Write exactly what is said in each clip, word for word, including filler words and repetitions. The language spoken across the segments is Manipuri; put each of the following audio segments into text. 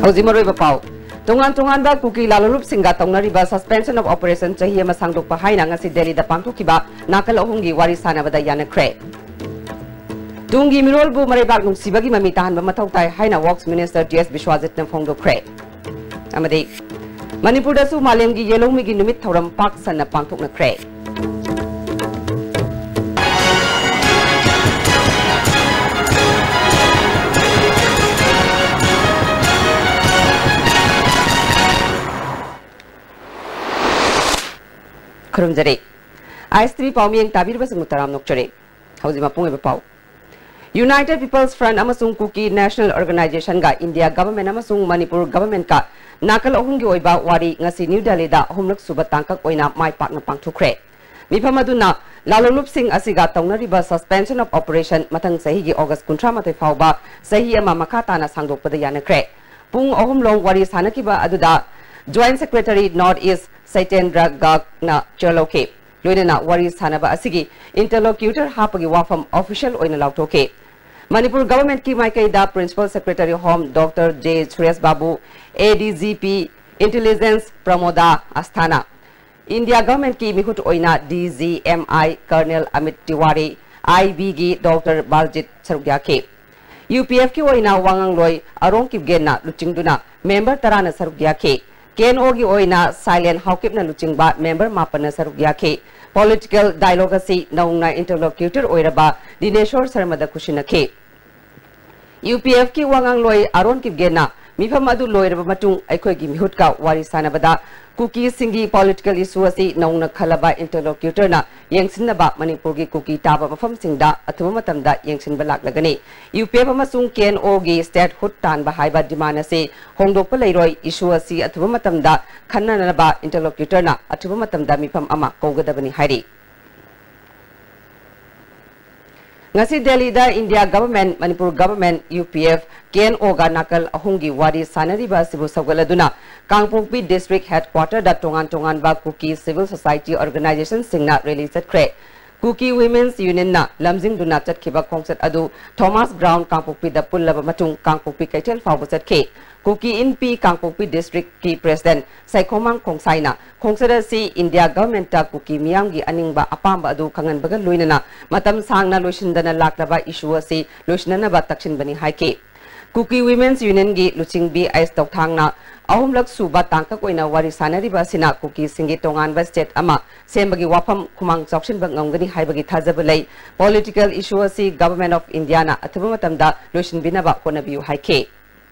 ꯍꯧꯖꯤꯛ ꯃꯔꯨꯑꯣꯏꯕ ꯄꯥꯎ꯫ ꯇꯣꯉꯥꯟ ꯇꯣꯉꯥꯟꯕ ꯀꯨꯀꯤ ꯂꯥꯂꯣꯡꯂꯨꯞꯁꯤꯡꯒ ꯇꯧꯅꯔꯤꯕ suspension of operation ꯆꯍꯤ ꯑꯃ ꯁꯥꯡꯗꯣꯛꯄ ꯍꯥꯏꯅ ꯉꯁꯤ ꯗꯦꯜꯂꯤꯗ ꯄꯥꯡꯊꯣꯛꯈꯤꯕ ꯅꯥꯀꯜ ꯑꯍꯨꯝꯒꯤ ꯋꯥꯔꯤ ꯁꯥꯟꯅꯕꯗ ꯌꯥꯅꯈ꯭ꯔꯦ꯫ ꯇꯨꯡꯒꯤ ꯃꯤꯔꯣꯜꯕꯨ ꯃꯔꯩꯕꯥꯛ ꯅꯨꯡꯁꯤꯕꯒꯤ ꯃꯃꯤ ꯇꯥꯍꯟꯕ ꯃꯊꯧ ꯇꯥꯏ ꯍꯥꯏꯅ Works Minister ꯇꯤ ꯑꯦꯁ ꯕꯤꯁ꯭ꯋꯥꯖꯤꯠꯅ ꯐꯣꯡꯗꯣꯛꯈ꯭ꯔꯦ꯫ ꯑꯃꯗꯤ ꯃꯅꯤꯄꯨꯔꯗꯁꯨ ꯃꯥꯂꯦꯝꯒꯤ ꯌꯦꯜꯍꯧꯃꯤꯒꯤ ꯅꯨꯃꯤꯠ ꯊꯧꯔꯝ ꯄꯥꯛ ꯁꯟꯅ ꯄꯥꯡꯊꯣꯛꯅꯈ꯭ꯔꯦ꯫ ꯈꯨꯔꯨꯝꯖꯔꯤ꯫ ꯑꯥꯏ ꯑꯦꯁ ꯇꯤ ꯚꯤ ꯄꯥꯎꯃꯤꯌꯦꯡ ꯇꯥꯕꯤꯔꯤꯕꯁꯤꯡꯕꯨ ꯇꯔꯥꯝꯅ ꯑꯣꯛꯆꯔꯤ꯫ ꯍꯧꯖꯤꯛ ꯃꯄꯨꯡ ꯑꯣꯏꯕ ꯄꯥꯎ꯫ United People's Front ꯑꯃꯁꯨꯡ Kuki National Organizationꯒ India Government ꯑꯃꯁꯨꯡ ꯃꯅꯤꯄꯨꯔ Governmentꯀ ꯅꯥꯀꯜ ꯑꯍꯨꯝꯒꯤ ꯑꯣꯏꯕ ꯋꯥꯔꯤ ꯉꯁꯤ ꯅ꯭ꯌꯨ ꯗꯦꯜꯂꯤꯗ ꯑꯍꯨꯝꯂꯛ ꯁꯨꯕ ꯇꯥꯡꯀꯛ ꯑꯣꯏꯅ ꯃꯥꯏ ꯄꯥꯛꯅ ꯄꯥꯡꯊꯣꯛꯈ꯭ꯔꯦ꯫ ꯃꯤꯐꯝ ꯑꯗꯨꯅ ꯂꯥꯂꯣꯡꯂꯨꯞꯁꯤꯡ ꯑꯁꯤꯒ ꯇꯧꯅꯔꯤꯕ suspension of operation ꯃꯊꯪ ꯆꯍꯤꯒꯤ August ꯀꯨꯟꯊ꯭ꯔꯥ ꯃꯥꯊꯣꯏ ꯐꯥꯎꯕ ꯆꯍꯤ ꯑꯃ ꯃꯈꯥ ꯇꯥꯅ ꯁꯥꯡꯗꯣꯛꯄꯗ ꯌꯥꯅꯈ꯭ꯔꯦ꯫ ꯄꯨꯡ ꯑꯍꯨꯝ ꯂꯣꯝ ꯋꯥꯔꯤ ꯁꯥꯟꯅꯈꯤꯕ ꯑꯗꯨꯗ Joint Secretary North East ꯁꯩꯇꯦꯟꯗ꯭ꯔ ꯒꯥꯔꯒꯅ chair ꯂꯧꯈꯤ꯫ ꯂꯣꯏꯅꯅ ꯋꯥꯔꯤ ꯁꯥꯟꯅꯕ ꯑꯁꯤꯒꯤ interlocutor ꯍꯥꯞꯄꯒꯤ ꯋꯥꯐꯝ official ꯑꯣꯏꯅ ꯂꯥꯎꯊꯣꯛꯈꯤ꯫ ꯃꯅꯤꯄꯨꯔ Governmentꯀꯤ ꯃꯥꯏꯀꯩꯗ Principal Secretary Home Doctor J Suresh Babu, A D G P Intelligence Pramoda Asthana, India Governmentꯀꯤ ꯃꯤꯍꯨꯠ ꯑꯣꯏꯅ D G M I Colonel Amit Tiwari, I ꯕꯤꯒꯤ Doctor ꯕꯥꯜꯖꯤꯠ ꯁꯔꯨꯛ ꯌꯥꯈꯤ꯫ ꯌꯨ ꯄꯤ ꯑꯦꯐꯀꯤ ꯑꯣꯏꯅ ꯋꯥꯉꯥꯡꯂꯣꯏ ꯑꯔꯣꯡ ꯀꯤꯞꯒꯦꯟꯅ ꯂꯨꯆꯤꯡꯗꯨꯅ member ꯇꯔꯥꯅ ꯁꯔꯨꯛ ꯌꯥꯈꯤ꯫ ꯀꯦ ꯑꯦꯟ ꯑꯣꯒꯤ ꯑꯣꯏꯅ ꯁꯥꯏꯂꯦꯟ ꯍꯥꯎꯀꯤꯞꯅ ꯂꯨꯆꯤꯡꯕ member ꯃꯥꯄꯟꯅ ꯁꯔꯨꯛ ꯌꯥꯈꯤ꯫ Political dialogue ꯑꯁꯤ ꯅꯧꯅ interlocutor ꯑꯣꯏꯔꯕ ꯗꯤꯅꯦꯁꯣꯔ ꯁꯔꯃꯗ ꯈꯨꯠꯁꯤꯟꯅꯈꯤ꯫ ꯌꯨ ꯄꯤ ꯑꯦꯐꯀꯤ ꯋꯥꯉꯥꯡꯂꯣꯏ ꯑꯔꯣꯟ ꯀꯤꯞꯒꯦꯟꯅ ꯃꯤꯐꯝ ꯑꯗꯨ ꯂꯣꯏꯔꯕ ꯃꯇꯨꯡ ꯑꯩꯈꯣꯏꯒꯤ ꯃꯤꯍꯨꯠꯀ ꯋꯥꯔꯤ ꯁꯥꯟꯅꯕꯗ ꯀꯨꯀꯤꯁꯤꯡꯒꯤ political issue ꯑꯁꯤ ꯅꯧꯅ ꯈꯜꯂꯕ interlocutorꯅ ꯌꯦꯡꯁꯤꯟꯅꯕ ꯃꯅꯤꯄꯨꯔꯒꯤ ꯀꯨꯀꯤ ꯇꯥꯕ ꯃꯐꯝꯁꯤꯡꯗ ꯑꯊꯨꯕ ꯃꯇꯝꯗ ꯌꯦꯡꯁꯤꯟꯕ ꯂꯥꯛꯂꯒꯅꯤ꯫ ꯌꯨ ꯄꯤ ꯑꯦꯐ ꯑꯃꯁꯨꯡ ꯀꯦ ꯑꯦꯟ ꯑꯣꯒꯤ statehood ꯇꯥꯟꯕ ꯍꯥꯏꯕ demand ꯑꯁꯤ ꯍꯣꯡꯗꯣꯛꯄ ꯂꯩꯔꯣꯏ, issue ꯑꯁꯤ ꯑꯊꯨꯕ ꯃꯇꯝꯗ ꯈꯟꯅꯅꯕ interlocutorꯅ ꯑꯊꯨꯕ ꯃꯇꯝꯗ ꯃꯤꯐꯝ ꯑꯃ ꯀꯧꯒꯗꯕꯅꯤ ꯍꯥꯏꯔꯤ꯫ ꯉꯁꯤ ꯗꯦꯜꯂꯤꯗ India Government, Manipur Government, U P F, K N ꯑꯣꯒ ꯅꯥꯀꯜ ꯑꯍꯨꯝꯒꯤ ꯋꯥꯔꯤ ꯁꯥꯟꯅꯔꯤꯕ ꯑꯁꯤꯕꯨ ꯁꯧꯒꯠꯂꯗꯨꯅ ꯀꯥꯡꯄꯣꯛꯄꯤ district headquarterꯗ ꯇꯣꯉꯥꯟ ꯇꯣꯉꯥꯟꯕ ꯀꯨꯀꯤ civil society organizationꯁꯤꯡꯅ rally ꯆꯠꯈ꯭ꯔꯦ꯫ Kuki Women's Unionꯅ ꯂꯝꯖꯤꯡꯗꯨꯅ ꯆꯠꯈꯤꯕ ꯈꯣꯡꯆꯠ ꯑꯗꯨ ꯊꯣꯃꯥꯁ ꯒ꯭ꯔꯥꯎꯟ ꯀꯥꯡꯄꯣꯛꯄꯤꯗ ꯄꯨꯜꯂꯕ ꯃꯇꯨꯡ ꯀꯥꯡꯄꯣꯛꯄꯤ ꯀꯩꯊꯦꯜ ꯐꯥꯎꯕ ꯆꯠꯈꯤ꯫ ꯀꯨꯀꯤ ꯏꯟꯄꯤ ꯀꯥꯡꯄꯣꯛꯄꯤ ꯗꯤꯁꯇ꯭ꯔꯤꯛꯀꯤ ꯄ꯭ꯔꯦꯁꯤꯗꯦꯟꯠ ꯁꯥꯏꯈꯣꯃꯥꯡ ꯈꯣꯡꯁꯥꯏꯅ ꯈꯣꯡꯆꯠ ꯑꯁꯤ ꯏꯟꯗꯤꯌꯥ ꯒꯚꯔꯟꯃꯦꯟꯠꯇ ꯀꯨꯀꯤ ꯃꯤꯌꯥꯝꯒꯤ ꯑꯅꯤꯡꯕ ꯑꯄꯥꯝꯕ ꯑꯗꯨ ꯈꯪꯍꯟꯕꯒ ꯂꯣꯏꯅꯅ ꯃꯇꯝ ꯁꯥꯡꯅ ꯂꯣꯏꯁꯤꯟꯗꯅ ꯂꯥꯛꯂꯕ ꯏꯁꯨ ꯑꯁꯤ ꯂꯣꯏꯁꯤꯟꯅꯅꯕ ꯇꯛꯁꯤꯟꯕꯅꯤ ꯍꯥꯏꯈꯤ꯫ ꯀꯨꯀꯤ ꯋꯤꯃꯦꯟꯁ ꯌꯨꯅꯤꯌꯟꯒꯤ ꯂꯨꯆꯤꯡꯕꯤ ꯑꯩꯁ ꯇꯧꯊꯥꯡꯅ ꯑꯍꯨꯝꯂꯛ ꯁꯨꯕ ꯇꯥꯡꯀꯛ ꯑꯣꯏꯅ ꯋꯥꯔꯤ ꯁꯥꯅꯔꯤꯕ ꯑꯁꯤꯅ ꯀꯨꯀꯤꯁꯤꯡꯒꯤ ꯇꯣꯉꯥꯟꯕ ꯁ꯭ꯇꯦꯠ ꯑꯃ ꯁꯦꯝꯕꯒꯤ ꯋꯥꯐꯝ ꯈꯨꯃꯥꯡ ꯆꯥꯎꯁꯤꯟꯕ ꯉꯝꯒꯅꯤ ꯍꯥꯏꯕꯒꯤ ꯊꯥꯖꯕ ꯂꯩ꯫ ꯄꯣꯂꯤꯇꯤꯀꯦꯜ ꯏꯁꯨ ꯑꯁꯤ ꯒꯚꯔꯟꯃꯦꯟꯠ ꯑꯣꯐ ꯏꯟꯗꯤꯌꯥꯅ ꯑꯊꯨꯕ ꯃꯇꯝꯗ ꯂꯣꯏꯁꯤꯟꯕꯤꯅꯕ ꯍꯣꯠꯅꯕꯤꯌꯨ ꯍꯥꯏꯈꯤ꯫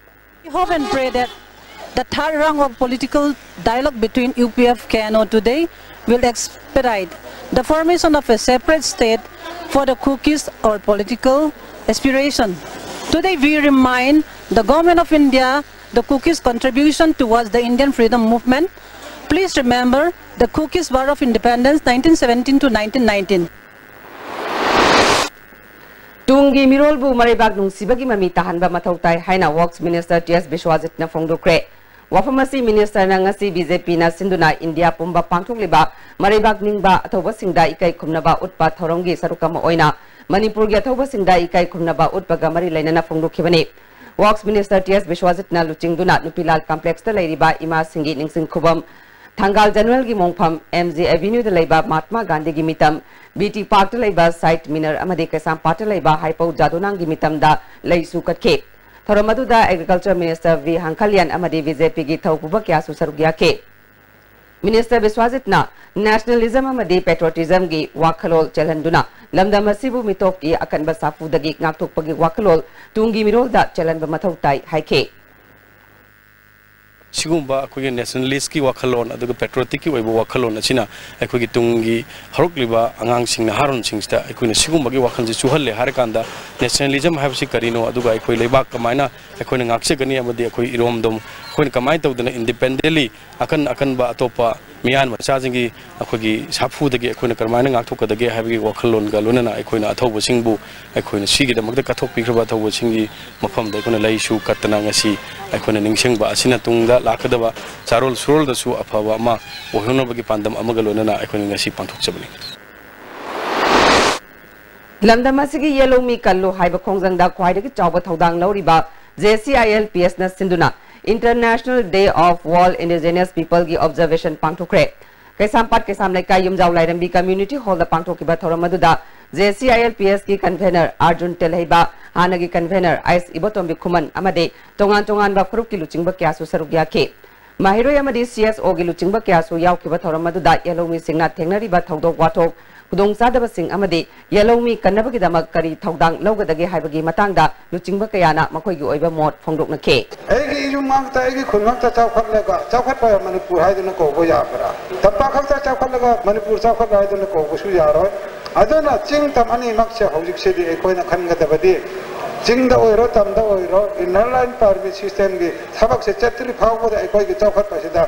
We hope and pray that the third round of political dialogue between U P F K N O today will expedite the formation of a separate state for the Kukis or political aspiration. Today we remind the Government of India the Kukis' contribution towards the Indian freedom movement. Please remember the Kukis War of Independence nineteen seventeen to nineteen nineteen. ꯇꯨꯡꯒꯤ ꯃꯤꯔꯣꯜꯕꯨ ꯃꯔꯩꯕꯥꯛ ꯅꯨꯡꯁꯤꯕꯒꯤ ꯃꯃꯤ ꯇꯥꯍꯟꯕ ꯃꯊꯧ ꯇꯥꯏ ꯍꯥꯏꯅ ꯋꯔꯛꯁ ꯃꯤꯅꯤꯁꯇꯔ ꯇꯤ ꯑꯦꯁ ꯕꯤꯁ꯭ꯋꯥꯖꯤꯠꯅ ꯐꯣꯡꯗꯣꯛꯈ꯭ꯔꯦ꯫ ꯋꯥꯐꯝ ꯑꯁꯤ ꯃꯤꯅꯤꯁꯇꯔꯅ ꯉꯁꯤ ꯕꯤ ꯖꯦ ꯄꯤꯅ ꯁꯤꯟꯗꯨꯅ ꯏꯟꯗꯤꯌꯥ ꯄꯨꯝꯕ ꯄꯥꯡꯊꯣꯛꯂꯤꯕ ꯃꯔꯩꯕꯥꯛ ꯅꯤꯡꯕ ꯑꯊꯧꯕꯁꯤꯡꯗ ꯏꯀꯥꯏ ꯈꯨꯝꯅꯕ ꯎꯠꯄ ꯊꯧꯔꯝꯒꯤ ꯁꯔꯨꯛ ꯑꯃ ꯑꯣꯏꯅ ꯃꯅꯤꯄꯨꯔꯒꯤ ꯑꯊꯧꯕꯁꯤꯡꯗ ꯏꯀꯥꯏ ꯈꯨꯝꯅꯕ ꯎꯠꯄꯒ ꯃꯔꯤ ꯂꯩꯅꯅ ꯐꯣꯡꯗꯣꯛꯈꯤꯕꯅꯤ꯫ ꯋꯔꯛꯁ ꯃꯤꯅꯤꯁꯇꯔ ꯇꯤ ꯑꯦꯁ ꯕꯤꯁ꯭ꯋꯥꯖꯤꯠꯅ ꯂꯨꯆꯤꯡꯗꯨꯅ ꯅꯨꯄꯤꯂꯥꯜ ꯀꯝꯄ꯭ꯂꯦꯛꯁꯇ ꯂꯩꯔꯤꯕ ꯏꯃꯥꯁꯤꯡꯒꯤ ꯅꯤꯡꯁꯤꯡ ꯈꯨꯕꯝ, ꯊꯪꯒꯥꯜ ꯖꯦꯅꯔꯦꯜꯒꯤ ꯃꯣꯡꯐꯝ, ꯑꯦꯝ ꯖꯤ ꯑꯦꯚꯦꯅ꯭ꯌꯨꯗ ꯂꯩꯕ ꯃꯍꯥꯠꯃꯥ ꯒꯥꯟꯙꯤꯒꯤ ꯃꯤꯇꯝ, ꯕꯤ ꯇꯤ ꯄꯥꯔꯛꯇ ꯂꯩꯕ ꯁꯥꯏꯠ ꯃꯤꯅꯔ ꯑꯃꯗꯤ ꯀꯩꯁꯥꯝꯄꯥꯠꯇ ꯂꯩꯕ ꯍꯥꯏꯄꯧ ꯖꯥꯗꯣꯅꯥꯡꯒꯤ ꯃꯤꯇꯝꯗ ꯂꯩꯁꯨ ꯀꯠꯈꯤ꯫ ꯊꯧꯔꯝ ꯑꯗꯨꯗ ꯑꯦꯒ꯭ꯔꯤꯀꯜꯆꯔ ꯃꯤꯅꯤꯁꯇꯔ ꯚꯤ ꯍꯥꯡꯈꯜꯌꯥꯟ ꯑꯃꯗꯤ ꯕꯤ ꯖꯦ ꯄꯤꯒꯤ ꯊꯧꯄꯨꯕ ꯀꯌꯥꯁꯨ ꯁꯔꯨꯛ ꯌꯥꯈꯤ꯫ ꯃꯤꯅꯤꯁꯇꯔ ꯕꯤꯁ꯭ꯋꯥꯖꯤꯠꯅ ꯅꯦꯁꯅꯦꯂꯤꯖꯝ ꯑꯃꯗꯤ ꯄꯦꯇ꯭ꯔꯣꯇꯤꯖꯝꯒꯤ ꯋꯥꯈꯜꯂꯣꯟ ꯆꯦꯜꯍꯟꯗꯨꯅ ꯂꯝꯗꯝ ꯑꯁꯤꯕꯨ ꯃꯤꯇꯣꯞꯀꯤ ꯑꯀꯟꯕ ꯁꯥꯐꯨꯗꯒꯤ ꯉꯥꯛꯊꯣꯛꯄꯒꯤ ꯋꯥꯈꯜꯂꯣꯟ ꯇꯨꯡꯒꯤ ꯃꯤꯔꯣꯜꯗ ꯆꯦꯜꯍꯟꯕ ꯃꯊꯧ ꯇꯥꯏ ꯍꯥꯏꯈꯤ꯫ ꯁꯤꯒꯨꯝꯕ ꯑꯩꯈꯣꯏꯒꯤ ꯅꯦꯁꯅꯦꯂꯤꯁ꯭ꯠꯀꯤ ꯋꯥꯈꯜꯂꯣꯟ ꯑꯗꯨꯒ ꯄꯦꯇ꯭ꯔꯣꯇꯤꯛꯀꯤ ꯑꯣꯏꯕ ꯋꯥꯈꯜꯂꯣꯟ ꯑꯁꯤꯅ ꯑꯩꯈꯣꯏꯒꯤ ꯇꯨꯡꯒꯤ ꯍꯧꯔꯛꯂꯤꯕ ꯑꯉꯥꯡꯁꯤꯡ, ꯅꯍꯥꯔꯣꯟꯁꯤꯡꯁꯤꯗ ꯑꯩꯈꯣꯏꯅ ꯁꯤꯒꯨꯝꯕꯒꯤ ꯋꯥꯈꯜꯁꯤ ꯆꯨꯍꯜꯂꯦ ꯍꯥꯏꯔꯀꯥꯟꯗ ꯅꯦꯁꯅꯦꯂꯤꯖꯝ ꯍꯥꯏꯕꯁꯤ ꯀꯔꯤꯅꯣ, ꯑꯗꯨꯒ ꯑꯩꯈꯣꯏ ꯂꯩꯕꯥꯛ ꯀꯃꯥꯏꯅ ꯑꯩꯈꯣꯏꯅ ꯉꯥꯛꯆꯒꯅꯤ ꯑꯃꯗꯤ ꯑꯩꯈꯣꯏ ꯏꯔꯣꯝꯗꯣꯝ ꯑꯩꯈꯣꯏꯅ ꯀꯃꯥꯏꯅ ꯇꯧꯗꯅ ꯏꯟꯗꯤꯄꯦꯟꯗꯦꯟꯠꯂꯤ ꯑꯀꯟ ꯑꯀꯟꯕ ꯑꯇꯣꯞꯄ ꯃꯤꯌꯥꯟ ꯃꯆꯥꯁꯤꯡꯒꯤ ꯑꯩꯈꯣꯏꯒꯤ ꯁꯥꯐꯨꯗꯒꯤ ꯑꯩꯈꯣꯏꯅ ꯀꯔꯝꯍꯥꯏꯅ ꯉꯥꯛꯊꯣꯛꯀꯗꯒꯦ ꯍꯥꯏꯕꯒꯤ ꯋꯥꯈꯜꯂꯣꯟꯒ ꯂꯣꯏꯅꯅ ꯑꯩꯈꯣꯏꯅ ꯑꯊꯧꯕꯁꯤꯡꯕꯨ, ꯑꯩꯈꯣꯏꯅ ꯁꯤꯒꯤꯗꯃꯛꯇ ꯀꯠꯊꯣꯛꯄꯤꯈ꯭ꯔꯕ ꯑꯊꯧꯕꯁꯤꯡꯒꯤ ꯃꯐꯝꯗ ꯑꯩꯈꯣꯏꯅ ꯂꯩꯁꯨ ꯀꯠꯇꯅ ꯉꯁꯤ ꯑꯩꯈꯣꯏꯅ ꯅꯤꯡꯁꯤꯡꯕ ꯑꯁꯤꯅ ꯇꯨꯡꯗ ꯂꯥꯛꯀꯗꯕ ꯆꯥꯔꯣꯜ ꯁꯨꯔꯣꯜꯗꯁꯨ ꯑꯐꯕ ꯑꯃ ꯑꯣꯏꯍꯧꯅꯕꯒꯤ ꯄꯥꯟꯗꯝ ꯑꯃꯒ ꯂꯣꯏꯅꯅ ꯑꯩꯈꯣꯏꯅ ꯉꯁꯤ ꯄꯥꯡꯊꯣꯛꯆꯕꯅꯤ꯫ ꯂꯝꯗꯝ ꯑꯁꯤꯒꯤ ꯌꯦꯜꯍꯧꯃꯤ ꯀꯜꯂꯨ ꯍꯥꯏꯕ ꯈꯣꯡꯖꯪꯗ ꯈ꯭ꯋꯥꯏꯗꯒꯤ ꯆꯥꯎꯕ ꯊꯧꯗꯥꯡ ꯂꯧꯔꯤꯕ J C I L P S ꯅ ꯁꯤꯟꯗꯨꯅ International Day of World Indigenous People ꯒꯤ observation ꯄꯥꯡꯊꯣꯛꯈ꯭ꯔꯦ꯫ ꯀꯩꯁꯥꯝꯄꯥꯠ ꯀꯩꯁꯥꯝ ꯂꯩꯀꯥꯏ ꯌꯨꯝꯖꯥꯎ ꯂꯥꯏꯔꯦꯝꯕꯤ community hall ꯗ ꯄꯥꯡꯊꯣꯛꯈꯤꯕ ꯊꯧꯔꯝ ꯑꯗꯨꯗ J C I L P S ꯀꯤ convener ꯑꯥꯔꯖꯨꯟ ꯇꯦꯜꯍꯩꯕ, ꯍꯥꯟꯅꯒꯤ convener ꯑꯩꯁ ꯏꯕꯣꯇꯣꯝꯕꯤ ꯈꯨꯃꯟ ꯑꯃꯗꯤ ꯇꯣꯉꯥꯟ ꯇꯣꯉꯥꯟꯕ ꯐꯨꯔꯨꯞꯀꯤ ꯂꯨꯆꯤꯡꯕ ꯀꯌꯥꯁꯨ ꯁꯔꯨꯛ ꯌꯥꯈꯤ꯫ ꯃꯍꯩꯔꯣꯏ ꯑꯃꯗꯤ C S O ꯒꯤ ꯂꯨꯆꯤꯡꯕ ꯀꯌꯥꯁꯨ ꯌꯥꯎꯈꯤꯕ ꯊꯧꯔꯝ ꯑꯗꯨꯗ ꯌꯦꯜꯍꯧꯃꯤꯁꯤꯡꯅ ꯊꯦꯡꯅꯔꯤꯕ ꯊꯧꯗꯣꯛ ꯋꯥꯊꯣꯛ, ꯈꯨꯗꯣꯡꯆꯥꯗꯕꯁꯤꯡ ꯑꯃꯗꯤ ꯌꯦꯜꯍꯧꯃꯤ ꯀꯟꯅꯕꯒꯤꯗꯃꯛ ꯀꯔꯤ ꯊꯧꯗꯥꯡ ꯂꯧꯒꯗꯒꯦ ꯍꯥꯏꯕꯒꯤ ꯃꯇꯥꯡꯗ ꯂꯨꯆꯤꯡꯕ ꯀꯌꯥꯅ ꯃꯈꯣꯏꯒꯤ ꯑꯣꯏꯕ ꯃꯣꯠ ꯐꯣꯡꯗꯣꯛꯅꯈꯤ꯫ ꯑꯩꯒꯤ ꯏꯌꯨꯝ ꯉꯥꯛꯇ, ꯑꯩꯒꯤ ꯈꯨꯟ ꯉꯥꯛꯇ ꯆꯥꯎꯈꯠꯂꯒ, ꯆꯥꯎꯈꯠꯄ ꯃꯅꯤꯄꯨꯔ ꯍꯥꯏꯗꯨꯅ ꯀꯧꯕ ꯌꯥꯕ꯭ꯔꯥ? ꯇꯝꯄꯥꯛ ꯈꯛꯇ ꯆꯥꯎꯈꯠꯂꯒ ꯃꯅꯤꯄꯨꯔ ꯆꯥꯎꯈꯠꯂꯦ ꯍꯥꯏꯗꯨꯅ ꯀꯧꯕꯁꯨ ꯌꯥꯔꯣꯏ꯫ ꯑꯗꯨꯅ ꯆꯤꯡ ꯇꯝ ꯑꯅꯤꯃꯛꯁꯦ ꯍꯧꯖꯤꯛꯁꯤꯗꯤ ꯑꯩꯈꯣꯏꯅ ꯈꯟꯒꯗꯕꯗꯤ, ꯆꯤꯡꯗ ꯑꯣꯏꯔꯣ, ꯇꯝꯗ ꯑꯣꯏꯔꯣ, inner line permit system ꯒꯤ ꯊꯕꯛꯁꯦ ꯆꯠꯇ꯭ꯔꯤ ꯐꯥꯎꯕꯗ ꯑꯩꯈꯣꯏꯒꯤ ꯆꯥꯎꯈꯠꯄꯁꯤꯗ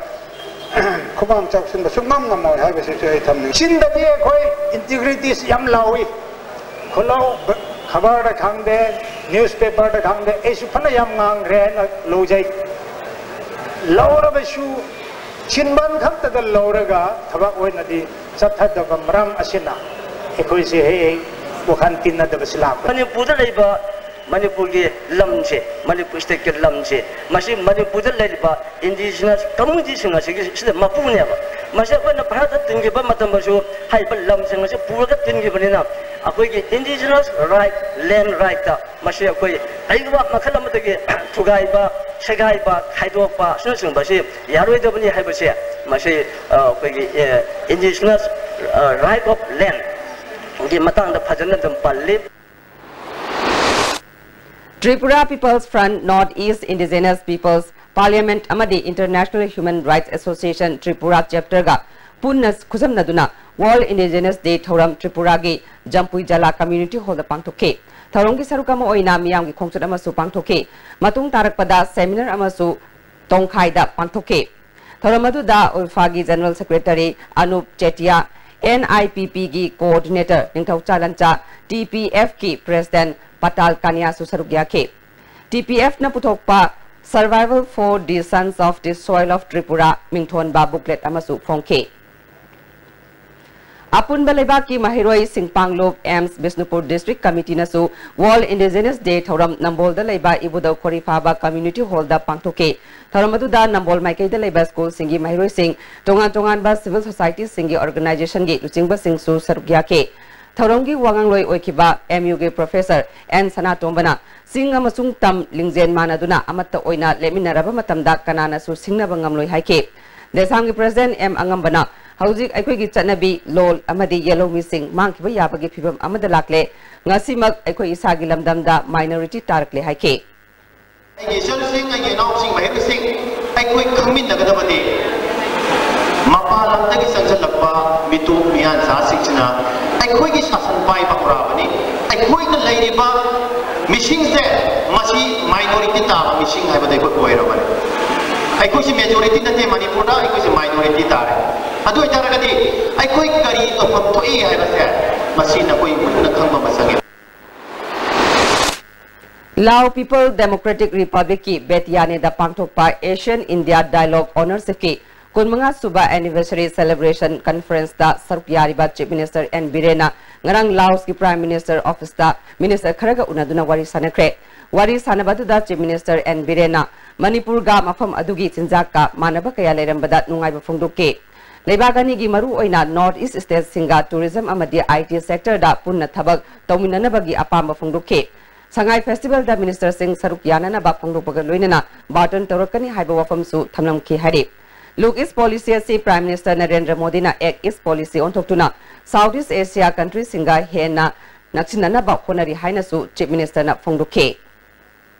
ꯈꯨꯃꯥꯡ ꯆꯥꯎꯁꯤꯟꯕ ꯁꯨꯡꯉꯝ ꯉꯝꯃꯣꯏ ꯍꯥꯏꯕꯁꯤꯁꯨ ꯑꯩ ꯊꯝꯅꯤꯡꯏ꯫ ꯆꯤꯡꯗꯗꯤ ꯑꯩꯈꯣꯏ integrities ꯌꯥꯝ ꯂꯥꯎꯏ꯫ ꯈꯨꯜꯂꯧ ꯈꯕꯔꯗ ꯈꯪꯗꯦ, newspaper ꯗ ꯈꯪꯗꯦ, ꯑꯩꯁꯨ ꯐꯅ ꯌꯥꯝ ꯉꯥꯡꯈ꯭ꯔꯦ ꯍꯥꯏꯅ ꯂꯧꯖꯩ꯫ ꯂꯧꯔꯕꯁꯨ ꯆꯤꯟꯕꯥꯟ ꯈꯛꯇꯗ ꯂꯧꯔꯒ ꯊꯕꯛ ꯑꯣꯏꯅꯗꯤ ꯆꯠꯊꯗꯕ ꯃꯔꯝ ꯑꯁꯤꯅ ꯑꯩꯈꯣꯏꯁꯦ ꯍꯦꯛ ꯍꯦꯛ ꯋꯥꯈꯜ ꯇꯤꯟꯅꯗꯕꯁꯤ ꯂꯥꯛꯄ꯫ ꯃꯅꯤꯄꯨꯔꯗ ꯂꯩꯕ, ꯃꯅꯤꯄꯨꯔꯒꯤ ꯂꯝꯁꯦ, ꯃꯅꯤꯄꯨꯔ state ꯀꯤ ꯂꯝꯁꯦ, ꯃꯁꯤ ꯃꯅꯤꯄꯨꯔꯗ ꯂꯩꯔꯤꯕ indigenous community ꯁꯤꯡ ꯑꯁꯤꯒꯤ ꯁꯤꯗ ꯃꯄꯨꯅꯦꯕ꯫ ꯃꯁꯤ ꯑꯩꯈꯣꯏꯅ ꯚꯥꯔꯠꯇ ꯇꯤꯟꯈꯤꯕ ꯃꯇꯝꯗꯁꯨ ꯍꯥꯏꯔꯤꯕ ꯂꯝꯁꯤꯡ ꯑꯁꯤ ꯄꯨꯔꯒ ꯇꯤꯟꯈꯤꯕꯅꯤꯅ, ꯑꯩꯈꯣꯏꯒꯤ indigenous right, land right ꯇ ꯃꯁꯤ ꯑꯩꯈꯣꯏ ꯑꯩꯒꯤ ꯋꯥ ꯃꯈꯜ ꯑꯃꯗꯒꯤ ꯊꯨꯒꯥꯏꯕ, ꯁꯦꯒꯥꯏꯕ, ꯈꯥꯏꯗꯣꯛꯄ ꯑꯁꯤꯅꯆꯤꯡꯕꯁꯤ ꯌꯥꯔꯣꯏꯗꯕꯅꯤ ꯍꯥꯏꯕꯁꯦ ꯃꯁꯤ, ꯑ, ꯑꯩꯈꯣꯏꯒꯤ, ꯑ, indigenous, ꯑ, right of land ꯒꯤ ꯃꯇꯥꯡꯗ ꯐꯖꯅ ꯑꯗꯨꯝ ꯄꯜꯂꯤ꯫ Tripura People's Front North East Indigenous Peoples Parliament ꯑꯃꯗꯤ International Human Rights Association Tripura Chapter ꯒ ꯄꯨꯟꯅ ꯈꯨꯠꯁꯝꯅꯗꯨꯅ World Indigenous Day ꯊꯧꯔꯝ ꯇ꯭ꯔꯤꯄꯨꯔꯥꯒꯤ ꯖꯝꯄꯨꯏ ꯖꯥꯂꯥ community hall ꯗ ꯄꯥꯡꯊꯣꯛꯈꯤ꯫ ꯊꯧꯔꯝꯒꯤ ꯁꯔꯨꯛ ꯑꯃ ꯑꯣꯏꯅ ꯃꯤꯌꯥꯝꯒꯤ ꯈꯣꯡꯆꯠ ꯑꯃꯁꯨ ꯄꯥꯡꯊꯣꯛꯈꯤ꯫ ꯃꯇꯨꯡ ꯇꯥꯔꯛꯄꯗ seminar ꯑꯃꯁꯨ ꯇꯣꯡꯈꯥꯏꯗ ꯄꯥꯡꯊꯣꯛꯈꯤ꯫ ꯊꯧꯔꯝ ꯑꯗꯨꯗ ꯎꯜꯐꯥꯒꯤ General Secretary Anup ꯆꯦꯇꯤꯌꯥ, N I P P ꯒꯤ Coordinator ꯅꯤꯡꯊꯧꯆꯥ ꯂꯟꯆꯥ, T P F ꯀꯤ President ꯄꯇꯥꯜ ꯀꯥꯅꯤꯌꯥꯁꯨ ꯁꯔꯨꯛ ꯌꯥꯈꯤ꯫ T P F ꯅ ꯄꯨꯊꯣꯛꯄ Survival for the Sons of the Soil of Tripura ꯃꯤꯡꯊꯣꯟꯕ booklet ꯑꯃꯁꯨ ꯐꯣꯡꯈꯤ꯫ ꯑꯄꯨꯟꯕ ꯂꯩꯕꯥꯛꯀꯤ ꯃꯍꯩꯔꯣꯏꯁꯤꯡ ꯄꯥꯡꯂꯨꯞ ꯑꯦꯝꯁ ꯕꯤꯁꯅꯨꯄꯨꯔ ꯗꯤꯁꯇ꯭ꯔꯤꯛ ꯀꯃꯤꯇꯤꯅꯁꯨ ꯋꯥꯔꯜꯗ ꯏꯟꯗꯤꯖꯤꯅꯁ ꯗꯦ ꯊꯧꯔꯝ ꯅꯝꯕꯣꯜꯗ ꯂꯩꯕ ꯏꯕꯨꯙꯧ ꯈꯣꯔꯤꯐꯥꯕ ꯀꯝꯃ꯭ꯌꯨꯅꯤꯇꯤ ꯍꯣꯜꯗ ꯄꯥꯡꯊꯣꯛꯈꯤ꯫ ꯊꯧꯔꯝ ꯑꯗꯨꯗ ꯅꯝꯕꯣꯜ ꯃꯥꯏꯀꯩꯗ ꯂꯩꯕ ꯁ꯭ꯀꯨꯜꯁꯤꯡꯒꯤ ꯃꯍꯩꯔꯣꯏꯁꯤꯡ, ꯇꯣꯉꯥꯟ ꯇꯣꯉꯥꯟꯕ ꯁꯤꯚꯤꯜ ꯁꯣꯁꯥꯏꯇꯤꯁꯤꯡꯒꯤ ꯑꯣꯔꯒꯅꯥꯏꯖꯦꯁꯟꯒꯤ ꯂꯨꯆꯤꯡꯕꯁꯤꯡꯁꯨ ꯁꯔꯨꯛ ꯌꯥꯈꯤ꯫ ꯊꯧꯔꯝꯒꯤ ꯋꯥꯉꯥꯡꯂꯣꯏ ꯑꯣꯏꯈꯤꯕ ꯑꯦꯝ ꯌꯨꯒꯤ ꯄ꯭ꯔꯣꯐꯦꯁꯔ ꯑꯦꯟ ꯁꯅꯥꯇꯣꯝꯕꯅ ꯆꯤꯡ ꯑꯃꯁꯨꯡ ꯇꯝ ꯂꯤꯡꯖꯦꯜ ꯃꯥꯟꯅꯗꯨꯅ ꯑꯃꯠꯇ ꯑꯣꯏꯅ ꯂꯦꯞꯃꯤꯟꯅꯔꯕ ꯃꯇꯝꯗ ꯀꯅꯥꯅꯁꯨ ꯁꯤꯡꯅꯕ ꯉꯝꯂꯣꯏ ꯍꯥꯏꯈꯤ꯫ ꯗꯦꯁꯥꯝꯒꯤ ꯄ꯭ꯔꯁꯤꯗꯦꯟꯠ ꯑꯦꯝ ꯑꯉꯝꯕꯅ ꯍꯧꯖꯤꯛ ꯑꯩꯈꯣꯏꯒꯤ ꯆꯠꯅꯕꯤ, ꯂꯣꯜ ꯑꯃꯗꯤ ꯌꯦꯜꯍꯧꯃꯤꯁꯤꯡ ꯃꯥꯡꯈꯤꯕ ꯌꯥꯕꯒꯤ ꯐꯤꯚꯝ ꯑꯃꯗ ꯂꯥꯛꯂꯦ꯫ ꯉꯁꯤꯃꯛ ꯑꯩꯈꯣꯏ ꯏꯁꯥꯒꯤ ꯂꯝꯗꯝꯗ ꯃꯥꯏꯅꯣꯔꯤꯇꯤ ꯇꯥꯔꯛꯂꯦ ꯍꯥꯏꯈꯤ꯫ ꯑꯩꯒꯤ ꯏꯆꯜꯁꯤꯡ, ꯑꯩꯒꯤ ꯏꯅꯥꯎꯁꯤꯡ, ꯃꯍꯩꯔꯣꯏꯁꯤꯡ, ꯑꯩꯈꯣꯏ ꯈꯪꯃꯤꯟꯅꯒꯗꯕꯗꯤ ꯃꯄꯥꯟ ꯂꯝꯗꯒꯤ ꯆꯪꯁꯤꯜꯂꯛꯄ ꯃꯤꯇꯣꯞ ꯃꯤꯌꯥꯟꯆꯥꯁꯤꯡꯁꯤꯅ ꯑꯩꯈꯣꯏꯒꯤ ꯁꯥꯁꯟ ꯄꯥꯏꯕ ꯍꯧꯔꯛꯑꯕꯅꯤ꯫ ꯑꯩꯈꯣꯏꯅ ꯂꯩꯔꯤꯕ ꯃꯤꯁꯤꯡꯁꯦ, ꯃꯁꯤ ꯃꯥꯏꯅꯣꯔꯤꯇꯤ ꯇꯥꯕ ꯃꯤꯁꯤꯡ ꯍꯥꯏꯕꯗꯣ ꯑꯩꯈꯣꯏ ꯑꯣꯏꯔꯕꯅꯤ꯫ ꯑꯩꯈꯣꯏꯁꯤ ꯃꯦꯖꯣꯔꯤꯇꯤ ꯅꯠꯇꯦ, ꯃꯅꯤꯄꯨꯔꯗ ꯑꯩꯈꯣꯏꯁꯤ ꯃꯥꯏꯅꯣꯔꯤꯇꯤ ꯇꯥꯔꯦ꯫ ꯑꯗꯨ ꯑꯣꯏꯇꯥꯔꯒꯗꯤ ꯑꯩꯈꯣꯏ ꯀꯔꯤ ꯇꯧꯐꯝ ꯊꯣꯛꯏ ꯍꯥꯏꯕꯁꯦ, ꯃꯁꯤ ꯅꯈꯣꯏ ꯃꯨꯟꯅ ꯈꯪꯕ ꯑꯃ ꯆꯪꯉꯤ꯫ ꯂꯥꯎ ꯄꯤꯄꯜ ꯗꯦꯃꯣꯀ꯭ꯔꯦꯇꯤꯛ ꯔꯤꯄꯕ꯭ꯂꯤꯛꯀꯤ ꯕꯦꯇꯤꯌꯥꯅꯦꯗ ꯄꯥꯡꯊꯣꯛꯄ ꯑꯦꯁꯤꯌꯟ ꯏꯟꯗꯤꯌꯥ ꯗꯥꯏꯂꯣꯒ ꯑꯣꯅꯔꯁꯤꯞꯀꯤ ꯀꯨꯟꯃꯉꯥ ꯁꯨꯕ ꯑꯦꯅꯤꯚꯔꯁꯔꯤ ꯁꯦꯂꯦꯕ꯭ꯔꯦꯁꯟ ꯀꯟꯐꯔꯦꯟꯁꯇ ꯁꯔꯨꯛ ꯌꯥꯔꯤꯕ ꯆꯤꯐ ꯃꯤꯅꯤꯁꯇꯔ ꯑꯦꯟ ꯕꯤꯔꯦꯟꯅ ꯉꯔꯥꯡ ꯂꯥꯑꯣꯁꯀꯤ ꯄ꯭ꯔꯥꯏꯝ ꯃꯤꯅꯤꯁꯇꯔ ꯑꯣꯐꯤꯁꯇ ꯃꯤꯅꯤꯁꯇꯔ ꯈꯔꯒ ꯎꯅꯗꯨꯅ ꯋꯥꯔꯤ ꯁꯥꯟꯅꯈ꯭ꯔꯦ꯫ ꯋꯥꯔꯤ ꯁꯥꯟꯅꯕ ꯑꯗꯨꯗ ꯆꯤꯐ ꯃꯤꯅꯤꯁꯇꯔ ꯑꯦꯟ ꯕꯤꯔꯦꯟꯅ ꯃꯅꯤꯄꯨꯔꯒ ꯃꯐꯝ ꯑꯗꯨꯒꯤ ꯆꯤꯟꯖꯥꯛꯀ ꯃꯥꯟꯅꯕ ꯀꯌꯥ ꯂꯩꯔꯝꯕꯗ ꯅꯨꯡꯉꯥꯏꯕ ꯐꯣꯡꯗꯣꯛꯈꯤ꯫ ꯂꯩꯕꯥꯛ ꯑꯅꯤꯒꯤ ꯃꯔꯨꯑꯣꯏꯅ ꯅꯣꯔꯠ ꯏꯁ ꯁ꯭ꯇꯦꯠꯁꯤꯡꯒ ꯇꯨꯔꯤꯖꯝ ꯑꯃꯗꯤ ꯑꯥꯏ ꯇꯤ ꯁꯦꯛꯇꯔꯗ ꯄꯨꯟꯅ ꯊꯕꯛ ꯇꯧꯃꯤꯟꯅꯅꯕꯒꯤ ꯑꯄꯥꯝꯕ ꯐꯣꯡꯗꯣꯛꯈꯤ꯫ ꯁꯉꯥꯏ ꯐꯦꯁꯇꯤꯚꯦꯜꯗ ꯃꯤꯅꯤꯁꯇꯔꯁꯤꯡ ꯁꯔꯨꯛ ꯌꯥꯅꯅꯕ ꯐꯣꯡꯗꯣꯛꯄꯒ ꯂꯣꯏꯅꯅ ꯕꯥꯔꯇꯟ ꯇꯧꯔꯛꯀꯅꯤ ꯍꯥꯏꯕ ꯋꯥꯐꯝꯁꯨ ꯊꯝꯂꯝꯈꯤ ꯍꯥꯏꯔꯤ꯫ ꯂꯨꯛ ꯏꯁ ꯄꯣꯂꯤꯁꯤ ꯑꯁꯤ ꯄ꯭ꯔꯥꯏꯝ ꯃꯤꯅꯤꯁꯇꯔ ꯅꯔꯦꯟꯗ꯭ꯔ ꯃꯣꯗꯤꯅ ꯑꯦꯛ ꯏꯁ ꯄꯣꯂꯤꯁꯤ ꯑꯣꯟꯊꯣꯛꯇꯨꯅ ꯁꯥꯎꯠ ꯏꯁ ꯑꯦꯁꯤꯌꯥ ꯀꯟꯇ꯭ꯔꯤꯁꯤꯡꯒ ꯍꯦꯟꯅ ꯅꯛꯁꯤꯟꯅꯅꯕ ꯍꯣꯠꯅꯔꯤ ꯍꯥꯏꯅꯁꯨ ꯆꯤꯐ ꯃꯤꯅꯤꯁꯇꯔꯅ ꯐꯣꯡꯗꯣꯛꯈꯤ꯫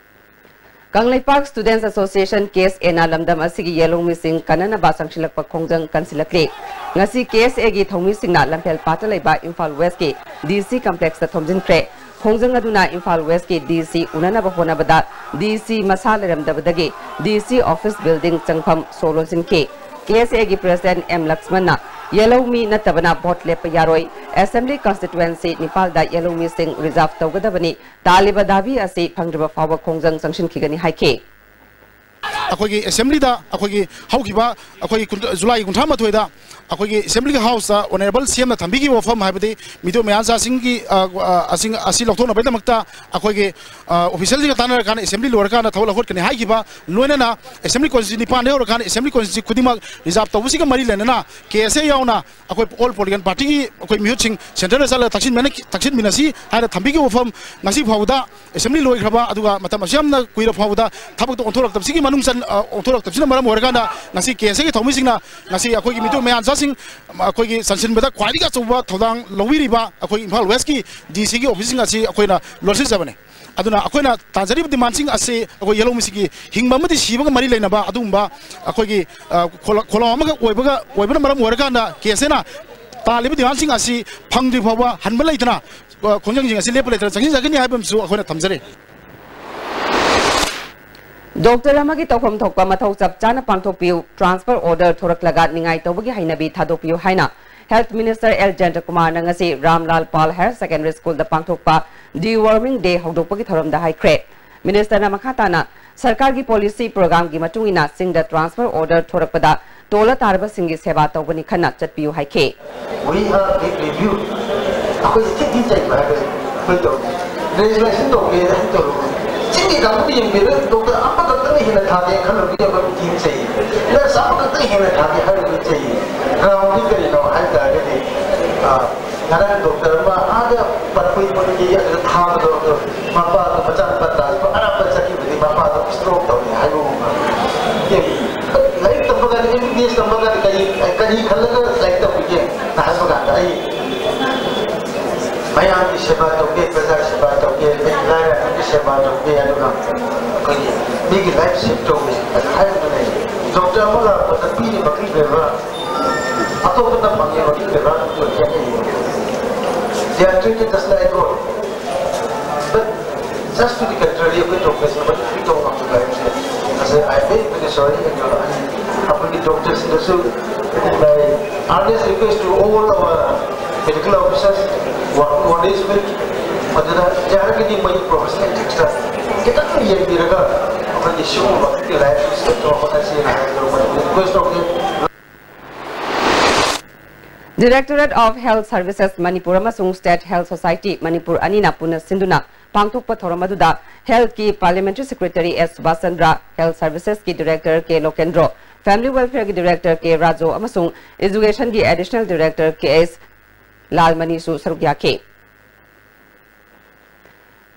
ꯀꯪꯂꯩꯄꯥꯛ ꯁ꯭ꯇꯨꯗꯦꯟꯠꯁ ꯑꯦꯁꯣꯁꯤꯌꯦꯁꯟ, ꯀꯦ ꯑꯦꯁ ꯑꯦꯅ ꯂꯝꯗꯝ ꯑꯁꯤꯒꯤ ꯌꯦꯜꯍꯧꯃꯤꯁꯤꯡ ꯀꯟꯅꯅꯕ ꯆꯪꯁꯤꯜꯂꯛꯄ ꯈꯣꯡꯖꯪ ꯀꯟꯁꯤꯜꯂꯛꯂꯤ꯫ ꯉꯁꯤ ꯀꯦ ꯑꯦꯁ ꯑꯦꯒꯤ ꯊꯧꯃꯤꯁꯤꯡꯅ ꯂꯝꯐꯦꯜ ꯄꯥꯠꯇ ꯂꯩꯕ ꯏꯝꯐꯥꯜ ꯋꯦꯁꯀꯤ ꯗꯤ ꯁꯤ ꯀꯝꯄ꯭ꯂꯦꯛꯁꯇ ꯊꯣꯝꯖꯤꯟꯈ꯭ꯔꯦ꯫ ꯈꯣꯡꯖꯪ ꯑꯗꯨꯅ ꯏꯝꯐꯥꯜ ꯋꯦꯁꯀꯤ ꯗꯤ ꯁꯤ ꯎꯅꯅꯕ ꯍꯣꯠꯅꯕꯗ ꯗꯤ ꯁꯤ ꯃꯁꯥ ꯂꯩꯔꯝꯗꯕꯗꯒꯤ ꯗꯤ ꯁꯤ ꯑꯣꯐꯤꯁ ꯕꯤꯜꯗꯤꯡ ꯆꯪꯐꯝ ꯁꯣ ꯂꯣꯟꯁꯤꯟꯈꯤ꯫ ꯀꯦ ꯑꯦꯁ ꯑꯦꯒꯤ ꯄ꯭ꯔꯁꯤꯗꯦꯟꯠ ꯑꯦꯝ ꯂꯛꯁꯃꯟꯅ ꯌꯦꯜꯍꯧꯃꯤ ꯅꯠꯇꯕꯅ ꯚꯣꯠ ꯂꯦꯞꯄ ꯌꯥꯔꯣꯏ, ꯑꯦꯁꯦꯝꯕ꯭ꯂꯤ ꯀꯟꯁꯇꯤꯇ꯭ꯋꯦꯟꯁꯤ ꯅꯤꯄꯥꯜꯗ ꯌꯦꯜꯍꯧꯃꯤꯁꯤꯡ ꯔꯤꯖꯥꯔꯚ ꯇꯧꯒꯗꯕꯅꯤ, ꯇꯥꯜꯂꯤꯕ ꯗꯥꯕꯤ ꯑꯁꯤ ꯐꯪꯗ꯭ꯔꯤꯕ ꯐꯥꯎꯕ ꯈꯣꯡꯖꯪ ꯆꯪꯁꯤꯟꯈꯤꯒꯅꯤ ꯍꯥꯏꯈꯤ꯫ ꯑꯩꯈꯣꯏꯒꯤ ꯑꯦꯁꯦꯝꯕ꯭ꯂꯤꯗ ꯑꯩꯈꯣꯏꯒꯤ ꯍꯧꯈꯤꯕ ꯑꯩꯈꯣꯏꯒꯤ ꯀꯨꯟ-, ꯖꯨꯂꯥꯏꯒꯤ ꯀꯨꯟꯊ꯭ꯔꯥ ꯃꯥꯊꯣꯏꯗ ꯑꯩꯈꯣꯏꯒꯤ ꯑꯦꯁꯦꯝꯕ꯭ꯂꯤꯒꯤ ꯍꯥꯎꯁꯇ ꯑꯣꯅꯔꯦꯕꯜ ꯁꯤ ꯑꯦꯝꯅ ꯊꯝꯕꯤꯈꯤꯕ ꯋꯥꯐꯝ, ꯍꯥꯏꯕꯗꯤ ꯃꯤꯇꯣꯞ ꯃꯌꯥꯟꯆꯥꯁꯤꯡꯒꯤ, ꯑ, ꯑ, ꯑꯁꯤ, ꯑꯁꯤ ꯂꯧꯊꯣꯛꯅꯕꯒꯤꯗꯃꯛꯇ ꯑꯩꯈꯣꯏꯒꯤ, ꯑ, ꯑꯣꯐꯤꯁꯤꯌꯦꯜꯁꯤꯡꯒ ꯇꯥꯟꯅꯔꯀꯥꯟꯗ ꯑꯦꯁꯦꯝꯕ꯭ꯂꯤ ꯂꯣꯏꯔꯀꯥꯟꯗ ꯊꯕꯛ ꯂꯧꯈꯠꯀꯅꯤ ꯍꯥꯏꯈꯤꯕ, ꯂꯣꯏꯅꯅ ꯑꯦꯁꯦꯝꯕ꯭ꯂꯤ ꯀꯣꯟꯁꯇꯤꯇ꯭ꯌꯨꯟꯁꯤ ꯅꯤꯄꯥꯟꯗꯒꯤ ꯍꯧꯔꯀꯥꯟꯗ ꯑꯦꯁꯦꯝꯕ꯭ꯂꯤ ꯀꯣꯟꯁꯇꯤꯇ꯭ꯌꯨꯟꯁꯤ ꯈꯨꯗꯤꯡꯃꯛ ꯔꯤꯖꯥꯔꯕ ꯇꯧꯕꯁꯤꯒ ꯃꯔꯤ ꯂꯩꯅꯅ ꯀꯦ ꯑꯦꯁ ꯑꯦ ꯌꯥꯎꯅ ꯑꯩꯈꯣꯏ ꯑꯣꯜ ꯄꯣꯂꯤꯇꯤꯀꯦꯜ ꯄꯥꯔꯇꯤꯒꯤ ꯑꯩꯈꯣꯏ ꯃꯤꯍꯨꯠꯁꯤꯡ ꯁꯦꯟꯇꯔꯗ ꯆꯠꯂꯒ ꯇꯛꯁꯤꯟꯃꯤꯟꯅ-, ꯇꯛꯁꯤꯟꯃꯤꯟꯅꯁꯤ ꯍꯥꯏꯅ ꯊꯝꯕꯤꯈꯤꯕ ꯋꯥꯐꯝ ꯉꯁꯤ ꯐꯥꯎꯕꯗ ꯑꯦꯁꯦꯝꯕ꯭ꯂꯤ ꯂꯣꯏꯈ꯭ꯔꯕ, ꯑꯗꯨꯒ ꯃꯇꯝ ꯑꯁꯨꯛ ꯌꯥꯝꯅ ꯀꯨꯏꯔ ꯐꯥꯎꯕꯗ ꯊꯕꯛꯇ ꯑꯣꯟꯊꯣꯔꯛꯇꯕꯁꯤꯒꯤ ꯃꯅꯨꯡ ꯆꯟ-, ꯑ, ꯑꯣꯟꯊꯣꯔꯛꯇꯕꯁꯤꯅ ꯃꯔꯝ ꯑꯣꯏꯔꯀꯥꯟꯗ ꯉꯁꯤ ꯀꯦ ꯑꯦꯁ ꯑꯦꯒꯤ ꯊꯧꯃꯤꯁꯤꯡꯅ ꯉꯁꯤ ꯑꯩꯈꯣꯏꯒꯤ ꯃꯤꯇꯣꯞ ꯃꯌꯥꯟꯆꯥꯁꯤꯡ ꯑꯩꯈꯣꯏꯒꯤ ꯆꯟꯁꯤꯟꯕꯗ ꯈ꯭ꯋꯥꯏꯗꯒꯤ ꯑꯆꯧꯕ ꯊꯧꯗꯥꯡ ꯂꯧꯕꯤꯔꯤꯕ ꯑꯩꯈꯣꯏ ꯏꯝꯐꯥꯜ ꯋꯦꯁꯀꯤ ꯗꯤ ꯁꯤꯒꯤ ꯑꯣꯐꯤꯁꯁꯤꯡ ꯑꯁꯤ ꯑꯩꯈꯣꯏꯅ ꯂꯣꯠꯁꯤꯟꯖꯕꯅꯤ꯫ ꯑꯗꯨꯅ ꯑꯩꯈꯣꯏꯅ ꯇꯥꯟꯖꯔꯤꯕ ꯗꯤꯃꯥꯟꯁꯤꯡ ꯑꯁꯤ ꯑꯩꯈꯣꯏ ꯌꯦꯂꯧꯃꯤꯁꯤꯒꯤ ꯍꯤꯡꯕ ꯑꯃꯗꯤ ꯁꯤꯕꯒ ꯃꯔꯤ ꯂꯩꯅꯕ ꯑꯗꯨꯒꯨꯝꯕ ꯑꯩꯈꯣꯏꯒꯤ, ꯑ, ꯈꯣꯜꯂꯥꯎ-, ꯈꯣꯜꯂꯥꯎ ꯑꯃꯈꯛ ꯑꯣꯏꯕꯒ, ꯑꯣꯏꯕꯅ ꯃꯔꯝ ꯑꯣꯏꯔꯀꯥꯟꯗ ꯀꯦ ꯑꯦꯁ ꯑꯦꯅ ꯇꯥꯜꯂꯤꯕ ꯗꯤꯃꯥꯟꯁꯤꯡ ꯑꯁꯤ ꯐꯪꯗ꯭ꯔꯤ ꯐꯥꯎꯕ ꯍꯟꯕ ꯂꯩꯇꯅ, ꯑ, ꯈꯣꯡꯖꯪꯁꯤꯡ ꯑꯁꯤ ꯂꯦꯞꯄ ꯂꯩꯇꯅ ꯆꯪꯁꯤꯟꯖꯒꯅꯤ ꯍꯥꯏꯕ ꯑꯃꯁꯨ ꯑꯩꯈꯣꯏꯅ ꯊꯝꯖꯔꯤ꯫ ꯗꯣꯛꯇꯔ ꯑꯃꯒꯤ ꯇꯧꯐꯝ ꯊꯣꯛꯄ ꯃꯊꯧ ꯆꯞ ꯆꯥꯅ ꯄꯥꯡꯊꯣꯛꯄꯤꯌꯨ, ꯇ꯭ꯔꯥꯟꯁꯐꯔ ꯑꯣꯔꯗꯔ ꯊꯣꯔꯛꯂꯒ ꯅꯤꯡꯉꯥꯏ ꯇꯧꯕꯒꯤ ꯍꯩꯅꯕꯤ ꯊꯥꯗꯣꯛꯄꯤꯌꯨ ꯍꯥꯏꯅ ꯍꯦꯜꯊ ꯃꯤꯅꯤꯁꯇꯔ ꯑꯦꯜ ꯖꯌꯟꯇꯀꯨꯃꯥꯔꯅ ꯉꯁꯤ ꯔꯥꯝꯂꯥꯜ ꯄꯥꯜ ꯍꯥꯌꯔ ꯁꯦꯀꯦꯟꯗꯔꯤ ꯁ꯭ꯀꯨꯜꯗ ꯄꯥꯡꯊꯣꯛꯄ ꯗꯤ ꯋꯥꯔꯃꯤꯡ ꯗꯦ ꯍꯧꯗꯣꯛꯄꯒꯤ ꯊꯧꯔꯝꯗ ꯍꯥꯏꯈ꯭ꯔꯦ꯫ ꯃꯤꯅꯤꯁꯇꯔꯅ ꯃꯈꯥ ꯇꯥꯅ ꯁꯔꯀꯥꯔꯒꯤ ꯄꯣꯂꯤꯁꯤ ꯄ꯭ꯔꯣꯒ꯭ꯔꯥꯝꯒꯤ ꯃꯇꯨꯡ ꯏꯟꯅ ꯆꯤꯡꯗ ꯇ꯭ꯔꯥꯟꯁꯐꯔ ꯑꯣꯔꯗꯔ ꯊꯣꯔꯛꯄꯗ ꯇꯣꯜꯂ ꯇꯥꯔꯕꯁꯤꯡꯒꯤ ꯁꯦꯕꯥ ꯇꯧꯕꯅꯤ ꯈꯟꯅ ꯆꯠꯄꯤꯌꯨ ꯍꯥꯏꯈꯤ꯫ We have big review. ꯑꯩꯈꯣꯏꯁꯦ ꯊꯤꯟ ꯊꯤꯟ ꯆꯩꯕ ꯍꯥꯏꯕꯁꯦ ꯑꯩꯈꯣꯏ ꯇꯧꯗꯦ꯫ ꯔꯦꯖꯤꯒꯅꯦꯁꯟ ꯇꯧꯒꯦ ꯍꯥꯏꯅ ꯇꯧꯔꯨꯕ꯫ ꯆꯤꯡꯒꯤ ꯀꯥꯡꯕꯨꯗꯤ ꯌꯦꯡꯕꯤꯔꯣꯏ, ꯗꯣꯛꯇꯔ ꯑꯃꯈꯛꯇꯪ ꯍꯦꯟꯅ ꯊꯥꯒꯦ ꯈꯜꯂꯨꯕꯗꯤ ꯑꯩꯈꯣꯏ ꯊꯤꯟ ꯆꯩꯌꯦ꯫ ꯅꯔꯁ ꯑꯃꯈꯛꯇꯪ ꯍꯦꯟꯅ ꯊꯥꯒꯦ ꯍꯥꯏꯔꯨꯕꯗꯤ ꯆꯩꯌꯦ꯫ ꯒ꯭ꯔꯥꯎꯟꯗꯤ ꯀꯔꯤꯅꯣ ꯍꯥꯏ ꯇꯥꯔꯒꯗꯤ, ꯑ, ꯉꯔꯥꯡ ꯗꯣꯛꯇꯔ ꯑꯃ ꯑꯥꯗ ꯄꯟꯄꯨꯏ ꯄꯟꯒꯤ ꯑꯗꯨꯗ ꯊꯥꯕꯗꯣ, ꯑꯗꯣ ꯃꯄꯥꯗꯣ ꯃꯆꯥꯅꯨꯄꯥ ꯇ꯭ꯔꯥꯟꯁꯐꯔ ꯑꯔꯥꯞꯄ ꯆꯠꯈꯤꯕꯗꯤ ꯃꯄꯥꯗꯣ ꯁ꯭ꯇ꯭ꯔꯣꯛ ꯇꯧꯔꯦ ꯍꯥꯏꯕꯒꯨꯝꯕ꯫ ꯑꯦ, ꯂꯥꯏꯔꯤꯛ ꯇꯝꯕ ꯀꯥꯟꯗ, ꯑꯦꯝ ꯕꯤ ꯕꯤ ꯑꯦꯁ ꯇꯝꯕ ꯀꯥꯟꯗ ꯀꯔꯤ, ꯀꯔꯤ ꯈꯜꯂꯒ ꯂꯥꯏꯔꯤꯛ ꯇꯝꯕꯤꯒꯦ ꯍꯥꯏꯕ ꯀꯥꯟꯗ ꯑꯩ ꯃꯌꯥꯝꯒꯤ ꯁꯦꯕꯥ ꯇꯧꯒꯦ, ꯄ꯭ꯔꯖꯥ ꯁꯦꯕꯥ ꯇꯧꯒꯦ, ꯃꯤ ꯂꯥꯏꯔꯕꯒꯤ ꯁꯦꯕꯥ ꯇꯧꯒꯦ, ꯑꯗꯨꯒ ꯑꯩꯈꯣꯏꯒꯤ ꯃꯤꯒꯤ ꯂꯥꯏꯐ ꯁꯦꯚ ꯇꯧꯒꯦ ꯍꯥꯏꯕꯗꯨꯅꯦ꯫ ꯗꯣꯛꯇꯔ ꯑꯃ ꯂꯥꯛꯄꯗ ꯄꯤꯔꯤꯕ ꯄꯤꯔꯤꯕ ꯑꯇꯣꯞꯄꯅ ꯐꯪꯉꯤꯕ ꯄꯤꯔꯤꯕ ꯑꯗꯨ ꯈꯦꯠꯅꯩ꯫ They are treated just like God. But just to the contrary, ꯑꯩꯈꯣꯏ ꯗꯣꯛꯇꯔꯁꯤꯡ ꯃꯗꯨ ꯇꯧꯕ ꯉꯝꯗꯕ ꯍꯥꯏꯕꯁꯦ, ꯑꯁꯤ I am very, very sorry, and ꯑꯩꯈꯣꯏꯒꯤ ꯗꯣꯛꯇꯔꯁꯤꯡꯗꯁꯨ, it is my earnest request to all our medical officers working on this field, ꯃꯗꯨꯗ ꯌꯥꯔꯒꯗꯤ ꯃꯣꯏꯒꯤ professional ethicsꯇ ꯈꯤꯇꯪ ꯌꯦꯡꯕꯤꯔꯒ, ꯑꯩꯈꯣꯏꯒꯤ ꯁꯤꯒꯨꯝꯕ ꯈꯛꯀꯤ ꯂꯥꯏꯔꯤꯛꯁꯦ ꯇꯧꯔꯛꯄꯗ ꯁꯤ ꯍꯥꯏꯕꯗꯣ ꯃꯅꯤꯄꯨꯔ ꯔꯤꯀ꯭ꯋꯦꯁ ꯇꯧꯒꯦ꯫ Directorate of Health Services Manipur ꯑꯃꯁꯨꯡ State Health Society Manipur ꯑꯅꯤꯅ ꯄꯨꯟꯅ ꯁꯤꯟꯗꯨꯅ ꯄꯥꯡꯊꯣꯛꯄ ꯊꯧꯔꯝ ꯑꯗꯨꯗ Health ꯀꯤ Parliamentary Secretary S Subhas Chandra, Health Services ꯀꯤ Director ꯀꯦ ꯂꯣꯀꯦꯟꯗ꯭ꯔꯣ, Family Welfare ꯒꯤ Director ꯀꯦ ꯔꯥꯖꯨ ꯑꯃꯁꯨꯡ Education ꯒꯤ Additional Director ꯀꯦ ꯑꯦꯁ ꯂꯥꯜꯃꯅꯤꯁꯨ ꯁꯔꯨꯛ ꯌꯥꯈꯤ꯫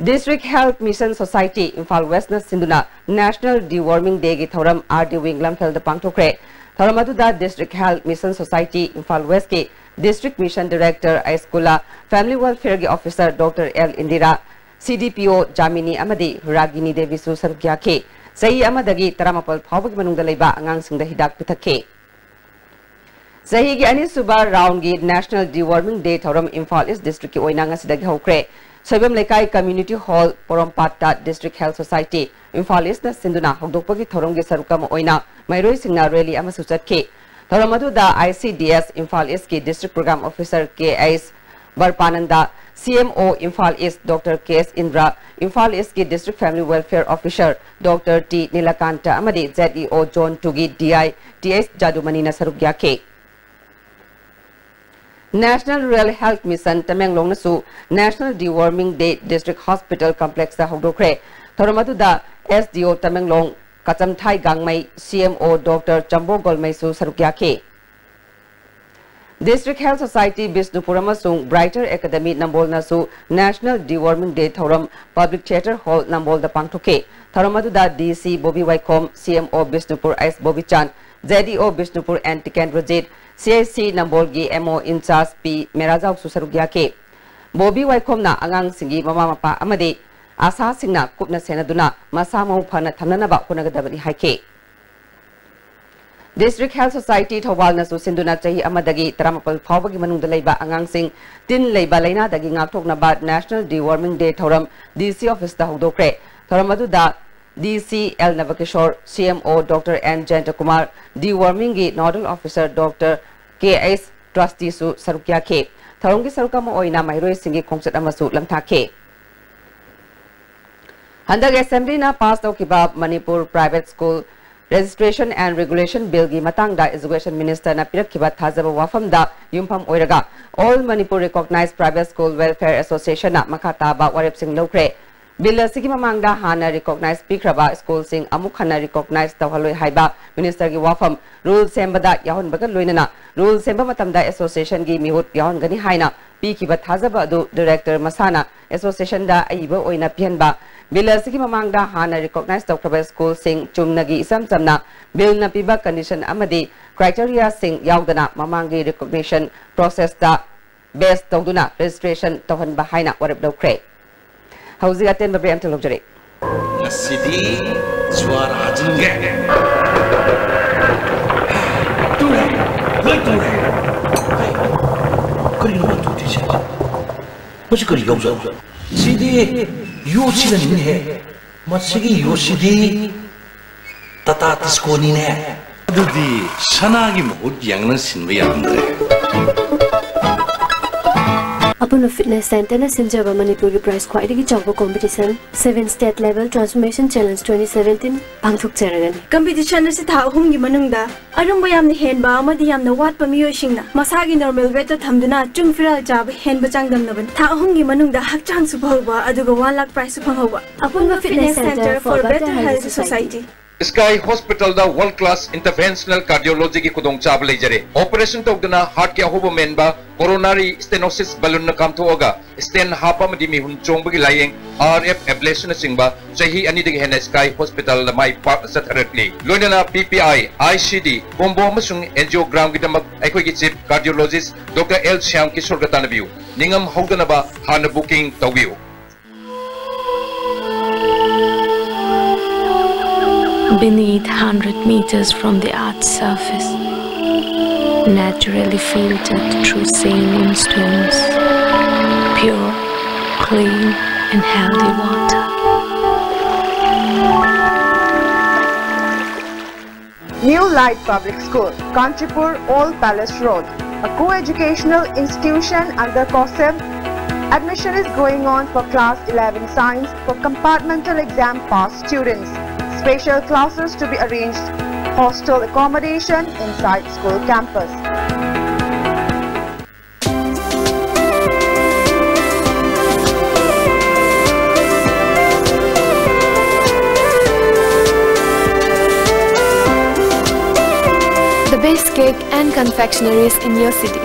District Health Mission Society Imphal ꯋꯦꯁꯅ ꯁꯤꯟꯗꯨꯅ National Deworming Day ꯒꯤ ꯊꯧꯔꯝ ꯑꯥꯔ ꯗꯤ ꯋꯤꯡ ꯂꯝꯐꯦꯜꯗ ꯄꯥꯡꯊꯣꯛꯈ꯭ꯔꯦ꯫ ꯊꯧꯔꯝ ꯑꯗꯨꯗ District Health Mission Society Imphal ꯋꯦꯁꯀꯤ District Mission Director ꯑꯥꯏꯁꯀꯨꯂꯥ, Family Welfare ꯒꯤ Officer ꯗꯣꯛꯇꯔ ꯑꯦꯜ ꯏꯟꯗꯤꯔꯥ, ꯁꯤ ꯗꯤ ꯄꯤ ꯑꯣ ꯖꯥꯃꯤꯅꯤ ꯑꯃꯗꯤ ꯔꯥꯒꯤꯅꯤ ꯗꯦꯕꯤꯁꯨ ꯁꯔꯨꯛ ꯌꯥꯈꯤ꯫ ꯆꯍꯤ ꯑꯃꯗꯒꯤ ꯇꯔꯥꯃꯥꯄꯜ ꯐꯥꯎꯕꯒꯤ ꯃꯅꯨꯡꯗ ꯂꯩꯕ ꯑꯉꯥꯡꯁꯤꯡꯗ ꯍꯤꯗꯥꯛ ꯄꯤꯊꯛꯈꯤ꯫ ꯆꯍꯤꯒꯤ ꯑꯅꯤꯁꯨꯕ ꯔꯥꯎꯟꯒꯤ National Deworming Day ꯊꯧꯔꯝ ꯏꯝꯐꯥꯜ ꯏꯁ ꯗꯤꯁꯇ꯭ꯔꯤꯛꯀꯤ ꯑꯣꯏꯅ ꯉꯁꯤꯗꯒꯤ ꯍꯧꯈ꯭ꯔꯦ꯫ ꯁꯣꯏꯕꯝ ꯂꯩꯀꯥꯏ ꯀꯝꯃ꯭ꯌꯨꯅꯤꯇꯤ ꯍꯣꯜ ꯄꯣꯔꯣꯝꯄꯥꯠꯇ District Health Society ꯏꯝꯐꯥꯜ ꯏꯁꯅ ꯁꯤꯟꯗꯨꯅ ꯍꯧꯗꯣꯛꯄꯒꯤ ꯊꯧꯔꯝꯒꯤ ꯁꯔꯨꯛ ꯑꯃ ꯑꯣꯏꯅ ꯃꯍꯩꯔꯣꯏꯁꯤꯡꯅ ꯔꯦꯂꯤ ꯑꯃꯁꯨ ꯆꯠꯈꯤ꯫ ꯊꯧꯔꯝ ꯑꯗꯨꯗ I C D S Imphal ꯏꯁꯀꯤ District Program Officer ꯀꯦ ꯑꯩꯁ ꯕꯔꯄꯥꯅꯟꯗ, C M O Imphal east doctor K S Indra, Imphal ꯏꯁꯀꯤ District Family Welfare Officer doctor T Nilakanta ꯑꯃꯗꯤ ꯖꯦꯠ ꯏ ꯑꯣ Zone ꯇꯨꯒꯤ ꯗꯤ ꯑꯥꯏ ꯇꯤ ꯑꯩꯆ ꯖꯥꯗꯨꯃꯅꯤꯅ ꯁꯔꯨꯛ ꯌꯥꯈꯤ꯫ National Rural Health Mission ꯇꯃꯦꯡꯂꯣꯡꯅꯁꯨ National Deworming Day District Hospital Complexꯇ ꯍꯧꯗꯣꯛꯈ꯭ꯔꯦ꯫ ꯊꯧꯔꯝ ꯑꯗꯨꯗ ꯑꯦꯁ ꯗꯤ ꯑꯣ ꯇꯃꯦꯡꯂꯣꯡ ꯀꯆꯝꯊꯥꯏ ꯒꯥꯡꯃꯩ, ꯁꯤ ꯑꯦꯝ ꯑꯣ ꯗꯣꯛꯇꯔ ꯆꯝꯕꯣ ꯒꯣꯜꯃꯩꯁꯨ ꯁꯔꯨꯛ ꯌꯥꯈꯤ꯫ District Health Society ꯕꯤꯁꯅꯨꯄꯨꯔ ꯑꯃꯁꯨꯡ Brighter Academy ꯅꯝꯕꯣꯜꯅꯁꯨ National Deworming Day ꯊꯧꯔꯝ Public Theatre Hall ꯅꯝꯕꯣꯜꯗ ꯄꯥꯡꯊꯣꯛꯈꯤ꯫ ꯊꯧꯔꯝ ꯑꯗꯨꯗ ꯗꯤ ꯁꯤ ꯕꯣꯕꯤ ꯋꯥꯏꯈꯣꯝ, ꯁꯤ ꯑꯦꯝ ꯑꯣ ꯕꯤꯁꯅꯨꯄꯨꯔ ꯑꯩꯁ ꯕꯣꯕꯤꯆꯥꯟ, ꯖꯦꯠ ꯏ ꯑꯣ ꯕꯤꯁꯅꯨꯄꯨꯔ ꯑꯦꯟ ꯇꯤꯀꯦꯟꯗ꯭ꯔꯖꯤꯠ, ꯁꯤ H C ꯅꯝꯕꯣꯜꯒꯤ M O in charge ꯄꯤ ꯃꯦꯔꯥꯖꯥꯎꯁꯨ ꯁꯔꯨꯛ ꯌꯥꯈꯤ꯫ ꯕꯣꯕꯤ ꯋꯥꯏꯈꯣꯝꯅ ꯑꯉꯥꯡꯁꯤꯡꯒꯤ ꯃꯃꯥ ꯃꯄꯥ ꯑꯃꯗꯤ ꯑꯥꯁꯥꯁꯤꯡꯅ ꯀꯨꯞꯅ ꯁꯦꯟꯅꯗꯨꯅ ꯃꯁꯥ ꯃꯎ ꯐꯅ ꯊꯝꯅꯅꯕ ꯍꯣꯠꯅꯒꯗꯕꯅꯤ ꯍꯥꯏꯈꯤ꯫ District Health Society ꯊꯧꯕꯥꯜꯅꯁꯨ ꯁꯤꯟꯗꯨꯅ ꯆꯍꯤ ꯑꯃꯗꯒꯤ ꯇꯔꯥꯃꯥꯄꯜ ꯐꯥꯎꯕꯒꯤ ꯃꯅꯨꯡꯗ ꯂꯩꯕ ꯑꯉꯥꯡꯁꯤꯡ ꯇꯤꯟ ꯂꯩꯕ ꯂꯥꯏꯅꯥꯗꯒꯤ ꯉꯥꯛꯊꯣꯛꯅꯕ National Deworming Day ꯊꯧꯔꯝ ꯗꯤ ꯁꯤ ꯑꯣꯐꯤꯁꯇ ꯍꯧꯗꯣꯛꯈ꯭ꯔꯦ꯫ ꯊꯧꯔꯝ ꯑꯗꯨꯗ ꯗꯤ C L ꯅꯕꯀꯤꯁꯣꯔ, C M O doctor N Jayantakumar, dewormingꯒꯤ nodal officer doctor K H ꯇ꯭ꯔꯁꯇꯤꯁꯨ ꯁꯔꯨꯛ ꯌꯥꯈꯤ꯫ ꯊꯧꯔꯝꯒꯤ ꯁꯔꯨꯛ ꯑꯃ ꯑꯣꯏꯅ ꯃꯍꯩꯔꯣꯏꯁꯤꯡꯒꯤ ꯈꯣꯡꯆꯠ ꯑꯃꯁꯨ ꯂꯝꯊꯥꯈꯤ꯫ ꯍꯟꯗꯛ Assembly ꯅ pass ꯇꯧꯈꯤꯕ Manipur Private School Registration and Regulation Bill ꯒꯤ ꯃꯇꯥꯡꯗ Education Minister ꯅ ꯄꯤꯔꯛꯈꯤꯕ ꯊꯥꯖꯕ ꯋꯥꯐꯝꯗ ꯌꯨꯝꯐꯝ ꯑꯣꯏꯔꯒ All Manipur Recognized Private School Welfare Association ꯅ ꯃꯈꯥ ꯇꯥꯕ ꯋꯥꯔꯦꯞꯁꯤꯡ ꯂꯧꯈ꯭ꯔꯦ꯫ Bill ꯑꯁꯤꯒꯤ ꯃꯃꯥꯡꯗ ꯍꯥꯟꯅ recognize ꯄꯤꯈ꯭ꯔꯕ school ꯁꯤꯡ ꯑꯃꯨꯛ ꯍꯟꯅ recognize ꯇꯧꯍꯜꯂꯣꯏ ꯍꯥꯏꯕ Minister ꯒꯤ ꯋꯥꯐꯝ rule ꯁꯦꯝꯕꯗ ꯌꯥꯎꯍꯟꯕꯒ ꯂꯣꯏꯅꯅ rule ꯁꯦꯝꯕ ꯃꯇꯝꯗ association ꯒꯤ ꯃꯤꯍꯨꯠ ꯌꯥꯎꯍꯟꯒꯅꯤ ꯍꯥꯏꯅ ꯄꯤꯈꯤꯕ ꯊꯥꯖꯕ ꯑꯗꯨ Director ꯃꯁꯥꯅ association ꯗ ꯑꯏꯕ ꯑꯣꯏꯅ ꯄꯤꯍꯟꯕ, Bill ꯑꯁꯤꯒꯤ ꯃꯃꯥꯡꯗ ꯍꯥꯟꯅ recognize ꯇꯧꯈ꯭ꯔꯕ school ꯁꯤꯡ ꯆꯨꯝꯅꯒꯤ ꯏꯆꯝ ꯆꯝꯅ Bill ꯅ ꯄꯤꯕ condition ꯑꯃꯗꯤ criteria ꯁꯤꯡ ꯌꯥꯎꯗꯅ ꯃꯃꯥꯡꯒꯤ recognition process ꯇ base ꯇꯧꯗꯨꯅ registration ꯇꯧꯍꯟꯕ ꯍꯥꯏꯅ ꯋꯥꯔꯦꯞ ꯂꯧꯈ꯭ꯔꯦ꯫ ꯍꯧꯖꯤꯛ ꯑꯇꯦꯟꯕ break ꯑꯃꯇ ꯂꯧꯖꯔꯤ꯫ ꯉꯁꯤꯗꯤ ꯖ꯭ꯋꯥꯔ ꯍꯥꯖꯤꯟꯒꯦ꯫ ꯇꯨꯔꯦ, ꯂꯣꯏ ꯇꯨꯔꯦ꯫ ꯍꯩ, ꯀꯔꯤꯅꯣ ꯃꯥ ꯇꯨꯗ꯭ꯔꯤꯁꯦ? ꯃꯁꯤ ꯀꯔꯤ ꯌꯥꯎꯖꯥꯠꯅꯣ? ꯁꯤꯗꯤ ꯌꯣꯠꯁꯤꯗꯅꯤꯅꯦꯍꯦ꯫ ꯃꯁꯤꯒꯤ ꯌꯣꯠꯁꯤꯗꯤ ꯇꯥꯇꯥ ꯇꯤꯁꯀꯣꯅꯤꯅꯦ꯫ ꯑꯗꯨꯗꯤ ꯁꯅꯥꯒꯤ ꯃꯍꯨꯠ ꯌꯥꯡꯅ ꯁꯤꯟꯕ ꯌꯥꯔꯝꯗ꯭ꯔꯦ꯫ ꯑꯄꯨꯟꯕ Fitness Centre ꯅ ꯁꯤꯟꯖꯕ ꯃꯅꯤꯄꯨꯔꯒꯤ prize ꯈ꯭ꯋꯥꯏꯗꯒꯤ ꯆꯥꯎꯕ competition Seven State Level Transformation Challenge twenty seventeen ꯄꯥꯡꯊꯣꯛꯆꯔꯒꯅꯤ꯫ Competition ꯑꯁꯤ ꯊꯥ ꯑꯍꯨꯝꯒꯤ ꯃꯅꯨꯡꯗ ꯑꯔꯨꯝꯕ ꯌꯥꯝꯅ ꯍꯦꯟꯕ ꯑꯃꯗꯤ ꯌꯥꯝꯅ ꯋꯥꯠꯄ ꯃꯤꯑꯣꯏꯁꯤꯡꯅ ꯃꯁꯥꯒꯤ normal weight ꯇ ꯊꯝꯗꯨꯅ ꯆꯨꯡ ꯐꯤꯔꯥꯜ ꯆꯥꯕ ꯍꯦꯟꯕ ꯆꯥꯡꯗꯝꯅꯕꯅꯤ꯫ ꯊꯥ ꯑꯍꯨꯝꯒꯤ ꯃꯅꯨꯡꯗ ꯍꯛꯆꯥꯡꯁꯨ ꯐꯍꯧꯕ ꯑꯗꯨꯒ one lakh prize ꯁꯨ ꯐꯪꯍꯧꯕ꯫ ꯑꯄꯨꯟꯕ Fitness Centre for Better Healthy Society꯫ Sky Hospital the world class interventional cardiology ꯒꯤ ꯈꯨꯗꯣꯡꯆꯥꯕ ꯂꯩꯖꯔꯦ꯫ Operation ꯇꯧꯗꯅ heart ꯀꯤ ꯑꯍꯣꯕ ꯃꯦꯟꯕ, coronary stenosis balloon ꯅ ꯀꯥꯝꯊꯣꯛꯑꯒ stent ꯍꯥꯞꯄ ꯑꯃꯗꯤ ꯃꯤꯍꯨꯟ ꯆꯣꯡꯕꯒꯤ ꯂꯥꯌꯦꯡ, R F ablation ꯅꯆꯤꯡꯕ ꯆꯍꯤ ꯑꯅꯤꯗꯒꯤ ꯍꯦꯟꯅ Sky Hospital ꯗ ꯃꯥꯏ ꯄꯥꯛꯅ ꯆꯠꯊꯔꯛꯂꯤ꯫ ꯂꯣꯏꯅꯅ P P I, I C D, combo ꯑꯃꯁꯨꯡ angiogram ꯒꯤꯗꯃꯛ ꯑꯩꯈꯣꯏꯒꯤ chief cardiologist Doctor L Shyam Kishore ꯒ ꯇꯥꯟꯅꯕꯤꯌꯨ꯫ ꯅꯤꯡꯉꯝ ꯍꯧꯗꯅꯕ ꯍꯥꯟꯅ booking ꯇꯧꯕꯤꯌꯨ꯫ Beneath, hundred meters from the earth's surface, naturally filtered through saline stones, pure, clean, and healthy water. New Light Public School, Kanchipur, Old Palace Road, a co-educational institution under COSEB, Admission is going on for class eleven science for compartmental exam pass students. Special classes to be arranged. Hostel accommodation inside school campus. The best cake and confectionaries in your city.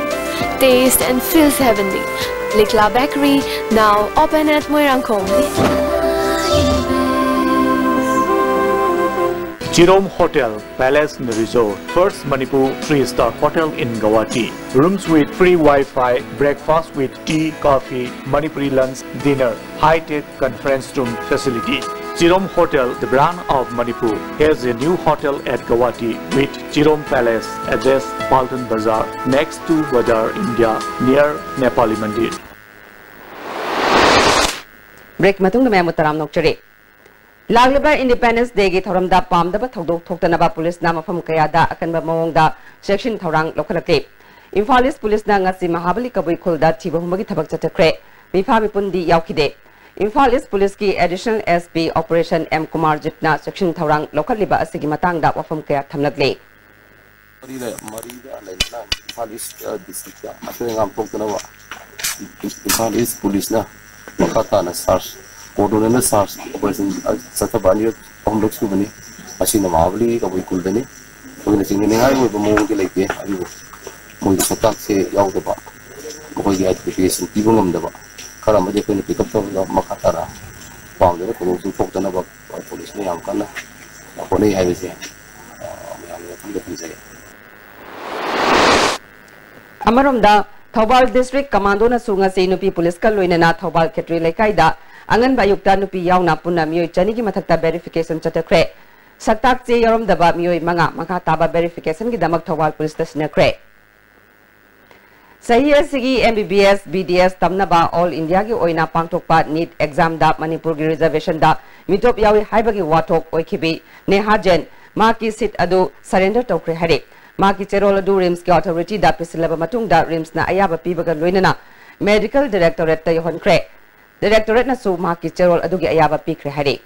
Taste and feels heavenly. Likla Bakery, now open at Moirangkhom. Chirom Hotel, Palace and Resort, first Manipur three-star hotel in Guwahati. Rooms with free Wi-Fi, breakfast with tea, coffee, Manipuri lunch, dinner, high-tech conference room facility. Chirom Hotel, the brand of Manipur, has a new hotel at Guwahati with Chirom Palace, address Paltan Bazar, next to Bazaar India, near Nepali Mandir. Break ꯃꯇꯨꯡꯗ ꯃꯌꯥꯝꯕꯨ ꯇꯔꯥꯝꯅ ꯑꯣꯛꯆꯔꯤ꯫ ꯂꯥꯛꯂꯤꯕ Independence Day ꯒꯤ ꯊꯧꯔꯝꯗ ꯄꯥꯝꯗꯕ ꯊꯧꯗꯣꯛ ꯊꯣꯛꯇꯅꯕ ꯄꯨꯂꯤꯁꯅ ꯃꯐꯝ ꯀꯌꯥꯗ ꯑꯀꯟꯕ ꯃꯑꯣꯡꯗ ꯆꯦꯛꯁꯤꯟ ꯊꯧꯔꯥꯡ ꯂꯧꯈꯠꯂꯛꯂꯤ꯫ ꯏꯝꯐꯥꯜ ꯏꯁ ꯄꯨꯂꯤꯁꯅ ꯉꯁꯤ ꯃꯍꯥꯕꯂꯤ ꯀꯕꯨꯏ ꯈꯨꯜꯗ ꯊꯤꯕ ꯍꯨꯝꯕꯒꯤ ꯊꯕꯛ ꯆꯠꯊꯈ꯭ꯔꯦ꯫ ꯃꯤꯐꯥ ꯃꯤꯄꯨꯟꯗꯤ ꯌꯥꯎꯈꯤꯗꯦ꯫ ꯏꯝꯐꯥꯜ ꯏꯁ ꯄꯨꯂꯤꯁꯀꯤ Additional S P Operation M ꯀꯨꯃꯥꯔꯖꯤꯠꯅ ꯆꯦꯛꯁꯤꯟ ꯊꯧꯔꯥꯡ ꯂꯧꯈꯠꯂꯤꯕ ꯑꯁꯤꯒꯤ ꯃꯇꯥꯡꯗ ꯋꯥꯐꯝ ꯀꯌꯥ ꯊꯝꯂꯛꯂꯤ꯫ ꯃꯔꯤꯗ, ꯃꯔꯤꯗ ꯂꯩꯕꯅ ꯏꯝꯐꯥꯜ ꯏꯁ, ꯑ, ꯗꯤꯁꯇ꯭ꯔꯤꯛꯇ ꯑꯁꯣꯏ ꯑꯉꯥꯝ ꯊꯣꯛꯇꯅꯕ ꯏꯝꯐꯥꯜ ꯏꯁ ꯄꯨꯂꯤꯁꯅ ꯃꯈꯥ ꯇꯥꯅ ꯁꯥꯔꯆ, ꯀꯣꯑꯣꯔꯗꯤꯅꯦꯠ ꯁꯥꯔꯆ ꯑꯣꯄꯔꯦꯁꯟ ꯆꯠꯊꯕ ꯑꯅꯤꯔꯛ, ꯑꯍꯨꯝꯂꯛ ꯁꯨꯕꯅꯤ꯫ ꯉꯁꯤꯅ ꯃꯍꯥꯕꯂꯤ ꯀꯕꯨꯏ ꯈꯨꯜꯗꯅꯤ꯫ ꯑꯩꯈꯣꯏꯅ ꯆꯤꯡꯅꯅꯤꯡꯉꯥꯏ ꯑꯣꯏꯕ ꯃꯑꯣꯡꯗꯤ ꯂꯩꯇꯦ, ꯑꯗꯨꯕꯨ ꯃꯣꯏꯒꯤ ꯁꯛꯇꯥꯛꯁꯦ ꯌꯥꯎꯗꯕ, ꯃꯈꯣꯏꯒꯤ ꯑꯥꯏꯗꯦꯟꯇꯤꯐꯤꯀꯦꯁꯟ ꯄꯤꯕ ꯉꯝꯗꯕ ꯈꯔ ꯑꯃꯗꯤ ꯑꯩꯈꯣꯏꯅ ꯄꯤꯛ ꯑꯞ ꯇꯧꯔꯒ ꯃꯈꯥ ꯇꯥꯅ ꯄꯥꯝꯗꯕ ꯊꯧꯗꯣꯛꯁꯤꯡ ꯊꯣꯛꯇꯅꯕ ꯄꯨꯂꯤꯁꯅ ꯌꯥꯝ ꯀꯟꯅ ꯍꯣꯠꯅꯩ ꯍꯥꯏꯕꯁꯦ, ꯑ, ꯃꯌꯥꯝꯒꯤ ꯃꯐꯝꯗ ꯊꯝꯖꯒꯦ꯫ ꯑꯃꯔꯣꯝꯗ, ꯊꯧꯕꯥꯜ ꯗꯤꯁꯇ꯭ꯔꯤꯛ ꯀꯃꯥꯟꯗꯣꯅꯁꯨ ꯉꯁꯤ ꯅꯨꯄꯤ ꯄꯨꯂꯤꯁꯀ ꯂꯣꯏꯅꯅ ꯊꯧꯕꯥꯜ ꯈꯦꯇ꯭ꯔꯤ ꯂꯩꯀꯥꯏꯗ ꯑꯉꯟꯕ ꯑꯌꯨꯛꯇ ꯅꯨꯄꯤ ꯌꯥꯎꯅ ꯄꯨꯟꯅ ꯃꯤꯑꯣꯏ ꯆꯅꯤꯒꯤ ꯃꯊꯛꯇ ꯚꯦꯔꯤꯐꯤꯀꯦꯁꯟ ꯆꯠꯊꯈ꯭ꯔꯦ꯫ ꯁꯛꯇꯥꯛ ꯆꯦ ꯌꯥꯎꯔꯝꯗꯕ ꯃꯤꯑꯣꯏ ꯃꯉꯥ ꯃꯈꯥ ꯇꯥꯕ ꯚꯦꯔꯤꯐꯤꯀꯦꯁꯟꯒꯤꯗꯃꯛ ꯊꯧꯕꯥꯜ ꯄꯨꯂꯤꯁꯇ ꯁꯤꯟꯅꯈ꯭ꯔꯦ꯫ ꯆꯍꯤ ꯑꯁꯤꯒꯤ M B B S, B D S ꯇꯝꯅꯕ ꯑꯣꯜ ꯏꯟꯗꯤꯌꯥꯒꯤ ꯑꯣꯏꯅ ꯄꯥꯡꯊꯣꯛꯄ ꯅꯤꯠ ꯑꯦꯛꯖꯥꯝꯗ ꯃꯅꯤꯄꯨꯔꯒꯤ ꯔꯤꯖꯔꯕꯦꯁꯟꯗ ꯃꯤꯇꯣꯞ ꯌꯥꯎꯏ ꯍꯥꯏꯕꯒꯤ ꯋꯥꯊꯣꯛ ꯑꯣꯏꯈꯤꯕꯤ ꯅꯦꯍꯥ ꯖꯦꯟ ꯃꯍꯥꯛꯀꯤ ꯁꯤꯠ ꯑꯗꯨ ꯁꯔꯦꯟꯗꯔ ꯇꯧꯈ꯭ꯔꯦ ꯍꯥꯏꯔꯦ꯫ ꯃꯍꯥꯛꯀꯤ ꯆꯦꯔꯣꯜ ꯑꯗꯨ ꯔꯤꯝꯁꯀꯤ ꯑꯣꯊꯣꯔꯤꯇꯤꯗ ꯄꯤꯁꯤꯜꯂꯕ ꯃꯇꯨꯡꯗ ꯔꯤꯝꯁꯅ ꯑꯌꯥꯕ ꯄꯤꯕꯒ ꯂꯣꯏꯅꯅ Medical Directorate-ꯇ ꯌꯧꯍꯟꯈ꯭ꯔꯦ꯫ Directorate-ꯅꯁꯨ ꯃꯍꯥꯛꯀꯤ ꯆꯦꯔꯣꯜ ꯑꯗꯨꯒꯤ ꯑꯌꯥꯕ ꯄꯤꯈ꯭ꯔꯦ ꯍꯥꯏꯔꯤ꯫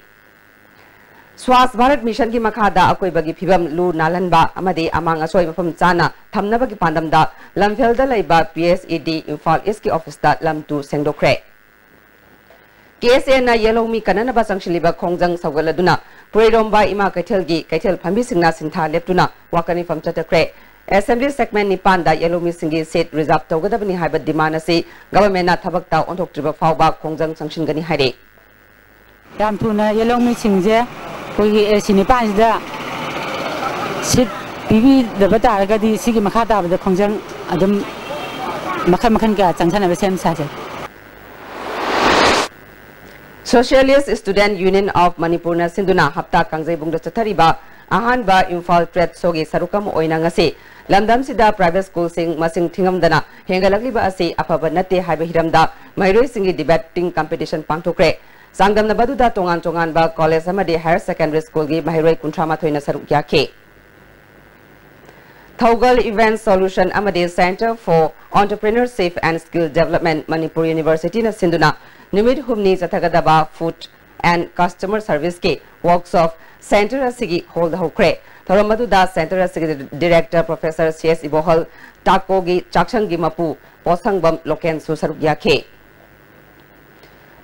ꯁ꯭ꯋꯥꯁ ꯚꯥꯔꯠ ꯃꯤꯁꯟꯒꯤ ꯃꯈꯥꯗ ꯑꯀꯣꯏꯕꯒꯤ ꯐꯤꯕꯝ ꯂꯨ ꯅꯥꯜꯍꯟꯕ ꯑꯃꯗꯤ ꯑꯃꯥꯡ ꯑꯁꯣꯏ ꯃꯐꯝ ꯆꯥꯅ ꯊꯝꯅꯕꯒꯤ ꯄꯥꯟꯗꯝꯗ ꯂꯝꯐꯦꯜꯗ ꯂꯩꯕ P S E D Imphal ꯏꯁꯀꯤ ꯑꯣꯐꯤꯁꯇ ꯂꯝ ꯇꯨ ꯁꯦꯡꯗꯣꯛꯈ꯭ꯔꯦ꯫ K S A-ꯅ ꯌꯦꯜꯍꯧꯃꯤ ꯀꯟꯅꯅꯕ ꯆꯪꯁꯤꯜꯂꯤꯕ ꯈꯣꯡꯖꯪ ꯁꯧꯒꯠꯂꯗꯨꯅ ꯄꯨꯔꯩꯔꯣꯝꯕ ꯏꯃꯥ ꯀꯩꯊꯦꯜꯒꯤ ꯀꯩꯊꯦꯜ ꯐꯝꯕꯤꯁꯤꯡꯅ ꯁꯤꯟꯊꯥ ꯂꯦꯞꯇꯨꯅ ꯋꯥꯀꯠ ꯃꯤꯐꯝ ꯆꯠꯊꯈ꯭ꯔꯦ꯫ Assembly segment ꯅꯤꯄꯥꯟꯗ ꯌꯦꯜꯍꯧꯃꯤꯁꯤꯡꯒꯤ seat reserve ꯇꯧꯒꯗꯕꯅꯤ ꯍꯥꯏꯕ demand ꯑꯁꯤ government-ꯅ ꯊꯕꯛꯇ ꯑꯣꯟꯊꯣꯛꯇ꯭ꯔꯤꯕ ꯐꯥꯎꯕ ꯈꯣꯡꯖꯪ ꯆꯪꯁꯤꯟꯒꯅꯤ ꯍꯥꯏꯔꯤ꯫ ꯌꯥꯝ ꯊꯨꯅ ꯌꯦꯜꯍꯧꯃꯤꯁꯤꯡꯁꯦ ꯑꯩꯈꯣꯏꯒꯤ A C ꯅꯤꯄꯥꯟꯁꯤꯗ seat ꯄꯤꯕꯤꯗꯕ ꯇꯥꯔꯒꯗꯤ ꯁꯤꯒꯤ ꯃꯈꯥ ꯇꯥꯕꯗ ꯈꯣꯡꯖꯪ ꯑꯗꯨꯝ ꯃꯈꯜ ꯃꯈꯜ ꯀꯌꯥ ꯆꯪꯊꯅꯕ ꯁꯦꯝ ꯁꯥꯖꯩ꯫ Socialist Student Union of Manipur-ꯅ ꯁꯤꯟꯗꯨꯅ ꯍꯞꯇꯥ ꯀꯥꯡꯖꯩꯕꯨꯡꯗ ꯆꯠꯊꯔꯤꯕ ꯑꯍꯥꯟꯕ ꯏꯝꯐꯥꯜ trade show-ꯒꯤ ꯁꯔꯨꯛ ꯑꯃ ꯑꯣꯏꯅ ꯉꯁꯤ ꯂꯝꯗꯝꯁꯤꯗ private school-ꯁꯤꯡ ꯃꯁꯤꯡ ꯊꯤꯉꯝꯗꯅ ꯍꯦꯟꯒꯠꯂꯛꯂꯤꯕ ꯑꯁꯤ ꯑꯐꯕ ꯅꯠꯇꯦ ꯍꯥꯏꯕ ꯍꯤꯔꯝꯗ ꯃꯍꯩꯔꯣꯏꯁꯤꯡꯒꯤ debating competition ꯄꯥꯡꯊꯣꯛꯈ꯭ꯔꯦ꯫ ꯆꯥꯡꯗꯝꯅꯕꯗꯨꯗ ꯇꯣꯉꯥꯟ ꯇꯣꯉꯥꯟꯕ college ꯑꯃꯗꯤ higher secondary school-ꯒꯤ ꯃꯍꯩꯔꯣꯏ ꯀꯨꯟꯊ꯭ꯔꯥ ꯃꯥꯊꯣꯏꯅ ꯁꯔꯨꯛ ꯌꯥꯈꯤ꯫ ꯊꯧꯒꯜ Event Solution ꯑꯃꯗꯤ Centre for Entrepreneurship and Skill Development Manipur University-ꯅ ꯁꯤꯟꯗꯨꯅ ꯅꯨꯃꯤꯠ ꯍꯨꯝꯅꯤ ꯆꯠꯊꯒꯗꯕ Food and Customer Service-ꯀꯤ workshop centre ꯑꯁꯤꯒꯤ hall-ꯗ ꯍꯧꯈ꯭ꯔꯦ꯫ ꯊꯧꯔꯝ ꯑꯗꯨꯗ centre ꯑꯁꯤꯒꯤ director professor C S ꯏꯕꯣꯍꯜ, TACO-ꯒꯤ ꯆꯥꯛꯁꯪꯒꯤ ꯃꯄꯨ ꯄꯣꯠꯁꯪꯕꯝ ꯂꯣꯀꯦꯟꯁꯨ ꯁꯔꯨꯛ ꯌꯥꯈꯤ꯫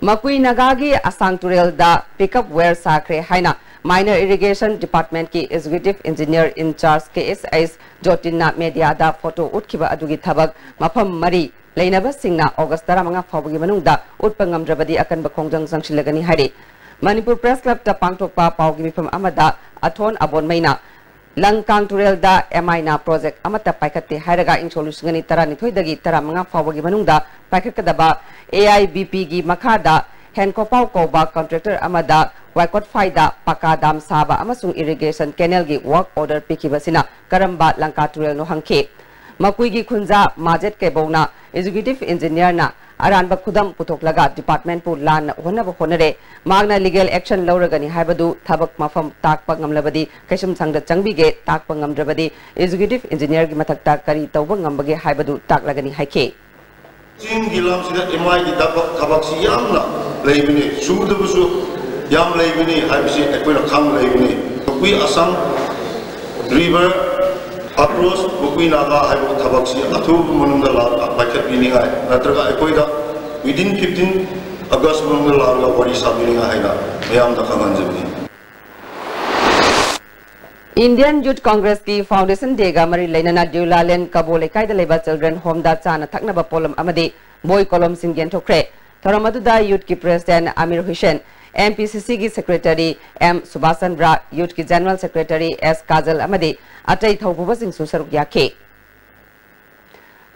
ꯃꯀꯨꯏ ꯅꯥꯒꯥꯒꯤ ꯑꯁꯥꯡ ꯇꯨꯔꯦꯜꯗ pickup well ꯁꯥꯈ꯭ꯔꯦ ꯍꯥꯏꯅ Minor Irrigation Department-ꯀꯤ Executive Engineer in Charge K S H ꯖꯣꯇꯤꯟꯅ media-ꯗ photo ꯎꯠꯈꯤꯕ ꯑꯗꯨꯒꯤ ꯊꯕꯛ ꯃꯐꯝ ꯃꯔꯤ ꯂꯩꯅꯕꯁꯤꯡꯅ August ꯇꯔꯥꯃꯉꯥ ꯐꯥꯎꯕꯒꯤ ꯃꯅꯨꯡꯗ ꯎꯠꯄ ꯉꯝꯗ꯭ꯔꯕꯗꯤ ꯑꯀꯟꯕ ꯈꯣꯡꯖꯪ ꯆꯪꯁꯤꯜꯂꯒꯅꯤ ꯍꯥꯏꯔꯤ꯫ ꯃꯅꯤꯄꯨꯔ Press Club-ꯇ ꯄꯥꯡꯊꯣꯛꯄ ꯄꯥꯎꯒꯤ ꯃꯤꯐꯝ ꯑꯃꯗ ꯑꯊꯣꯟ ꯑꯕꯣꯟꯃꯩꯅ ꯂꯪꯀꯥꯡ ꯇꯨꯔꯦꯜꯗ M I-ꯅ project ꯑꯃꯠꯇ ꯄꯥꯏꯈꯠꯇꯦ ꯍꯥꯏꯔꯒ ꯏꯪ ꯁꯣꯛ ꯂꯤꯁꯤꯡ ꯑꯅꯤ ꯇꯔꯥꯅꯤꯊꯣꯏꯗꯒꯤ ꯇꯔꯥꯃꯉꯥ ꯐꯥꯎꯕꯒꯤ ꯃꯅꯨꯡꯗ ꯄꯥꯏꯈꯠꯀꯗꯕ A I B P-ꯒꯤ ꯃꯈꯥꯗ ꯍꯦꯟꯀꯣꯄꯥꯎ ꯀꯧꯕ contractor ꯑꯃꯗ ꯋꯥꯏꯀꯣꯠꯐꯥꯏꯗ ꯄꯀꯥ dam ꯁꯥꯕ ꯑꯃꯁꯨꯡ irrigation canal-ꯒꯤ work order ꯄꯤꯈꯤꯕꯁꯤꯅ ꯀꯔꯝꯕ ꯂꯪꯀꯥ ꯇꯨꯔꯦꯜꯅꯣ ꯍꯪꯈꯤ꯫ ꯃꯀꯨꯏꯒꯤ ꯈꯨꯟꯖꯥ ꯃꯥꯖꯦꯠ ꯀꯩꯕꯧꯅ Executive Engineer-ꯅ ꯑꯔꯥꯟꯕ ꯈꯨꯗꯝ ꯄꯨꯊꯣꯛꯂꯒ department-ꯄꯨ ꯂꯥꯟꯅ ꯎꯍꯟꯅꯕ ꯍꯣꯠꯅꯔꯦ꯫ ꯃꯍꯥꯛꯅ legal action ꯂꯧꯔꯒꯅꯤ ꯍꯥꯏꯕꯗꯨ ꯊꯕꯛ ꯃꯐꯝ ꯇꯥꯛꯄ ꯉꯝꯂꯕꯗꯤ ꯀꯩꯁꯨꯝꯁꯪꯗ ꯆꯪꯕꯤꯒꯦ, ꯇꯥꯛꯄ ꯉꯝꯗ꯭ꯔꯕꯗꯤ Executive Engineer-ꯒꯤ ꯃꯊꯛꯇ ꯀꯔꯤ ꯇꯧꯕ ꯉꯝꯕꯒꯦ ꯍꯥꯏꯕꯗꯨ ꯇꯥꯛꯂꯒꯅꯤ ꯍꯥꯏꯈꯤ꯫ ꯆꯤꯡꯒꯤ ꯂꯝꯁꯤꯗ ꯑꯦꯝ ꯑꯥꯏꯒꯤ ꯊꯕꯛ, ꯊꯕꯛꯁꯤ ꯌꯥꯝꯅ ꯂꯩꯕꯅꯤ, ꯁꯨꯗꯕꯁꯨ ꯌꯥꯝ ꯂꯩꯕꯅꯤ ꯍꯥꯏꯕꯁꯤ ꯑꯩꯈꯣꯏꯅ ꯈꯪ ꯂꯩꯕꯅꯤ꯫ ꯃꯈꯣꯏ ꯑꯁꯥꯝ ꯔꯤꯚꯔ ꯑꯦꯄ꯭ꯔꯣꯆ ꯃꯈꯣꯏ ꯅꯥꯒꯥ ꯍꯥꯏꯕ ꯊꯕꯛꯁꯤ ꯑꯊꯨꯕ ꯃꯅꯨꯡꯗ ꯂꯥꯛ-, ꯄꯥꯏꯈꯠꯄꯤꯅꯤꯡꯉꯥꯏ ꯅꯠꯇ꯭ꯔꯒ ꯑꯩꯈꯣꯏꯗ within fifteen August ꯃꯅꯨꯡꯗ ꯂꯥꯛꯂꯒ ꯋꯥꯔꯤ ꯁꯥꯕꯤꯅꯤꯡꯉꯥꯏ ꯍꯥꯏꯅ ꯃꯌꯥꯝꯗ ꯈꯪꯍꯟꯖꯕꯅꯤ꯫ Indian Youth Congress ꯀꯤ Foundation Day ꯒ ꯃꯔꯤ ꯂꯩꯅꯅ ꯗꯤꯎꯂꯥꯂꯦꯟ ꯀꯕꯣ ꯂꯩꯀꯥꯏꯗ ꯂꯩꯕ Children Home ꯗ ꯆꯥꯅ ꯊꯛꯅꯕ ꯄꯣꯠꯂꯝ ꯑꯃꯗꯤ ꯕꯣꯏ ꯀꯣꯂꯣꯝꯁꯤꯡ ꯌꯦꯟꯊꯣꯛꯈ꯭ꯔꯦ꯫ ꯊꯧꯔꯝ ꯑꯗꯨꯗ Youth ꯀꯤ President Amir Hussain, M P C C ꯒꯤ Secretary M Subhas Chandra, Youth ꯀꯤ General Secretary S ꯀꯥꯖꯜ ꯑꯃꯗꯤ ꯑꯇꯩ ꯊꯧꯄꯨꯕꯁꯤꯡꯁꯨ ꯁꯔꯨꯛ ꯌꯥꯈꯤ꯫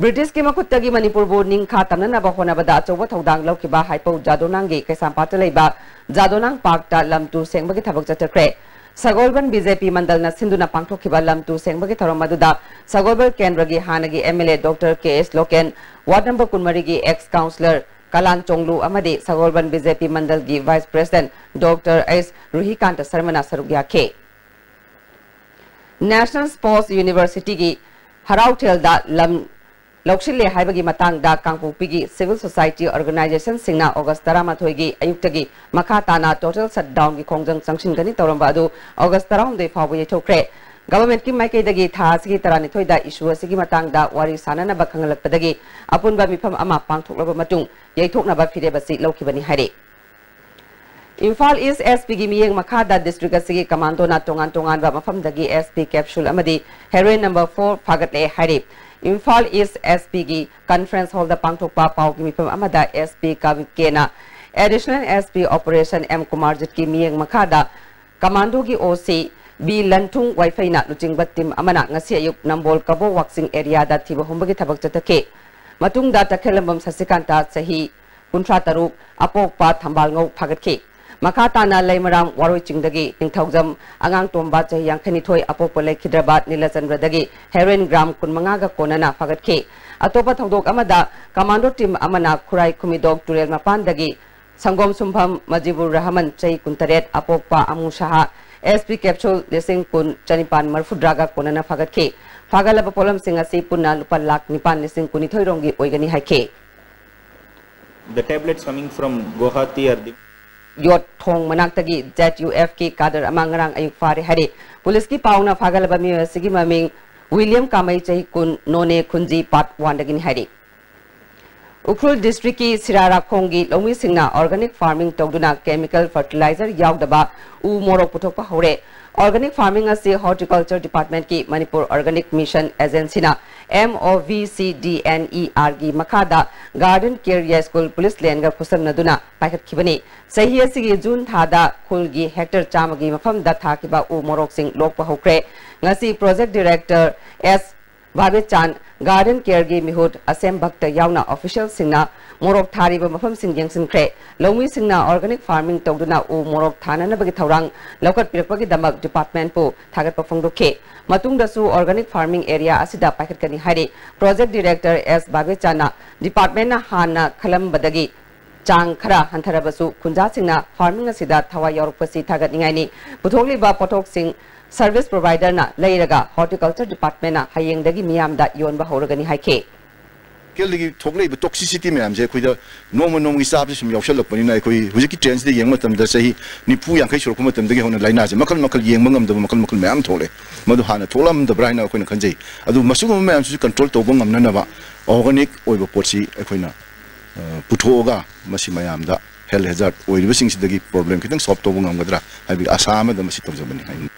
ꯕ꯭ꯔꯤꯇꯤꯁꯀꯤ ꯃꯈꯨꯠꯇꯒꯤ ꯃꯅꯤꯄꯨꯔꯕꯨ ꯅꯤꯡꯈꯥ ꯇꯝꯅꯅꯕ ꯍꯣꯠꯅꯕꯗ ꯑꯆꯧꯕ ꯊꯧꯗꯥꯡ ꯂꯧꯈꯤꯕ ꯍꯥꯏꯄꯧ ꯖꯥꯗꯣꯅꯥꯡꯒꯤ ꯀꯩꯁꯥꯝꯄꯥꯠꯇ ꯂꯩꯕ ꯖꯥꯗꯣꯅꯥꯡ ꯄꯥꯔꯛꯇ ꯂꯝ ꯇꯨ ꯁꯦꯡꯕꯒꯤ ꯊꯕꯛ ꯆꯠꯊꯈ꯭ꯔꯦ꯫ ꯁꯒꯣꯜꯕꯟ B J P ꯃꯟꯗꯜꯅ ꯁꯤꯟꯗꯨꯅ ꯄꯥꯡꯊꯣꯛꯈꯤꯕ ꯂꯝ ꯇꯨ ꯁꯦꯡꯕꯒꯤ ꯊꯧꯔꯝ ꯑꯗꯨꯗ ꯁꯒꯣꯜꯕꯟ ꯀꯦꯟꯗ꯭ꯔꯒꯤ ꯍꯥꯟꯅꯒꯤ M L A Doctor K S local, Ward number ꯀꯨꯟꯃꯔꯤꯒꯤ ex councillor ꯀꯂꯥꯟ ꯆꯣꯡꯂꯨ ꯑꯃꯗꯤ ꯁꯒꯣꯜꯕꯟ B J P ꯃꯟꯗꯜꯒꯤ Vice President Doctor S ꯔꯨꯍꯤꯀꯥꯟꯇ ꯁꯔꯃꯅ ꯁꯔꯨꯛ ꯌꯥꯈꯤ꯫ National Sports University ꯒꯤ ꯍꯔꯥꯎꯊꯦꯜꯗ ꯂꯝ ꯂꯧꯁꯤꯜꯂꯦ ꯍꯥꯏꯕꯒꯤ ꯃꯇꯥꯡꯗ ꯀꯥꯡꯄꯣꯛꯄꯤꯒꯤ civil society organization ꯁꯤꯡꯅ August ꯇꯔꯥꯃꯥꯊꯣꯏꯒꯤ ꯑꯌꯨꯛꯇꯒꯤ ꯃꯈꯥ ꯇꯥꯅ total shutdown ꯒꯤ ꯈꯣꯡꯖꯪ ꯆꯪꯁꯤꯟꯒꯅꯤ ꯇꯧꯔꯝꯕ ꯑꯗꯨ August ꯇꯔꯥꯍꯨꯝꯗꯣꯏ ꯐꯥꯎꯕ ꯌꯩꯊꯣꯛꯈ꯭ꯔꯦ꯫ Government ꯀꯤ ꯃꯥꯏꯀꯩꯗꯒꯤ ꯊꯥ ꯑꯁꯤꯒꯤ ꯇꯔꯥꯅꯤꯊꯣꯏꯗ issue ꯑꯁꯤꯒꯤ ꯃꯇꯥꯡꯗ ꯋꯥꯔꯤ ꯁꯥꯅꯅꯕ ꯈꯪꯍꯜꯂꯛꯄꯗꯒꯤ ꯑꯄꯨꯟꯕ ꯃꯤꯐꯝ ꯑꯃ ꯄꯥꯡꯊꯣꯛꯂꯕ ꯃꯇꯨꯡ ꯌꯩꯊꯣꯛꯅꯕ ꯐꯤꯔꯦꯞ ꯑꯁꯤ ꯂꯧꯈꯤꯕꯅꯤ ꯍꯥꯏꯔꯤ꯫ ꯏꯝꯐꯥꯜ East S P ꯒꯤ ꯃꯤꯠꯌꯦꯡ ꯃꯈꯥꯗ district ꯑꯁꯤꯒꯤ commando ꯅ ꯇꯣꯉꯥꯟ ꯇꯣꯉꯥꯟꯕ ꯃꯐꯝꯗꯒꯤ S P capsule ꯑꯃꯗꯤ heroin number four ꯐꯥꯒꯠꯂꯦ ꯍꯥꯏꯔꯤ꯫ ꯏꯝꯐꯥꯜ East S P ꯒꯤ conference hall ꯗ ꯄꯥꯡꯊꯣꯛꯄ ꯄꯥꯎꯒꯤ ꯃꯤꯐꯝ ꯑꯃꯗ S P ꯀꯥꯕꯤꯀꯦꯅ Additional S P Operation M ꯀꯨꯃꯥꯔꯖꯤꯠꯀꯤ ꯃꯤꯠꯌꯦꯡ ꯃꯈꯥꯗ commando ꯒꯤ O C B ꯂꯟꯊꯨꯡ ꯋꯥꯏꯐꯩꯅ ꯂꯨꯆꯤꯡꯕ team ꯑꯃꯅ ꯉꯁꯤ ꯑꯌꯨꯛ ꯅꯝꯕꯣꯜ ꯀꯕꯣ ꯋꯥꯛꯆꯤꯡ area ꯗ ꯊꯤꯕ ꯍꯨꯝꯕꯒꯤ ꯊꯕꯛ ꯆꯠꯊꯈꯤ꯫ ꯃꯇꯨꯡꯗ ꯇꯈꯦꯜꯂꯝꯕꯝ ꯁꯁꯤꯀꯥꯟꯇ ꯆꯍꯤ ꯀꯨꯟꯊ꯭ꯔꯥ ꯇꯔꯨꯛ ꯑꯄꯣꯛꯄ ꯊꯝꯕꯥꯜꯉꯧ ꯐꯥꯒꯠꯈꯤ꯫ ꯃꯈꯥ ꯇꯥꯅ ꯂꯩꯃꯔꯥꯝ ꯋꯥꯔꯣꯏ ꯆꯤꯡꯗꯒꯤ ꯅꯤꯡꯊꯧꯖꯝ ꯑꯉꯥꯡꯇꯣꯝꯕ ꯆꯍꯤ ꯌꯥꯡꯈꯩꯅꯤꯊꯣꯏ ꯑꯄꯣꯛꯄ ꯂꯩꯈꯤꯗ꯭ꯔꯕ ꯅꯤꯂꯆꯟꯗ꯭ꯔꯗꯒꯤ heroin gram ꯀꯨꯟꯃꯉꯥꯒ ꯀꯣꯟꯅꯅ ꯐꯥꯒꯠꯈꯤ꯫ ꯑꯇꯣꯞꯄ ꯊꯧꯗꯣꯛ ꯑꯃꯗ commando team ꯑꯃꯅ ꯈꯨꯔꯥꯏ ꯈꯨꯃꯤꯗꯣꯛ ꯇꯨꯔꯦꯜ ꯃꯄꯥꯟꯗꯒꯤ ꯁꯪꯒꯣꯝ ꯁꯨꯝꯐꯝ ꯃꯖꯤꯕꯨꯔ ꯔꯍꯃꯟ ꯆꯍꯤ ꯀꯨꯟꯇꯔꯦꯠ ꯑꯄꯣꯛꯄ ꯑꯃꯨ ꯁꯍꯥ S P capsule ꯂꯤꯁꯤꯡ ꯀꯨꯟ ꯆꯅꯤꯄꯥꯟ ꯃꯔꯤꯐꯨꯇꯔꯥꯒ ꯀꯣꯟꯅꯅ ꯐꯥꯒꯠꯈꯤ꯫ ꯐꯥꯒꯠꯂꯕ ꯄꯣꯠꯂꯝꯁꯤꯡ ꯑꯁꯤ ꯄꯨꯟꯅ ꯂꯨꯄꯥ ꯂꯥꯈ ꯅꯤꯄꯥꯟ ꯂꯤꯁꯤꯡ ꯀꯨꯟꯅꯤꯊꯣꯏ ꯔꯣꯝꯒꯤ ꯑꯣꯏꯒꯅꯤ ꯍꯥꯏꯈꯤ꯫ The tablets coming from Guwahati are the ꯌꯣꯠ ꯊꯣꯡ ꯃꯅꯥꯛꯇꯒꯤ ZUF ꯀꯤ ꯀꯥꯗꯔ ꯑꯃ ꯉꯔꯥꯡ ꯑꯌꯨꯛ ꯐꯥꯔꯦ ꯍꯥꯏꯔꯤ꯫ ꯄꯨꯂꯤꯁꯀꯤ ꯄꯥꯎꯅ ꯐꯥꯒꯠꯂꯕ ꯃꯤꯑꯣꯏ ꯑꯁꯤꯒꯤ ꯃꯃꯤꯡ ꯋꯤꯂꯤꯌꯝ ꯀꯥꯃꯩ, ꯆꯍꯤ ꯀꯨꯟ, ꯅꯣꯅꯦ ꯈꯨꯟꯖꯤ ꯄꯥꯔꯠ ꯋꯥꯟꯗꯒꯤꯅꯤ ꯍꯥꯏꯔꯤ꯫ ꯎꯈ꯭ꯔꯨꯜ ꯗꯤꯁꯇ꯭ꯔꯤꯛꯀꯤ ꯁꯤꯔꯥꯔꯥꯈꯣꯡꯒꯤ ꯂꯧꯃꯤꯁꯤꯡꯅ organic farming ꯇꯧꯗꯨꯅ chemical fertilizer ꯌꯥꯎꯗꯕ ꯎ ꯃꯣꯔꯣꯛ ꯄꯨꯊꯣꯛꯄ ꯍꯧꯔꯦ꯫ Organic farming ꯑꯁꯤ Horticulture Department ꯀꯤ Manipur Organic Mission Agency ꯅ MOVCDNER ꯒꯤ ꯃꯈꯥꯗ Garden Care ꯁ꯭ꯀꯨꯜ ꯄꯨꯂꯤꯁ ꯂꯦꯟꯒ ꯈꯨꯠꯁꯝꯅꯗꯨꯅ ꯄꯥꯏꯈꯠꯈꯤꯕꯅꯤ꯫ ꯆꯍꯤ ꯑꯁꯤꯒꯤ ꯖꯨꯟ ꯊꯥꯗ ꯈꯨꯜꯒꯤ ꯍꯦꯛꯇꯔ ꯆꯥꯝꯃꯒꯤ ꯃꯐꯝꯗ ꯊꯥꯈꯤꯕ ꯎ ꯃꯣꯔꯣꯛꯁꯤꯡ ꯂꯣꯛꯄ ꯍꯧꯈ꯭ꯔꯦ꯫ ꯉꯁꯤ project director S ꯚꯥꯕꯦꯆꯥꯟ, Garden Care ꯒꯤ ꯃꯤꯍꯨꯠ ꯑꯁꯦꯝ ꯚꯛꯇ ꯌꯥꯎꯅ official ꯁꯤꯡꯅ ꯃꯣꯔꯣꯛ ꯊꯥꯔꯤꯕ ꯃꯐꯝꯁꯤꯡ ꯌꯦꯡꯁꯤꯟꯈ꯭ꯔꯦ꯫ ꯂꯧꯃꯤꯁꯤꯡꯅ organic farming ꯇꯧꯗꯨꯅ ꯎ ꯃꯣꯔꯣꯛ ꯊꯥꯅꯅꯕꯒꯤ ꯊꯧꯔꯥꯡ ꯂꯧꯈꯠꯄꯤꯔꯛꯄꯒꯤꯗꯃꯛ department ꯄꯨ ꯊꯥꯒꯠꯄ ꯐꯣꯡꯗꯣꯛꯈꯤ꯫ ꯃꯇꯨꯡꯗꯁꯨ organic farming area ꯑꯁꯤꯗ ꯄꯥꯏꯈꯠꯀꯅꯤ ꯍꯥꯏꯔꯤ꯫ Project director S ꯚꯥꯕꯦꯆꯥꯟꯅ department ꯅ ꯍꯥꯟꯅ ꯈꯜꯂꯝꯕꯗꯒꯤ ꯆꯥꯡ ꯈꯔ ꯍꯟꯊꯔꯕꯁꯨ ꯈꯨꯟꯖꯥꯁꯤꯡꯅ farming ꯑꯁꯤꯗ ꯊꯋꯥꯏ ꯌꯥꯎꯔꯛꯄꯁꯤ ꯊꯥꯒꯠꯅꯤꯡꯉꯥꯏꯅꯤ꯫ ꯄꯨꯊꯣꯛꯂꯤꯕ ꯄꯣꯠꯊꯣꯛꯁꯤꯡ service provider ꯅ ꯂꯩꯔꯒ Horticulture Department ꯅ ꯍꯌꯦꯡꯗꯒꯤ ꯃꯤꯌꯥꯝꯗ ꯌꯣꯟꯕ ꯍꯧꯔꯒꯅꯤ ꯍꯥꯏꯈꯤ꯫ ꯀꯦꯜꯗꯒꯤ ꯊꯣꯛꯂꯛꯏꯕ toxicity ꯃꯌꯥꯝꯁꯦ ꯑꯩꯈꯣꯏꯗ ꯅꯣꯡꯃ ꯅꯣꯡꯃꯒꯤ ꯆꯥꯕꯁꯦ ꯁꯨꯝ ꯌꯥꯎꯁꯜꯂꯛꯄꯅꯤꯅ ꯑꯩꯈꯣꯏ ꯍꯧꯖꯤꯛꯀꯤ trend ꯁꯤꯗ ꯌꯦꯡꯕ ꯃꯇꯝꯗ ꯆꯍꯤ ꯅꯤꯐꯨ ꯌꯥꯡꯈꯩ ꯁꯨꯔꯛꯄ ꯃꯇꯝꯗꯒꯤ ꯍꯧꯅ ꯂꯥꯏꯅꯥꯁꯦ ꯃꯈꯜ ꯃꯈꯜ ꯌꯦꯡꯕ ꯉꯝꯗꯕ ꯃꯈꯜ ꯃꯈꯜ ꯃꯌꯥꯝ ꯊꯣꯛꯂꯛꯑꯦ꯫ ꯃꯗꯨ ꯍꯥꯟꯅ ꯊꯣꯛꯂꯝꯗꯕ꯭ꯔꯥ ꯍꯥꯏꯅ ꯑꯩꯈꯣꯏꯅ ꯈꯟꯖꯩ꯫ ꯑꯗꯨ ꯃꯁꯤꯒꯨꯝꯕ ꯃꯌꯥꯝꯁꯤꯁꯨ control ꯇꯧꯕ ꯉꯝꯅꯅꯕ organic ꯑꯣꯏꯕ ꯄꯣꯠꯁꯤ ꯑꯩꯈꯣꯏꯅ ꯄꯨꯊꯣꯛꯑꯒ ꯃꯁꯤ ꯃꯌꯥꯝꯗ health hazard ꯑꯣꯏꯔꯤꯕꯁꯤꯡꯁꯤꯗꯒꯤ problem ꯈꯤꯇꯪ solve ꯇꯧꯕ ꯉꯝꯒꯗ꯭ꯔꯥ ꯍꯥꯏꯕꯒꯤ ꯑꯥꯁꯥ ꯑꯃꯗ ꯃꯁꯤ ꯇꯧꯖꯕꯅꯤ ꯍꯥꯏꯅꯤꯡꯏ꯫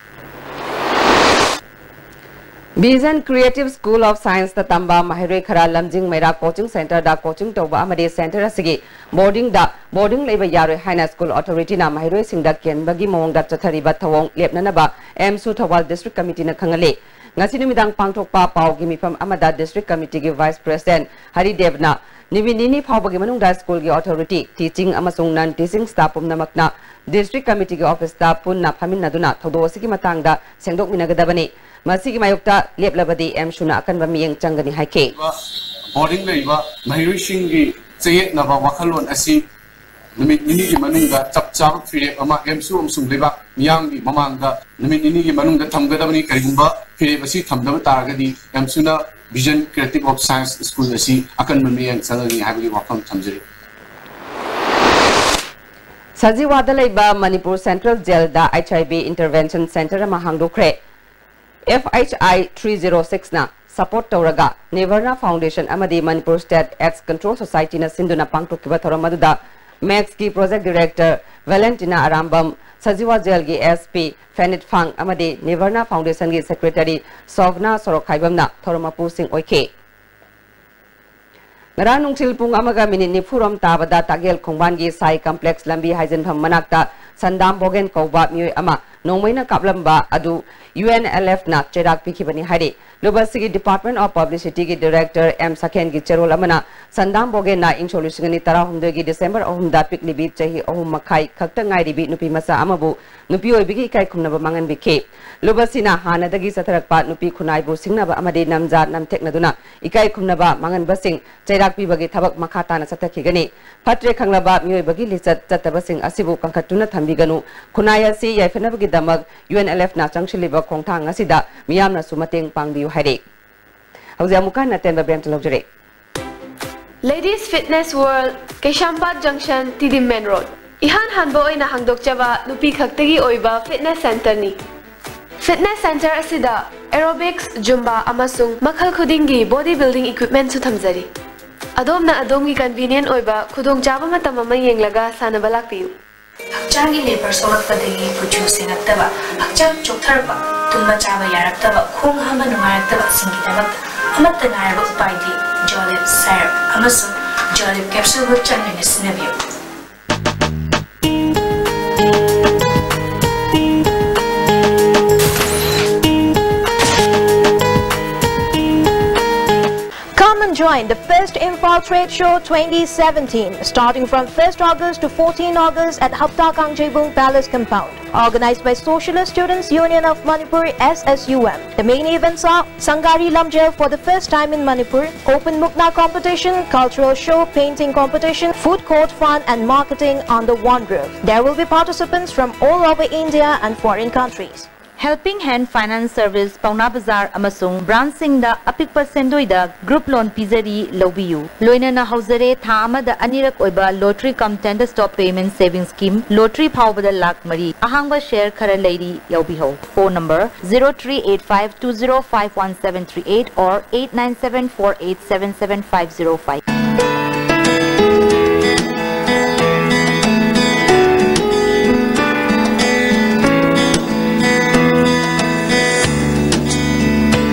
Vision Creative School of Science ꯇ ꯇꯝꯕ ꯃꯍꯩꯔꯣꯏ ꯈꯔ ꯂꯝꯖꯤꯡ ꯃꯩꯔꯥ coaching center ꯗ coaching ꯇꯧꯕ ꯑꯃꯗꯤ center ꯑꯁꯤꯒꯤ boarding ꯗ boarding ꯂꯩꯕ ꯌꯥꯔꯣꯏ ꯍꯥꯏꯅ school authority ꯅ ꯃꯍꯩꯔꯣꯏꯁꯤꯡꯗ ꯀꯦꯟꯕꯒꯤ ꯃꯑꯣꯡꯗ ꯆꯠꯊꯔꯤꯕ ꯊꯧꯑꯣꯡ ꯂꯦꯞꯅꯅꯕ ꯑꯦꯝꯁꯨ ꯊꯧꯕꯥꯜ district committee ꯅ ꯈꯪꯍꯜꯂꯤ꯫ ꯉꯁꯤ ꯅꯨꯃꯤꯗꯥꯡ ꯄꯥꯡꯊꯣꯛꯄ ꯄꯥꯎꯒꯤ ꯃꯤꯐꯝ ꯑꯃꯗ district committee ꯒꯤ vice president ꯍꯔꯤꯗꯦꯕꯅ ꯅꯨꯃꯤꯠ ꯅꯤꯅꯤ ꯐꯥꯎꯕꯒꯤ ꯃꯅꯨꯡꯗ school ꯒꯤ authority, teaching ꯑꯃꯁꯨꯡ non teaching staff ꯄꯨꯝꯅꯃꯛꯅ district committee ꯒꯤ office ꯇ ꯄꯨꯟꯅ ꯐꯝꯃꯤꯟꯅꯗꯨꯅ ꯊꯧꯗꯣꯛ ꯑꯁꯤꯒꯤ ꯃꯇꯥꯡꯗ ꯁꯦꯡꯗꯣꯛꯃꯤꯟꯅꯒꯗꯕꯅꯤ꯫ ꯃꯁꯤꯒꯤ ꯃꯥꯌꯣꯛꯇ ꯂꯦꯞꯂꯕꯗꯤ ꯑꯦꯝꯁꯨꯅ ꯑꯀꯟꯕ ꯃꯤꯠꯌꯦꯡ ꯆꯪꯒꯅꯤ ꯍꯥꯏꯈꯤ꯫ boarding ꯂꯩꯔꯤꯕ ꯃꯍꯩꯔꯣꯏꯁꯤꯡꯒꯤ ꯆꯌꯦꯠꯅꯕ ꯋꯥꯈꯜꯂꯣꯟ ꯑꯁꯤ ꯅꯨꯃꯤꯠ ꯅꯤꯅꯤꯒꯤ ꯃꯅꯨꯡꯗ ꯆꯞ ꯆꯥꯕ ꯐꯤꯔꯦꯞ ꯑꯃ ꯑꯦꯝꯁꯨ ꯑꯃꯁꯨꯡ ꯂꯩꯕꯥꯛ ꯃꯤꯌꯥꯝꯒꯤ ꯃꯃꯥꯡꯗ ꯅꯨꯃꯤꯠ ꯅꯤꯅꯤꯒꯤ ꯃꯅꯨꯡꯗ ꯊꯝꯒꯗꯕꯅꯤ꯫ ꯀꯔꯤꯒꯨꯝꯕ ꯐꯤꯔꯦꯞ ꯑꯁꯤ ꯊꯝꯗꯕ ꯇꯥꯔꯒꯗꯤ ꯑꯦꯝꯁꯨꯅ Vision Creative of Science School ꯑꯁꯤ ꯑꯀꯟꯕ ꯃꯤꯠꯌꯦꯡ ꯆꯪꯒꯅꯤ ꯍꯥꯏꯕꯒꯤ ꯋꯥꯐꯝ ꯊꯝꯖꯔꯤ꯫ ꯁꯖꯤꯋꯥꯗ ꯂꯩꯕ ꯃꯅꯤꯄꯨꯔ ꯁꯦꯟꯇ꯭ꯔꯦꯜ ꯖꯦꯜꯗ H I V intervention center ꯑꯃ ꯍꯥꯡꯗꯣꯛꯈ꯭ꯔꯦ꯫ F H I three zero six ꯅ support ꯇꯧꯔꯒ ꯅꯤꯔꯚꯥꯅꯥ ꯐꯥꯎꯟꯗꯦꯁꯟ ꯑꯃꯗꯤ ꯃꯅꯤꯄꯨꯔ ꯁ꯭ꯇꯦꯠ ꯑꯦꯗꯁ ꯀꯟꯇ꯭ꯔꯣꯜ ꯁꯣꯁꯥꯏꯇꯤꯅ ꯁꯤꯟꯗꯨꯅ ꯄꯥꯡꯊꯣꯛꯈꯤꯕ ꯊꯧꯔꯝ ꯑꯗꯨꯗ ꯃꯦꯛꯁꯀꯤ project director Valentina Arambam, Sajiwa ꯖꯦꯜꯒꯤ S P ꯐꯦꯅꯤꯠ ꯐꯥꯡ ꯑꯃꯗꯤ ꯅꯤꯔꯚꯥꯅꯥ ꯐꯥꯎꯟꯗꯦꯁꯟꯒꯤ ꯁꯦꯀ꯭ꯔꯦꯇꯔꯤ ꯁꯣꯚꯅꯥ ꯁꯣꯔꯣꯛꯈꯥꯏꯕꯝꯅ ꯊꯧꯔꯝ ꯃꯄꯨꯁꯤꯡ ꯑꯣꯏꯈꯤ꯫ ꯉꯔꯥꯡ ꯅꯨꯡꯊꯤꯜ ꯄꯨꯡ ꯑꯃꯒ ꯃꯤꯅꯤꯠ ꯅꯤꯐꯨꯔꯣꯝ ꯇꯥꯕꯗ ꯇꯥꯒꯦꯜ ꯈꯣꯡꯕꯥꯟꯒꯤ ꯁꯥꯏ ꯀꯝꯄ꯭ꯂꯦꯛꯁ ꯂꯝꯕꯤ ꯍꯥꯏꯖꯤꯟꯐꯝ ꯃꯅꯥꯛꯇ ꯁꯟꯗꯥꯝ ꯕꯣꯒꯦꯟ ꯀꯧꯕ ꯃꯤꯑꯣꯏ ꯑꯃ ꯅꯣꯡꯃꯩꯅ ꯀꯥꯞꯂꯝꯕ ꯑꯗꯨ U N L F ꯅ ꯆꯩꯔꯥꯛ ꯄꯤꯈꯤꯕꯅꯤ ꯍꯥꯏꯔꯤ꯫ ꯂꯨꯕꯁꯤꯒꯤ Department of Publicity ꯒꯤ ꯗꯤꯔꯦꯛꯇꯔ ꯑꯦꯝ ꯁꯈꯦꯟꯒꯤ ꯆꯦꯔꯣꯜ ꯑꯃꯅ ꯁꯟꯗꯥꯝ ꯕꯣꯒꯦꯟꯅ ꯏꯪ ꯁꯣꯛ ꯂꯤꯁꯤꯡ ꯑꯅꯤ ꯇꯔꯥꯍꯨꯝꯗꯣꯏꯒꯤ ꯗꯤꯁꯦꯝꯕꯔ ꯑꯍꯨꯝꯗ ꯄꯤꯛꯂꯤꯕꯤ ꯆꯍꯤ ꯑꯍꯨꯝ ꯃꯈꯥꯏ ꯈꯛꯇ ꯉꯥꯏꯔꯤꯕꯤ ꯅꯨꯄꯤ ꯃꯆꯥ ꯑꯃꯕꯨ ꯅꯨꯄꯤ ꯑꯣꯏꯕꯒꯤ ꯏꯀꯥꯏ ꯈꯨꯝꯅꯕ ꯃꯥꯡꯍꯟꯕꯤꯈꯤ꯫ ꯂꯨꯕꯁꯤꯅ ꯍꯥꯟꯅꯗꯒꯤ ꯆꯠꯊꯔꯛꯄ ꯅꯨꯄꯤ ꯈꯨꯟꯅꯥꯏꯕꯨ ꯁꯤꯡꯅꯕ ꯑꯃꯗꯤ ꯅꯝꯖꯥ ꯅꯝꯊꯦꯛꯅꯗꯨꯅ ꯏꯀꯥꯏ ꯈꯨꯝꯅꯕ ꯃꯥꯡꯍꯟꯕꯁꯤꯡ ꯆꯩꯔꯥꯛ ꯄꯤꯕꯒꯤ ꯊꯕꯛ ꯃꯈꯥ ꯇꯥꯅ ꯆꯠꯊꯈꯤꯒꯅꯤ꯫ ꯐꯠꯇ꯭ꯔꯦ ꯈꯪꯂꯕ ꯃꯤꯑꯣꯏꯕꯒꯤ ꯂꯤꯆꯠ ꯆꯠꯇꯕꯁꯤꯡ ꯑꯁꯤꯕꯨ ꯀꯟꯈꯠꯇꯨꯅ ꯊꯝꯕꯤꯒꯅꯨ꯫ ꯈꯨꯟꯅꯥꯏ ꯑꯁꯤ ꯌꯥꯏꯐꯅꯕꯒꯤꯗꯃꯛ U N L F ꯅ ꯆꯪꯁꯤꯜꯂꯤꯕ ꯈꯣꯡꯊꯥꯡ ꯑꯁꯤꯗ ꯃꯤꯌꯥꯝꯅꯁꯨ ꯃꯇꯦꯡ ꯄꯥꯡꯕꯤꯌꯨ ꯍꯥꯏꯔꯤ꯫ ꯍꯧꯖꯤꯛ ꯑꯃꯨꯛꯀ ꯍꯟꯅ ꯑꯇꯦꯟꯕ ꯕꯦꯟꯇ ꯂꯧꯖꯔꯤ꯫ Ladies Fitness World, ꯀꯩꯁꯥꯝꯄꯥꯠ Junction, T D M Main Road꯫ ꯏꯍꯥꯟ ꯍꯥꯟꯕ ꯑꯣꯏꯅ ꯍꯥꯡꯗꯣꯛꯆꯕ ꯅꯨꯄꯤ ꯈꯛꯇꯒꯤ ꯑꯣꯏꯕ fitness centre ꯅꯤ꯫ Fitness centre ꯑꯁꯤꯗ aerobics, Zumba ꯑꯃꯁꯨꯡ ꯃꯈꯜ ꯈꯨꯗꯤꯡꯒꯤ body building equipment ꯁꯨ ꯊꯝꯖꯔꯤ꯫ ꯑꯗꯣꯝꯅ ꯑꯗꯣꯝꯒꯤ convenient ꯑꯣꯏꯕ ꯈꯨꯗꯣꯡꯆꯥꯕ ꯃꯇꯝ ꯑꯃ ꯌꯦꯡꯂꯒ ꯁꯥꯟꯅꯕ ꯂꯥꯛꯄꯤꯌꯨ꯫ ꯍꯛꯆꯥꯡꯒꯤ ꯂꯦꯕꯔ ꯁꯣꯛꯂꯛꯄꯗꯒꯤ ꯀꯨꯆꯨ ꯁꯦꯡꯉꯛꯇꯕ, ꯍꯛꯆꯥꯡ ꯆꯣꯛꯊꯔꯛꯄ, ꯇꯨꯝꯕ ꯆꯥꯕ ꯌꯥꯔꯛꯇꯕ, ꯈꯣꯡ ꯍꯥꯝꯕ ꯅꯨꯡꯉꯥꯏꯔꯛꯇꯕꯁꯤꯡꯒꯤꯗꯃꯛꯇ ꯑꯃꯠꯇ ꯉꯥꯏꯔꯕ ꯎꯄꯥꯏꯗꯤ Jolib syrup ꯑꯃꯁꯨꯡ Jolib capsule ꯕꯨ ꯆꯥꯡ ꯅꯥꯏꯅ ꯁꯤꯖꯤꯟꯅꯕꯤꯌꯨ꯫ Come and join the First Imphal Trade Show twenty seventeen, starting from first August to fourteen August at Hapta Kangjeibung Palace Compound. Organized by Socialist Students Union of Manipur, S S U M. The main events are Sangari Lamjel for the first time in Manipur, Open Mukna competition, cultural show, painting competition, food court fun and marketing under one roof. There will be participants from all over India and foreign countries. Helping Hand Finance Service, ꯄꯥꯎꯅꯥ ꯕꯖꯥꯔ ꯑꯃꯁꯨꯡ ꯕ꯭ꯔꯥꯟꯆꯁꯤꯡꯗ ꯑꯄꯤꯛꯄ ꯁꯦꯟꯗꯣꯏꯗ group loan ꯄꯤꯖꯔꯤ, ꯂꯧꯕꯤꯌꯨ꯫ ꯂꯣꯏꯅꯅ ꯍꯧꯖꯔꯦ ꯊꯥ ꯑꯃꯗ ꯑꯅꯤꯔꯛ ꯑꯣꯏꯕ lottery cum tender stop payment savings scheme, lottery ꯐꯥꯎꯕꯗ ꯂꯥꯈ ꯃꯔꯤ꯫ ꯑꯍꯥꯡꯕ share ꯈꯔ ꯂꯩꯔꯤ, ꯌꯥꯎꯕꯤꯍꯧ꯫ Phone number zero three eight five two zero five one seven three eight or eight nine seven four eight seven seven five zero five.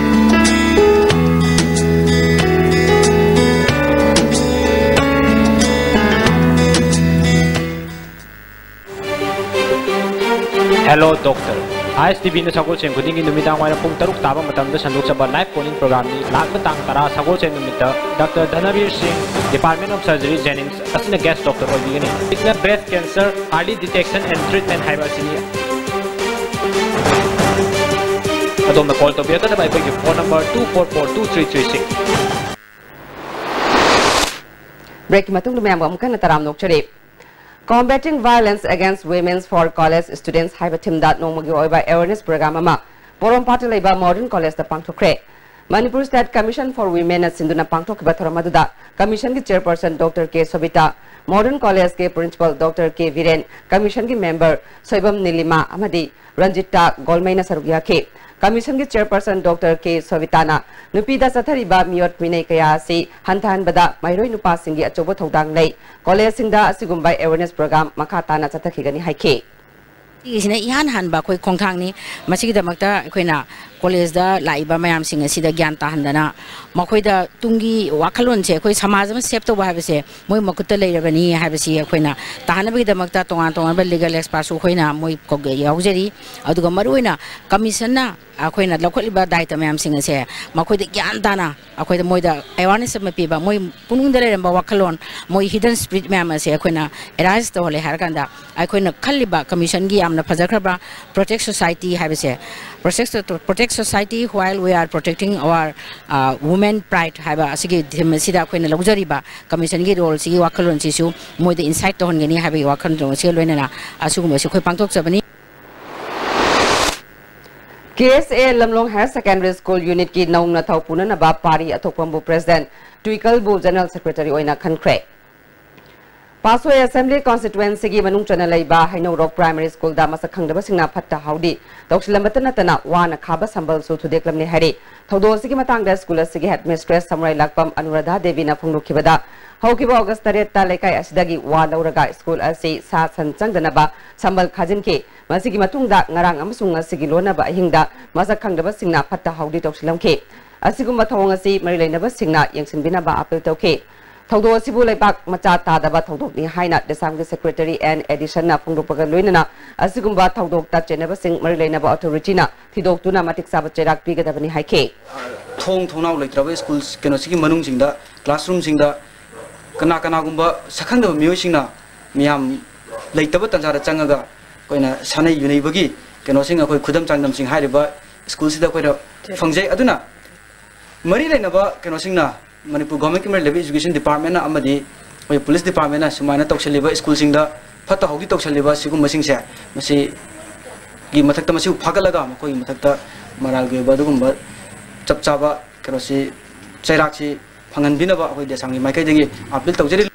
Hello Doctor. I S T ꯚꯤꯅ ꯁꯒꯣꯜꯁꯦꯟ ꯈꯨꯗꯤꯡꯒꯤ ꯅꯨꯃꯤꯗꯥꯡ ꯋꯥꯏꯔꯝ ꯄꯨꯡ ꯇꯔꯨꯛ ꯇꯥꯕ ꯃꯇꯝꯗ ꯁꯟꯗꯣꯛꯆꯕ live call-in program-ꯅꯤ꯫ ꯂꯥꯛꯂꯤꯕ ꯇꯥꯡ ꯇꯔꯥ ꯁꯒꯣꯜꯁꯦꯟ ꯅꯨꯃꯤꯠꯇ Doctor ꯙꯅꯕꯤꯔ ꯁꯤꯡ, Department of Surgery, Jennings, ꯑꯁꯤꯅ guest doctor ꯑꯣꯏꯕꯤꯒꯅꯤ꯫ ꯁꯤꯅ breast cancer early detection and treatment ꯍꯥꯏꯕ ꯑꯁꯤꯅꯤ꯫ ꯑꯗꯣꯝꯅ call ꯇꯧꯕꯤꯔꯛꯀꯗꯕ ꯑꯩꯈꯣꯏꯒꯤ phone number two four four two three three six꯫ Break-ꯀꯤ ꯃꯇꯨꯡꯗ ꯃꯌꯥꯝꯒ ꯑꯃꯨꯛ ꯍꯟꯅ ꯇꯔꯥꯝꯅ ꯑꯣꯛꯆꯔꯤ꯫ Combating Violence Against Women for College Students ꯍꯥꯏꯕ theme-ꯗ ꯅꯣꯡꯃꯒꯤ ꯑꯣꯏꯕ awareness program ꯑꯃ ꯄꯣꯔꯣꯝꯄꯥꯠꯇ ꯂꯩꯕ Modern College-ꯇ ꯄꯥꯡꯊꯣꯛꯈ꯭ꯔꯦ꯫ Manipur State Commission for Women-ꯅ ꯁꯤꯟꯗꯨꯅ ꯄꯥꯡꯊꯣꯛꯈꯤꯕ ꯊꯧꯔꯝ ꯑꯗꯨꯗ Commission-ꯒꯤ Chairperson Doctor K ꯁꯣꯕꯤꯇꯥ, Modern College-ꯀꯤ Principal Doctor K Biren, Commission-ꯒꯤ member Soibam ꯅꯤꯂꯤꯃꯥ ꯑꯃꯗꯤ ꯔꯟꯖꯤꯇꯥ ꯒꯣꯜꯃꯩꯅ ꯁꯔꯨꯛ ꯌꯥꯈꯤ꯫ Commission-ꯒꯤ Chairperson Doctor K ꯁꯣꯕꯤꯇꯥꯅ ꯅꯨꯄꯤꯗ ꯆꯠꯊꯔꯤꯕ ꯃꯤꯑꯣꯠ ꯃꯤꯅꯩ ꯀꯌꯥ ꯑꯁꯤ ꯍꯟꯊꯍꯟꯕꯗ ꯃꯍꯩꯔꯣꯏ ꯅꯨꯄꯥꯁꯤꯡꯒꯤ ꯑꯆꯧꯕ ꯊꯧꯗꯥꯡ ꯂꯩ꯫ College-ꯁꯤꯡꯗ ꯑꯁꯤꯒꯨꯝꯕ awareness program ꯃꯈꯥ ꯇꯥꯅ ꯆꯠꯊꯈꯤꯒꯅꯤ ꯍꯥꯏꯈꯤ꯫ ꯁꯤꯒꯤꯁꯤꯅ ꯏꯍꯥꯟ ꯍꯥꯟꯕ ꯑꯩꯈꯣꯏ ꯈꯣꯡꯊꯥꯡꯅꯤ꯫ ꯃꯁꯤꯒꯤꯗꯃꯛꯇ ꯑꯩꯈꯣꯏꯅ college-ꯗ ꯂꯥꯛꯏꯕ ꯃꯌꯥꯝꯁꯤꯡ ꯑꯁꯤꯗ ꯒ꯭ꯌꯥꯟ ꯇꯥꯍꯟꯗꯅ, ꯃꯈꯣꯏꯗ ꯇꯨꯡꯒꯤ ꯋꯥꯈꯜꯂꯣꯟꯁꯦ, ꯑꯩꯈꯣꯏ ꯁꯃꯥꯖ ꯑꯃ shape ꯇꯧꯕ ꯍꯥꯏꯕꯁꯦ ꯃꯣꯏ ꯃꯈꯨꯠꯇ ꯂꯩꯔꯕꯅꯤ ꯍꯥꯏꯕꯁꯤ ꯑꯩꯈꯣꯏꯅ ꯇꯥꯍꯟꯅꯕꯒꯤꯗꯃꯛꯇ ꯇꯣꯉꯥꯟ ꯇꯣꯉꯥꯟꯕ legal expert-ꯁꯨ ꯑꯩꯈꯣꯏꯅ ꯃꯣꯏ ꯀꯧ-, ꯌꯥꯎꯖꯔꯤ꯫ ꯑꯗꯨꯒ ꯃꯔꯨꯑꯣꯏꯅ Commission-ꯅ ꯑꯩꯈꯣꯏꯅ ꯂꯧꯈꯠꯂꯤꯕ ꯗꯥꯏꯇ ꯃꯌꯥꯝꯁꯤꯡ ꯑꯁꯦ ꯃꯈꯣꯏꯗ ꯒ꯭ꯌꯥꯟ ꯇꯥꯅ ꯑꯩꯈꯣꯏꯗ, ꯃꯣꯏꯗ awareness ꯑꯃ ꯄꯤꯕ, ꯃꯣꯏ ꯄꯨꯛꯅꯤꯡꯗ ꯂꯩꯔꯝꯕ ꯋꯥꯈꯜꯂꯣꯟ, ꯃꯣꯏ hidden spirit ꯃꯌꯥꯝ ꯑꯁꯦ ꯑꯩꯈꯣꯏꯅ arise ꯇꯧꯍꯜꯂꯦ ꯍꯥꯏꯔꯀꯥꯟꯗ, ꯑꯩꯈꯣꯏꯅ ꯈꯜꯂꯤꯕ Commission-ꯒꯤ ꯌꯥꯝꯅ ꯐꯖꯈ꯭ꯔꯕ Protect Society ꯍꯥꯏꯕꯁꯦ, Protect, Protect Society while we are protecting our, uh, women pride ꯍꯥꯏꯕ ꯑꯁꯤꯒꯤ theme ꯑꯁꯤꯗ ꯑꯩꯈꯣꯏꯅ ꯂꯧꯖꯔꯤꯕ Commission-ꯒꯤ role-ꯁꯤꯒꯤ ꯋꯥꯈꯜꯂꯣꯟꯁꯤꯁꯨ ꯃꯣꯏꯗ insight ꯇꯧꯍꯟꯒꯅꯤ ꯍꯥꯏꯕꯒꯤ ꯋꯥꯈꯜꯂꯣꯟ ꯑꯁꯤꯒ ꯂꯣꯏꯅꯅ ꯑꯁꯤꯒꯨꯝꯕꯁꯤ ꯑꯩꯈꯣꯏ ꯄꯥꯡꯊꯣꯛꯆꯕꯅꯤ꯫ ꯀꯦ ꯑꯦꯁ ꯑꯦ ꯂꯝꯂꯣꯡ Higher Secondary School Unit ꯀꯤ ꯅꯧꯅ ꯊꯧ ꯄꯨꯅꯅꯕ ꯄꯥꯔꯤ ꯑꯊꯣꯛꯄꯝꯕꯨ President, ꯇꯨꯏꯀꯜꯕꯨ General Secretary ꯑꯣꯏꯅ ꯈꯟꯈ꯭ꯔꯦ꯫ ꯄꯥꯠꯁꯣꯏ Assembly Constituency ꯒꯤ ꯃꯅꯨꯡ ꯆꯟꯅ ꯂꯩꯕ ꯍꯩꯅꯧꯔꯣꯛ Primary School ꯗ ꯃꯁꯛ ꯈꯪꯗꯕꯁꯤꯡꯅ ꯐꯠꯇ ꯍꯥꯎꯗꯤ ꯇꯧꯁꯤꯜꯂꯝꯕꯇ ꯅꯠꯇꯅ ꯋꯥꯅ ꯈꯥꯕ ꯁꯝꯕꯜꯁꯨ ꯊꯨꯗꯦꯛꯂꯝꯂꯦ ꯍꯥꯏꯔꯤ꯫ ꯊꯧꯗꯣꯛ ꯑꯁꯤꯒꯤ ꯃꯇꯥꯡꯗ school ꯑꯁꯤꯒꯤ Headmistress ꯁꯃꯨꯔꯥꯏ ꯂꯥꯛꯄꯝ ꯑꯅꯨꯔꯥꯙꯥ ꯗꯦꯕꯤꯅ ꯐꯣꯡꯗꯣꯛꯈꯤꯕꯗ, ꯍꯧꯈꯤꯕ August ꯇꯔꯦꯠꯇ ꯂꯩꯀꯥꯏ ꯑꯁꯤꯗꯒꯤ ꯋꯥ ꯂꯧꯔꯒ school ꯑꯁꯤ ꯁꯥ ꯁꯟ ꯆꯪꯗꯅꯕ ꯁꯝꯕꯜ ꯈꯥꯖꯤꯟꯈꯤ꯫ ꯃꯁꯤꯒꯤ ꯃꯇꯨꯡꯗ ꯉꯔꯥꯡ ꯑꯃꯁꯨꯡ ꯉꯁꯤꯒꯤ ꯂꯣꯟꯅꯕ ꯑꯍꯤꯡꯗ ꯃꯁꯛ ꯈꯪꯗꯕꯁꯤꯡꯅ ꯐꯠꯇ ꯍꯥꯎꯗꯤ ꯇꯧꯁꯤꯜꯂꯝꯈꯤ꯫ ꯑꯁꯤꯒꯨꯝꯕ ꯊꯧꯑꯣꯡ ꯑꯁꯤ ꯃꯔꯤ ꯂꯩꯅꯕꯁꯤꯡꯅ ꯌꯦꯡꯁꯤꯟꯕꯤꯅꯕ appeal ꯇꯧꯈꯤ꯫ ꯊꯧꯗꯣꯛ ꯑꯁꯤꯕꯨ ꯂꯩꯕꯥꯛ ꯃꯆꯥ ꯇꯥꯗꯕ ꯊꯧꯗꯣꯛꯅꯤ ꯍꯥꯏꯅ ꯗꯦꯁꯥꯝꯒꯤ Secretary ꯑꯦꯟ ꯑꯦꯗꯤꯁꯟꯅ ꯐꯣꯡꯗꯣꯛꯄꯒ ꯂꯣꯏꯅꯅ ꯑꯁꯤꯒꯨꯝꯕ ꯊꯧꯗꯣꯛꯇ ꯆꯦꯟꯅꯕꯁꯤꯡ ꯃꯔꯤ ꯂꯩꯅꯕ authority ꯅ ꯊꯤꯗꯣꯛꯇꯨꯅ ꯃꯇꯤꯛ ꯆꯥꯕ ꯆꯩꯔꯥꯛ ꯄꯤꯒꯗꯕꯅꯤ ꯍꯥꯏꯈꯤ꯫ ꯊꯣꯡ ꯊꯣꯡꯅꯥꯎ ꯂꯩꯇ꯭ꯔꯕ school ꯀꯩꯅꯣꯁꯤꯒꯤ ꯃꯅꯨꯡꯁꯤꯡꯗ, classroom ꯁꯤꯡꯗ ꯀꯅꯥ ꯀꯅꯥꯒꯨꯝꯕ ꯁꯛꯈꯪꯗꯕ ꯃꯤꯑꯣꯏꯁꯤꯡꯅ ꯃꯤꯌꯥꯝ ꯂꯩꯇꯕ ꯇꯥꯟꯖꯥꯗ ꯆꯪꯉꯒ ꯑꯩꯈꯣꯏꯅ ꯁꯥꯟꯅꯩ ꯌꯨꯅꯩꯕꯒꯤ ꯀꯩꯅꯣꯁꯤꯡ, ꯑꯩꯈꯣꯏ ꯈꯨꯗꯝ ꯆꯥꯡꯗꯝꯁꯤꯡ ꯍꯥꯏꯔꯤꯕ school ꯁꯤꯗ ꯑꯩꯈꯣꯏꯅ ꯐꯪꯖꯩ꯫ ꯑꯗꯨꯅ ꯃꯔꯤ ꯂꯩꯅꯕ ꯀꯩꯅꯣꯁꯤꯡꯅ, ꯃꯅꯤꯄꯨꯔ Government ꯀꯤ ꯃꯔꯤ ꯂꯩꯅꯕ Education Department ꯅ ꯑꯃꯗꯤ ꯑꯩꯈꯣꯏ Police Department ꯅ ꯁꯨꯃꯥꯏꯅ ꯇꯧꯁꯤꯜꯂꯤꯕ school ꯁꯤꯡꯗ ꯐꯠꯇ ꯍꯥꯎꯗꯤ ꯇꯧꯁꯤꯜꯂꯤꯕ ꯁꯤꯒꯨꯝꯕꯁꯤꯡꯁꯦ, ꯃꯁꯤꯒꯤ ꯃꯊꯛꯇ ꯃꯁꯤꯕꯨ ꯐꯥꯒꯠꯂꯒ ꯃꯈꯣꯏꯒꯤ ꯃꯊꯛꯇ ꯃꯔꯥꯜꯒꯤ ꯑꯣꯏꯕ ꯑꯗꯨꯒꯨꯝꯕ ꯆꯞ ꯆꯥꯕ ꯀꯩꯅꯣꯁꯤ, ꯆꯩꯔꯥꯛꯁꯤ ꯐꯪꯍꯟꯕꯤꯅꯕ ꯑꯩꯈꯣꯏ ꯗꯦꯁꯥꯝꯒꯤ ꯃꯥꯏꯀꯩꯗꯒꯤ appeal ꯇꯧꯖꯔꯤ꯫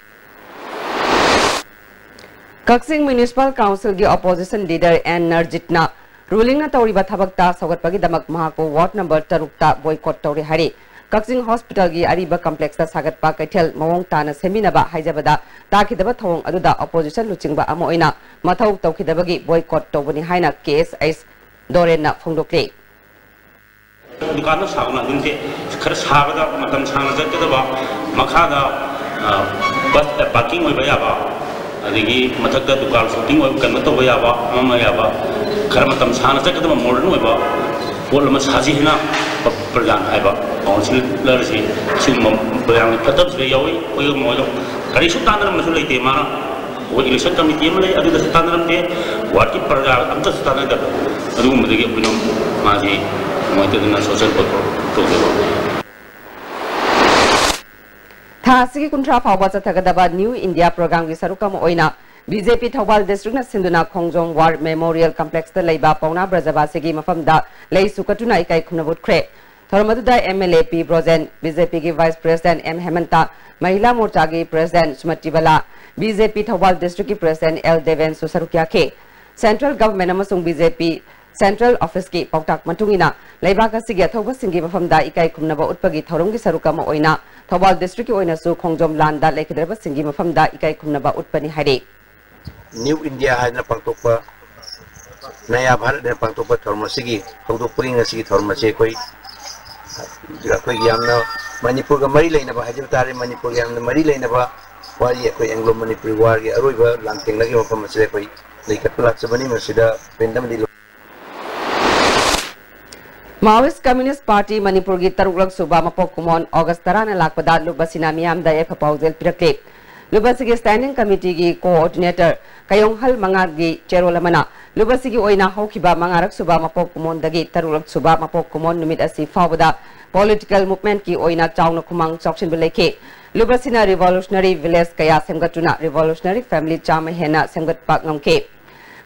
ꯀꯛꯆꯤꯡ Municipal Council ꯒꯤ Opposition Leader ꯑꯦꯟ ꯅꯔꯖꯤꯠꯅ ruling ꯅ ꯇꯧꯔꯤꯕ ꯊꯕꯛꯇ ꯁꯧꯒꯠꯄꯒꯤꯗꯃꯛ ꯃꯍꯥꯛꯄꯨ ward number ꯇꯔꯨꯛꯇ boycott ꯇꯧꯔꯦ ꯍꯥꯏꯔꯤ꯫ ꯀꯛꯆꯤꯡ Hospital ꯒꯤ ꯑꯔꯤꯕ complex ꯇ ꯁꯥꯒꯠꯄ ꯀꯩꯊꯦꯜ ꯃꯑꯣꯡ ꯇꯥꯅ ꯁꯦꯝꯕꯤꯅꯕ ꯍꯥꯏꯖꯕꯗ ꯇꯥꯈꯤꯗꯕ ꯊꯧꯑꯣꯡ ꯑꯗꯨꯗ opposition ꯂꯨꯆꯤꯡꯕ ꯑꯃ ꯑꯣꯏꯅ ꯃꯊꯧ ꯇꯧꯈꯤꯗꯕꯒꯤ boycott ꯇꯧꯕꯅꯤ ꯍꯥꯏꯅ ꯀꯦ ꯑꯦꯁ ꯑꯩꯆ ꯗꯣꯔꯦꯟꯅ ꯐꯣꯡꯗꯣꯛꯂꯤ꯫ ꯗꯨꯀꯥꯟꯗꯣ ꯁꯥꯕ ꯅꯥꯗꯨꯅꯗꯦ, ꯈꯔ ꯁꯥꯕꯗ ꯃꯇꯝ ꯁꯥꯡꯅ ꯆꯠꯀꯗꯕ, ꯃꯈꯥꯗ, ꯑ, bus, ꯑ, parking ꯑꯣꯏꯕ ꯌꯥꯕ, ꯑꯗꯒꯤ ꯃꯊꯛꯇ ꯗꯨꯀꯥꯟ shopping ꯑꯣꯏꯕ, ꯀꯩꯅꯣ ꯇꯧꯕ ꯌꯥꯕ, ꯑꯃ ꯑꯃ ꯌꯥꯕ, ꯈꯔ ꯃꯇꯝ ꯁꯥꯡꯅ ꯆꯠꯀꯗꯕ modern ꯑꯣꯏꯕ ꯄꯣꯠ ꯑꯃ ꯁꯥꯁꯤ ꯍꯥꯏꯅ ꯄ-, ꯄ꯭ꯔꯖꯥꯅ ꯍꯥꯏꯕ꯫ Councillor ꯁꯤ ꯁꯤꯒꯨꯝꯕ ꯃꯌꯥꯝꯒꯤ ꯐꯠꯇꯕꯁꯤꯗ ꯌꯥꯎꯏ꯫ ꯑꯩꯈꯣꯏꯒ ꯃꯣꯏꯒ ꯀꯔꯤꯁꯨ ꯇꯥꯟꯅꯔꯝꯕꯁꯨ ꯂꯩꯇꯦ ꯃꯥꯅ꯫ ꯑꯩꯈꯣꯏ election committee ꯑꯃ ꯂꯩ, ꯑꯗꯨꯗꯁꯨ ꯇꯥꯟꯅꯔꯝꯗꯦ, ward ꯀꯤ ꯄ꯭ꯔꯖꯥ ꯑꯝꯇꯁꯨ ꯇꯥꯟꯅꯗꯕ꯫ ꯑꯗꯨꯒꯨꯝꯕꯗꯒꯤ ꯑꯩꯈꯣꯏꯅ ꯃꯥꯁꯤ ꯅꯨꯡꯉꯥꯏꯇꯗꯅ social boycott ꯇꯧꯖꯕ꯫ ꯊꯥ ꯑꯁꯤꯒꯤ ꯀꯨꯟꯊ꯭ꯔꯥ ꯐꯥꯎꯕ ꯆꯠꯊꯒꯗꯕ New India Programme ꯒꯤ ꯁꯔꯨꯛ ꯑꯃ ꯑꯣꯏꯅ ꯕꯤ ꯖꯦ ꯄꯤ ꯊꯧꯕꯥꯜ ꯗꯤꯁꯇ꯭ꯔꯤꯛꯅ ꯁꯤꯟꯗꯨꯅ ꯈꯣꯡꯖꯣꯝ ꯋꯥꯔ ꯃꯦꯃꯣꯔꯤꯌꯦꯜ ꯀꯝꯄ꯭ꯂꯦꯛꯁꯇ ꯂꯩꯕ ꯄꯥꯎꯅꯥ ꯕ꯭ꯔꯖꯕꯥꯁꯤꯒꯤ ꯃꯐꯝꯗ ꯂꯩꯁꯨ ꯀꯠꯇꯨꯅ ꯏꯀꯥꯏ ꯈꯨꯝꯅꯕ ꯎꯠꯈ꯭ꯔꯦ꯫ ꯊꯧꯔꯝ ꯑꯗꯨꯗ M L A P Brojen, B J ꯄꯤꯒꯤ vice president M Hemant, Mahila ꯃꯣꯔꯆꯥꯒꯤ president Sumati Bala, B J P Thoubal ꯗꯤꯁꯇ꯭ꯔꯤꯛꯀꯤ ꯄ꯭ꯔꯦꯁꯤꯗꯦꯟꯠ ꯑꯦꯜ ꯗꯦꯕꯦꯟꯁꯨ ꯁꯔꯨꯛ ꯌꯥꯈꯤ꯫ ꯁꯦꯟꯇ꯭ꯔꯦꯜ ꯒꯚꯔꯟꯃꯦꯟꯠ ꯑꯃꯁꯨꯡ ꯕꯤ ꯖꯦ ꯄꯤ ꯁꯦꯟꯇ꯭ꯔꯦꯜ ꯑꯣꯐꯤꯁꯀꯤ ꯄꯥꯎꯇꯥꯛ ꯃꯇꯨꯡ ꯏꯟꯅ ꯂꯩꯕꯥꯛ ꯑꯁꯤꯒꯤ ꯑꯊꯧꯕꯁꯤꯡꯒꯤ ꯃꯐꯝꯗ ꯏꯀꯥꯏ ꯈꯨꯝꯅꯕ ꯎꯠꯄꯒꯤ ꯊꯧꯔꯝꯒꯤ ꯁꯔꯨꯛ ꯑꯃ ꯑꯣꯏꯅ ꯊꯧꯕꯥꯜ ꯗꯤꯁꯇ꯭ꯔꯤꯛꯀꯤ ꯑꯣꯏꯅꯁꯨ ꯈꯣꯡꯖꯣꯝ ꯂꯥꯟꯗ ꯂꯩꯈꯤꯗ꯭ꯔꯕꯁꯤꯡꯒꯤ ꯃꯐꯝꯗ ꯏꯀꯥꯏ ꯈꯨꯝꯅꯕ ꯎꯠꯄꯅꯤ ꯍꯥꯏꯔꯤ꯫ ꯅ꯭ꯌꯨ ꯏꯟꯗꯤꯌꯥ ꯍꯥꯏꯗꯅ ꯄꯥꯡꯊꯣꯛꯄ, ꯅꯌꯥ ꯚꯥꯔꯠ ꯍꯥꯏꯅ ꯄꯥꯡꯊꯣꯛꯄ ꯊꯧꯔꯝ ꯑꯁꯤꯒꯤ ꯍꯧꯗꯣꯛꯄꯒꯤ ꯉꯁꯤꯒꯤ ꯊꯧꯔꯝ ꯑꯁꯤ ꯑꯩꯈꯣꯏ, ꯑꯩꯈꯣꯏꯒꯤ ꯌꯥꯝꯅ ꯃꯅꯤꯄꯨꯔꯒ ꯃꯔꯤ ꯂꯩꯅꯕ ꯍꯥꯏꯖꯕ ꯇꯥꯔꯦ, ꯃꯅꯤꯄꯨꯔꯒ ꯌꯥꯝꯅ ꯃꯔꯤ ꯂꯩꯅꯕ ꯋꯥꯔꯤ, ꯑꯩꯈꯣꯏ ꯑꯦꯡꯒ꯭ꯂꯣ ꯃꯅꯤꯄꯨꯔꯤ ꯋꯥꯔꯒꯤ ꯑꯔꯣꯏꯕ ꯂꯥꯟꯊꯦꯡꯅꯈꯤꯕ ꯃꯐꯝ ꯑꯁꯤꯗ ꯑꯩꯈꯣꯏ ꯂꯩꯈꯠꯄ ꯂꯥꯛꯆꯕꯅꯤ꯫ ꯃꯁꯤꯗ ꯄꯦꯟꯗꯝꯗꯤ ꯂꯣ- ꯃꯥꯑꯣꯏꯁ ꯀꯝꯃ꯭ꯌꯨꯅꯤꯁ ꯄꯥꯔꯇꯤ ꯃꯅꯤꯄꯨꯔꯒꯤ ꯇꯔꯨꯛꯂꯛ ꯁꯨꯕ ꯃꯄꯣꯛ ꯀꯨꯝꯑꯣꯟ ꯑꯣꯒꯁ ꯇꯔꯥꯅ ꯂꯥꯛꯄꯗ ꯂꯨꯞ ꯑꯁꯤꯅ ꯃꯤꯌꯥꯝꯗ ꯌꯥꯏꯐ ꯄꯥꯎꯖꯦꯜ ꯄꯤꯔꯛꯂꯤ꯫ ꯂꯨꯞ ꯑꯁꯤꯒꯤ ꯁ꯭ꯇꯦꯟꯗꯤꯡ ꯀꯃꯤꯇꯤꯒꯤ ꯀꯣꯑꯣꯔꯗꯤꯅꯦꯇꯔ ꯀꯌꯣꯡꯍꯜ ꯃꯉꯥꯒꯤ ꯆꯦꯔꯣꯜ ꯑꯃꯅ ꯂꯨꯞ ꯑꯁꯤꯒꯤ ꯑꯣꯏꯅ ꯍꯧꯈꯤꯕ ꯃꯉꯥꯔꯛ ꯁꯨꯕ ꯃꯄꯣꯛ ꯀꯨꯝꯑꯣꯟꯗꯒꯤ ꯇꯔꯨꯛꯂꯛ ꯁꯨꯕ ꯃꯄꯣꯛ ꯀꯨꯝꯑꯣꯟ ꯅꯨꯃꯤꯠ ꯑꯁꯤ ꯐꯥꯎꯕꯗ ꯄꯣꯂꯤꯇꯤꯀꯦꯜ ꯃꯨꯚꯃꯦꯟꯠꯀꯤ ꯑꯣꯏꯅ ꯆꯥꯎꯅ ꯈꯨꯃꯥꯡ ꯆꯥꯎꯁꯤꯟꯕ ꯂꯩꯈꯤ꯫ ꯂꯨꯞ ꯑꯁꯤꯅ ꯔꯤꯚꯣꯂꯨꯁꯅꯔꯤ ꯚꯤꯂꯦꯖ ꯀꯌꯥ ꯁꯦꯝꯒꯠꯇꯨꯅ ꯔꯤꯚꯣꯂꯨꯁꯅꯔꯤ ꯐꯦꯃꯤꯂꯤ ꯆꯥꯝꯃ ꯍꯦꯟꯅ ꯁꯦꯝꯒꯠꯄ ꯉꯝꯈꯤ꯫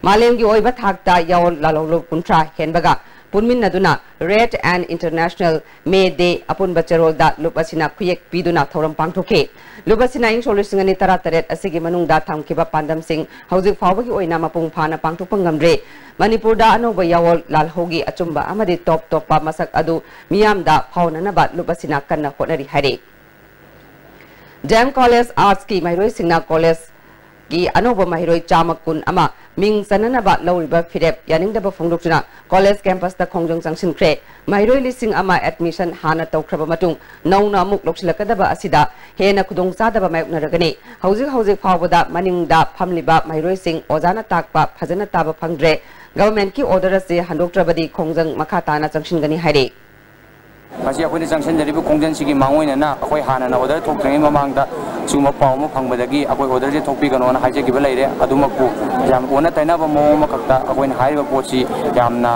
ꯃꯥꯂꯦꯝꯒꯤ ꯑꯣꯏꯕ ꯊꯥꯛꯇ ꯌꯥꯑꯣꯜ ꯂꯥꯜꯍꯧꯂꯨꯞ ꯀꯨꯟꯊ꯭ꯔꯥ ꯍꯦꯟꯕꯒ ꯄꯨꯟꯃꯤꯟꯅꯗꯨꯅ Red and International May Day ꯑꯄꯨꯟꯕ ꯆꯦꯔꯣꯜꯗ ꯂꯨꯞ ꯑꯁꯤꯅ ꯈꯨꯌꯦꯛ ꯄꯤꯗꯨꯅ ꯊꯧꯔꯝ ꯄꯥꯡꯊꯣꯛꯈꯤ꯫ ꯂꯨꯞ ꯑꯁꯤꯅ ꯏꯪ ꯁꯣꯛ ꯂꯤꯁꯤꯡ ꯑꯅꯤ ꯇꯔꯥꯇꯔꯦꯠ ꯑꯁꯤꯒꯤ ꯃꯅꯨꯡꯗ ꯊꯝꯈꯤꯕ ꯄꯥꯟꯗꯝꯁꯤꯡ ꯍꯧꯖꯤꯛ ꯐꯥꯎꯕꯒꯤ ꯑꯣꯏꯅ ꯃꯄꯨꯡ ꯐꯥꯅ ꯄꯥꯡꯊꯣꯛꯄ ꯉꯝꯗ꯭ꯔꯤ꯫ ꯃꯅꯤꯄꯨꯔꯗ ꯑꯅꯧꯕ ꯌꯥꯑꯣꯜ ꯂꯥꯜꯍꯧꯒꯤ ꯑꯆꯨꯝꯕ ꯑꯃꯗꯤ ꯇꯣꯞ ꯇꯣꯞꯄ ꯃꯁꯛ ꯑꯗꯨ ꯃꯤꯌꯥꯝꯗ ꯐꯥꯎꯅꯅꯕ ꯂꯨꯞ ꯑꯁꯤꯅ ꯀꯟꯅ ꯍꯣꯠꯅꯔꯤ ꯍꯥꯏꯔꯤ꯫ ꯗꯤ ꯑꯦꯝ ꯀꯣꯂꯦꯖ ꯑꯥꯔꯠꯁꯀꯤ ꯃꯍꯩꯔꯣꯏꯁꯤꯡꯅ ꯀꯣꯂꯦꯖꯀꯤ ꯑꯅꯧꯕ ꯃꯍꯩꯔꯣꯏ ꯆꯥꯝꯃ ꯀꯨꯟ ꯑꯃ ꯃꯤꯡ ꯆꯟꯅꯅꯕ ꯂꯧꯔꯤꯕ ꯐꯤꯔꯦꯞ ꯌꯥꯅꯤꯡꯗꯕ ꯐꯣꯡꯗꯣꯛꯇꯨꯅ ꯀꯣꯂꯦꯖ ꯀꯦꯝꯄꯁꯇ ꯈꯣꯡꯖꯪ ꯆꯪꯁꯤꯟꯈ꯭ꯔꯦ꯫ ꯃꯍꯩꯔꯣꯏ ꯂꯤꯁꯤꯡ ꯑꯃ ꯑꯦꯗꯃꯤꯁꯟ ꯍꯥꯟꯅ ꯇꯧꯈ꯭ꯔꯕ ꯃꯇꯨꯡ ꯅꯧꯅ ꯑꯃꯨꯛ ꯂꯧꯁꯤꯜꯂꯛꯀꯗꯕ ꯑꯁꯤꯗ ꯍꯦꯟꯅ ꯈꯨꯗꯣꯡꯆꯥꯗꯕ ꯃꯥꯌꯣꯛꯅꯔꯒꯅꯤ꯫ ꯍꯧꯖꯤꯛ ꯍꯧꯖꯤꯛ ꯐꯥꯎꯕꯗ ꯃꯅꯤꯡꯗ ꯐꯝꯂꯤꯕ ꯃꯍꯩꯔꯣꯏꯁꯤꯡ ꯑꯣꯖꯥꯅ ꯇꯥꯛꯄ ꯐꯖꯅ ꯇꯥꯕ ꯐꯪꯗ꯭ꯔꯦ꯫ ꯒꯚꯔꯟꯃꯦꯟꯠꯀꯤ ꯑꯣꯔꯗꯔ ꯑꯁꯤ ꯍꯟꯗꯣꯛꯇ꯭ꯔꯕꯗꯤ ꯈꯣꯡꯖꯪ ꯃꯈꯥ ꯇꯥꯅ ꯆꯪꯁꯤꯟꯒꯅꯤ ꯍꯥꯏꯔꯤ꯫ ꯉꯁꯤ ꯑꯩꯈꯣꯏꯅ ꯆꯪꯁꯤꯟꯖꯔꯤꯕ ꯈꯣꯡꯖꯪꯁꯤꯒꯤ ꯃꯥꯡꯑꯣꯏꯅꯅ ꯑꯩꯈꯣꯏ ꯍꯥꯟꯅꯅ ꯑꯣꯔꯗꯔ ꯊꯣꯛꯇ꯭ꯔꯤꯉꯩ ꯃꯃꯥꯡꯗ ꯁꯤꯒꯨꯝꯕ ꯄꯥꯎ ꯑꯃ ꯐꯪꯕꯗꯒꯤ ꯑꯩꯈꯣꯏ ꯑꯣꯔꯗꯔꯁꯦ ꯊꯣꯛꯄꯤꯒꯅꯣꯅ ꯍꯥꯏꯖꯈꯤꯕ ꯂꯩꯔꯦ꯫ ꯑꯗꯨꯃꯛꯄꯨ ꯌꯥꯝ ꯑꯣꯟꯅ ꯇꯩꯅꯕ ꯃꯑꯣꯡ ꯑꯃꯈꯛꯇ ꯑꯩꯈꯣꯏꯅ ꯍꯥꯏꯔꯤꯕ ꯄꯣꯠꯁꯤ ꯌꯥꯝꯅ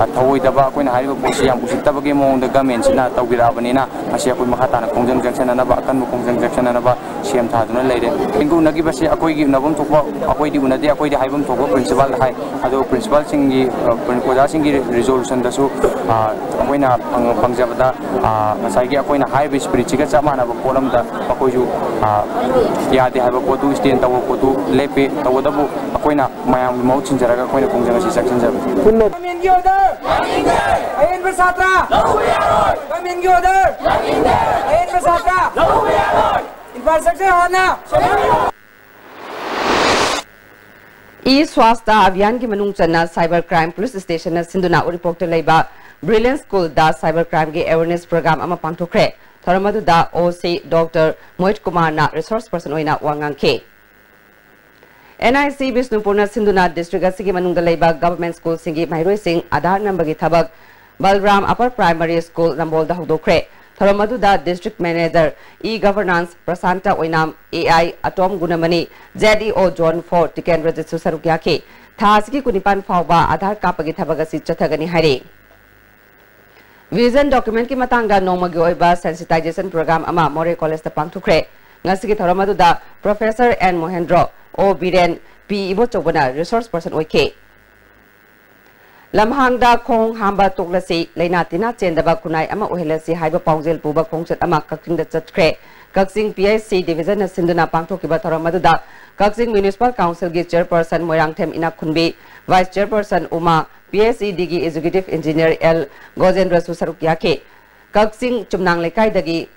ꯊꯧꯑꯣꯏꯗꯕ, ꯑꯩꯈꯣꯏꯅ ꯍꯥꯏꯔꯤꯕ ꯄꯣꯠꯁꯤ ꯌꯥꯝ ꯎꯁꯤꯠꯇꯕꯒꯤ ꯃꯑꯣꯡꯗ ꯒꯃꯦꯟꯁꯤꯅ ꯇꯧꯕꯤꯔꯛꯑꯕꯅꯤꯅ, ꯃꯁꯤ ꯑꯩꯈꯣꯏ ꯃꯈꯥ ꯇꯥꯅ ꯈꯣꯡꯖꯪ ꯆꯪꯁꯤꯟꯅꯅꯕ, ꯑꯀꯟꯕ ꯈꯣꯡꯖꯪ ꯆꯪꯁꯤꯟꯅꯅꯕ ꯁꯦꯝ ꯊꯥꯗꯨꯅ ꯂꯩꯔꯦ꯫ ꯊꯦꯡꯒꯨ ꯎꯅꯈꯤꯕꯁꯤ ꯑꯩꯈꯣꯏꯒꯤ ꯎꯅꯐꯝ ꯊꯣꯛꯄ, ꯑꯩꯈꯣꯏꯗꯤ ꯎꯅꯗꯦ, ꯑꯩꯈꯣꯏꯗꯤ ꯍꯥꯏꯐꯝ ꯊꯣꯛꯄ ꯄ꯭ꯔꯤꯟꯁꯤꯄꯥꯜꯗ ꯍꯥꯏ꯫ ꯑꯗꯣ ꯄ꯭ꯔꯤꯟꯁꯤꯄꯥꯜꯁꯤꯡꯒꯤ, ꯑ, ꯑꯣꯖꯥꯁꯤꯡꯒꯤ ꯔꯤꯖꯣꯂꯨꯁꯟꯗꯁꯨ, ꯑ, ꯑꯩꯈꯣꯏꯅ ꯐꯪ-, ꯐꯪꯖꯕꯗ, ꯑ, ꯉꯁꯥꯏꯒꯤ ꯑꯩꯈꯣꯏꯅ ꯍꯥꯏꯔꯤꯕ ꯏꯁꯄꯤꯔꯤꯠꯁꯤꯒ ꯆꯞ ꯃꯥꯟꯅꯕ ꯄꯣꯠ ꯑꯃꯗ ꯑꯩꯈꯣꯏꯁꯨ, ꯑ, ꯌꯥꯗꯦ ꯍꯥꯏꯕ ꯄꯣꯠꯇꯨ ꯁ꯭ꯇꯦꯟ ꯇꯧꯕ ꯄꯣꯠꯇꯨ ꯂꯦꯞꯄꯦ꯫ ꯇꯧꯕꯇꯕꯨ ꯑꯩꯈꯣꯏꯅ ꯃꯌꯥꯝꯒꯤ ꯃꯍꯨꯠ ꯁꯤꯟꯖꯔꯒ ꯑꯩꯈꯣꯏꯅ ꯈꯣꯡꯖꯪ ꯑꯁꯤ ꯆꯪꯁꯤꯟꯖꯕꯅꯤ꯫ ꯄꯨꯟꯅ ꯒꯃꯦꯟꯒꯤ ꯑꯣꯔꯗꯔ! ꯑꯍꯦꯟꯕ ꯁꯥꯇ꯭ꯔ! ꯒꯃꯦꯟꯒꯤ ꯑꯣꯔꯗꯔ! ꯑꯍꯦꯟꯕ ꯁꯥꯇ꯭ꯔ! ꯏꯟꯐ꯭ꯔꯥꯁ꯭ꯇ꯭ꯔꯛꯆꯔ ꯍꯥꯟꯅ! ꯏ ꯁ꯭ꯋꯥꯁꯊ ꯑꯚꯤꯌꯥꯟꯒꯤ ꯃꯅꯨꯡ ꯆꯟꯅ ꯁꯥꯏꯕꯔ ꯀ꯭ꯔꯥꯏꯝ ꯄꯨꯂꯤꯁ ꯁ꯭ꯇꯦꯁꯟꯅ ꯁꯤꯟꯗꯨꯅ ꯎꯔꯤꯄꯣꯛꯇ ꯂꯩꯕ ꯕ꯭ꯔꯤꯂꯤꯌꯟ ꯁ꯭ꯀꯨꯜꯗ ꯁꯥꯏꯕꯔ ꯀ꯭ꯔꯥꯏꯝꯒꯤ ꯑꯦꯋꯦꯔꯅꯦꯁ ꯄ꯭ꯔꯣꯒ꯭ꯔꯥꯝ ꯑꯃ ꯄꯥꯡꯊꯣꯛꯈ꯭ꯔꯦ꯫ ꯊꯧꯔꯝ ꯑꯗꯨꯗ ꯑꯣ ꯁꯤ ꯗꯣꯛꯇꯔ ꯃꯣꯍꯤꯠ ꯀꯨꯃꯥꯔꯅ ꯔꯤꯁꯣꯔꯁ ꯄꯔꯁꯟ ꯑꯣꯏꯅ ꯋꯥ ꯉꯥꯡꯈꯤ꯫ ꯑꯦꯟ ꯑꯥꯏ ꯁꯤ ꯕꯤꯁꯅꯨꯄꯨꯔꯅ ꯁꯤꯟꯗꯨꯅ ꯗꯤꯁꯇ꯭ꯔꯤꯛ ꯑꯁꯤꯒꯤ ꯃꯅꯨꯡꯗ ꯂꯩꯕ ꯒꯚꯔꯟꯃꯦꯟꯠ ꯁ꯭ꯀꯨꯜꯁꯤꯡꯒꯤ ꯃꯍꯩꯔꯣꯏꯁꯤꯡ ꯑꯥꯙꯥꯔ ꯅꯝꯕꯒꯤ ꯊꯕꯛ ꯕꯜꯔꯥꯝ ꯑꯄꯔ ꯄ꯭ꯔꯥꯏꯃꯔꯤ ꯁ꯭ꯀꯨꯜ ꯅꯝꯕꯣꯜꯗ ꯍꯧꯗꯣꯛꯈ꯭ꯔꯦ꯫ ꯊꯧꯔꯝ ꯑꯗꯨꯗ district manager E governance Prashant Oinam, A I Atom Gunamani, Z E O zone four ꯇꯤꯀꯦꯟꯗ꯭ꯔꯖꯤꯠꯁꯨ ꯁꯔꯨꯛ ꯌꯥꯈꯤ꯫ ꯊꯥ ꯑꯁꯤꯒꯤ ꯀꯨꯟꯅꯤꯄꯥꯟ ꯐꯥꯎꯕ ꯑꯥꯙꯥꯔ ꯀꯥꯞꯄꯒꯤ ꯊꯕꯛ ꯑꯁꯤ ꯆꯠꯊꯒꯅꯤ ꯍꯥꯏꯔꯤ꯫ ꯚꯤꯖꯟ ꯗꯣꯀ꯭ꯌꯨꯃꯦꯟꯠꯀꯤ ꯃꯇꯥꯡꯗ ꯅꯣꯡꯃꯒꯤ ꯑꯣꯏꯕ ꯁꯦꯟꯁꯤꯇꯥꯏꯖꯦꯁꯟ ꯄ꯭ꯔꯣꯒ꯭ꯔꯥꯝ ꯑꯃ ꯃꯣꯔꯦ ꯀꯣꯂꯦꯖꯇ ꯄꯥꯡꯊꯣꯛꯈ꯭ꯔꯦ꯫ ꯉꯁꯤꯒꯤ ꯊꯧꯔꯝ ꯑꯗꯨꯗ ꯄ꯭ꯔꯣꯐꯦꯁꯔ ꯑꯦꯟ ꯃꯣꯍꯦꯟꯗ꯭ꯔꯣ, ꯑꯣ ꯕꯤꯔꯦꯟ, ꯄꯤ ꯏꯕꯣꯆꯧꯕꯅ ꯔꯤꯁꯣꯔꯁ ꯄꯔꯁꯟ ꯑꯣꯏꯈꯤ꯫ ꯂꯝꯍꯥꯡꯗ ꯈꯣꯡ ꯍꯥꯝꯕ ꯇꯣꯛꯂꯁꯤ, ꯂꯩꯅꯥ ꯇꯤꯟꯅꯥ ꯆꯦꯟꯗꯕ ꯈꯨꯟꯅꯥꯏ ꯑꯃ ꯑꯣꯏꯍꯜꯂꯁꯤ ꯍꯥꯏꯕ ꯄꯥꯎꯖꯦꯜ ꯄꯨꯕ ꯈꯣꯡꯆꯠ ꯑꯃ ꯀꯛꯆꯤꯡꯗ ꯆꯠꯈ꯭ꯔꯦ꯫ ꯀꯛꯆꯤꯡ ꯄꯤ ꯑꯩꯆ ꯁꯤ ꯗꯤꯚꯤꯖꯟꯅ ꯁꯤꯟꯗꯨꯅ ꯄꯥꯡꯊꯣꯛꯈꯤꯕ ꯊꯧꯔꯝ ꯑꯗꯨꯗ ꯀꯛꯆꯤꯡ ꯃ꯭ꯌꯨꯅꯤꯁꯤꯄꯥꯜ ꯀꯥꯎꯟꯁꯤꯜꯒꯤ ꯆꯤꯌꯔꯄꯔꯁꯟ Moirangthem ꯏꯅꯥꯛꯈꯨꯟꯕꯤ, vice ꯆꯤꯌꯔꯄꯔꯁꯟ ꯎꯃꯥ, P H E ꯗꯤꯒꯤ executive engineer L ꯒꯣꯖꯦꯟꯗ꯭ꯔꯁꯨ ꯁꯔꯨꯛ ꯌꯥꯈꯤ꯫ ꯀꯛꯆꯤꯡ ꯆꯨꯝꯅꯥꯡ ꯂꯩꯀꯥꯏꯗꯒꯤ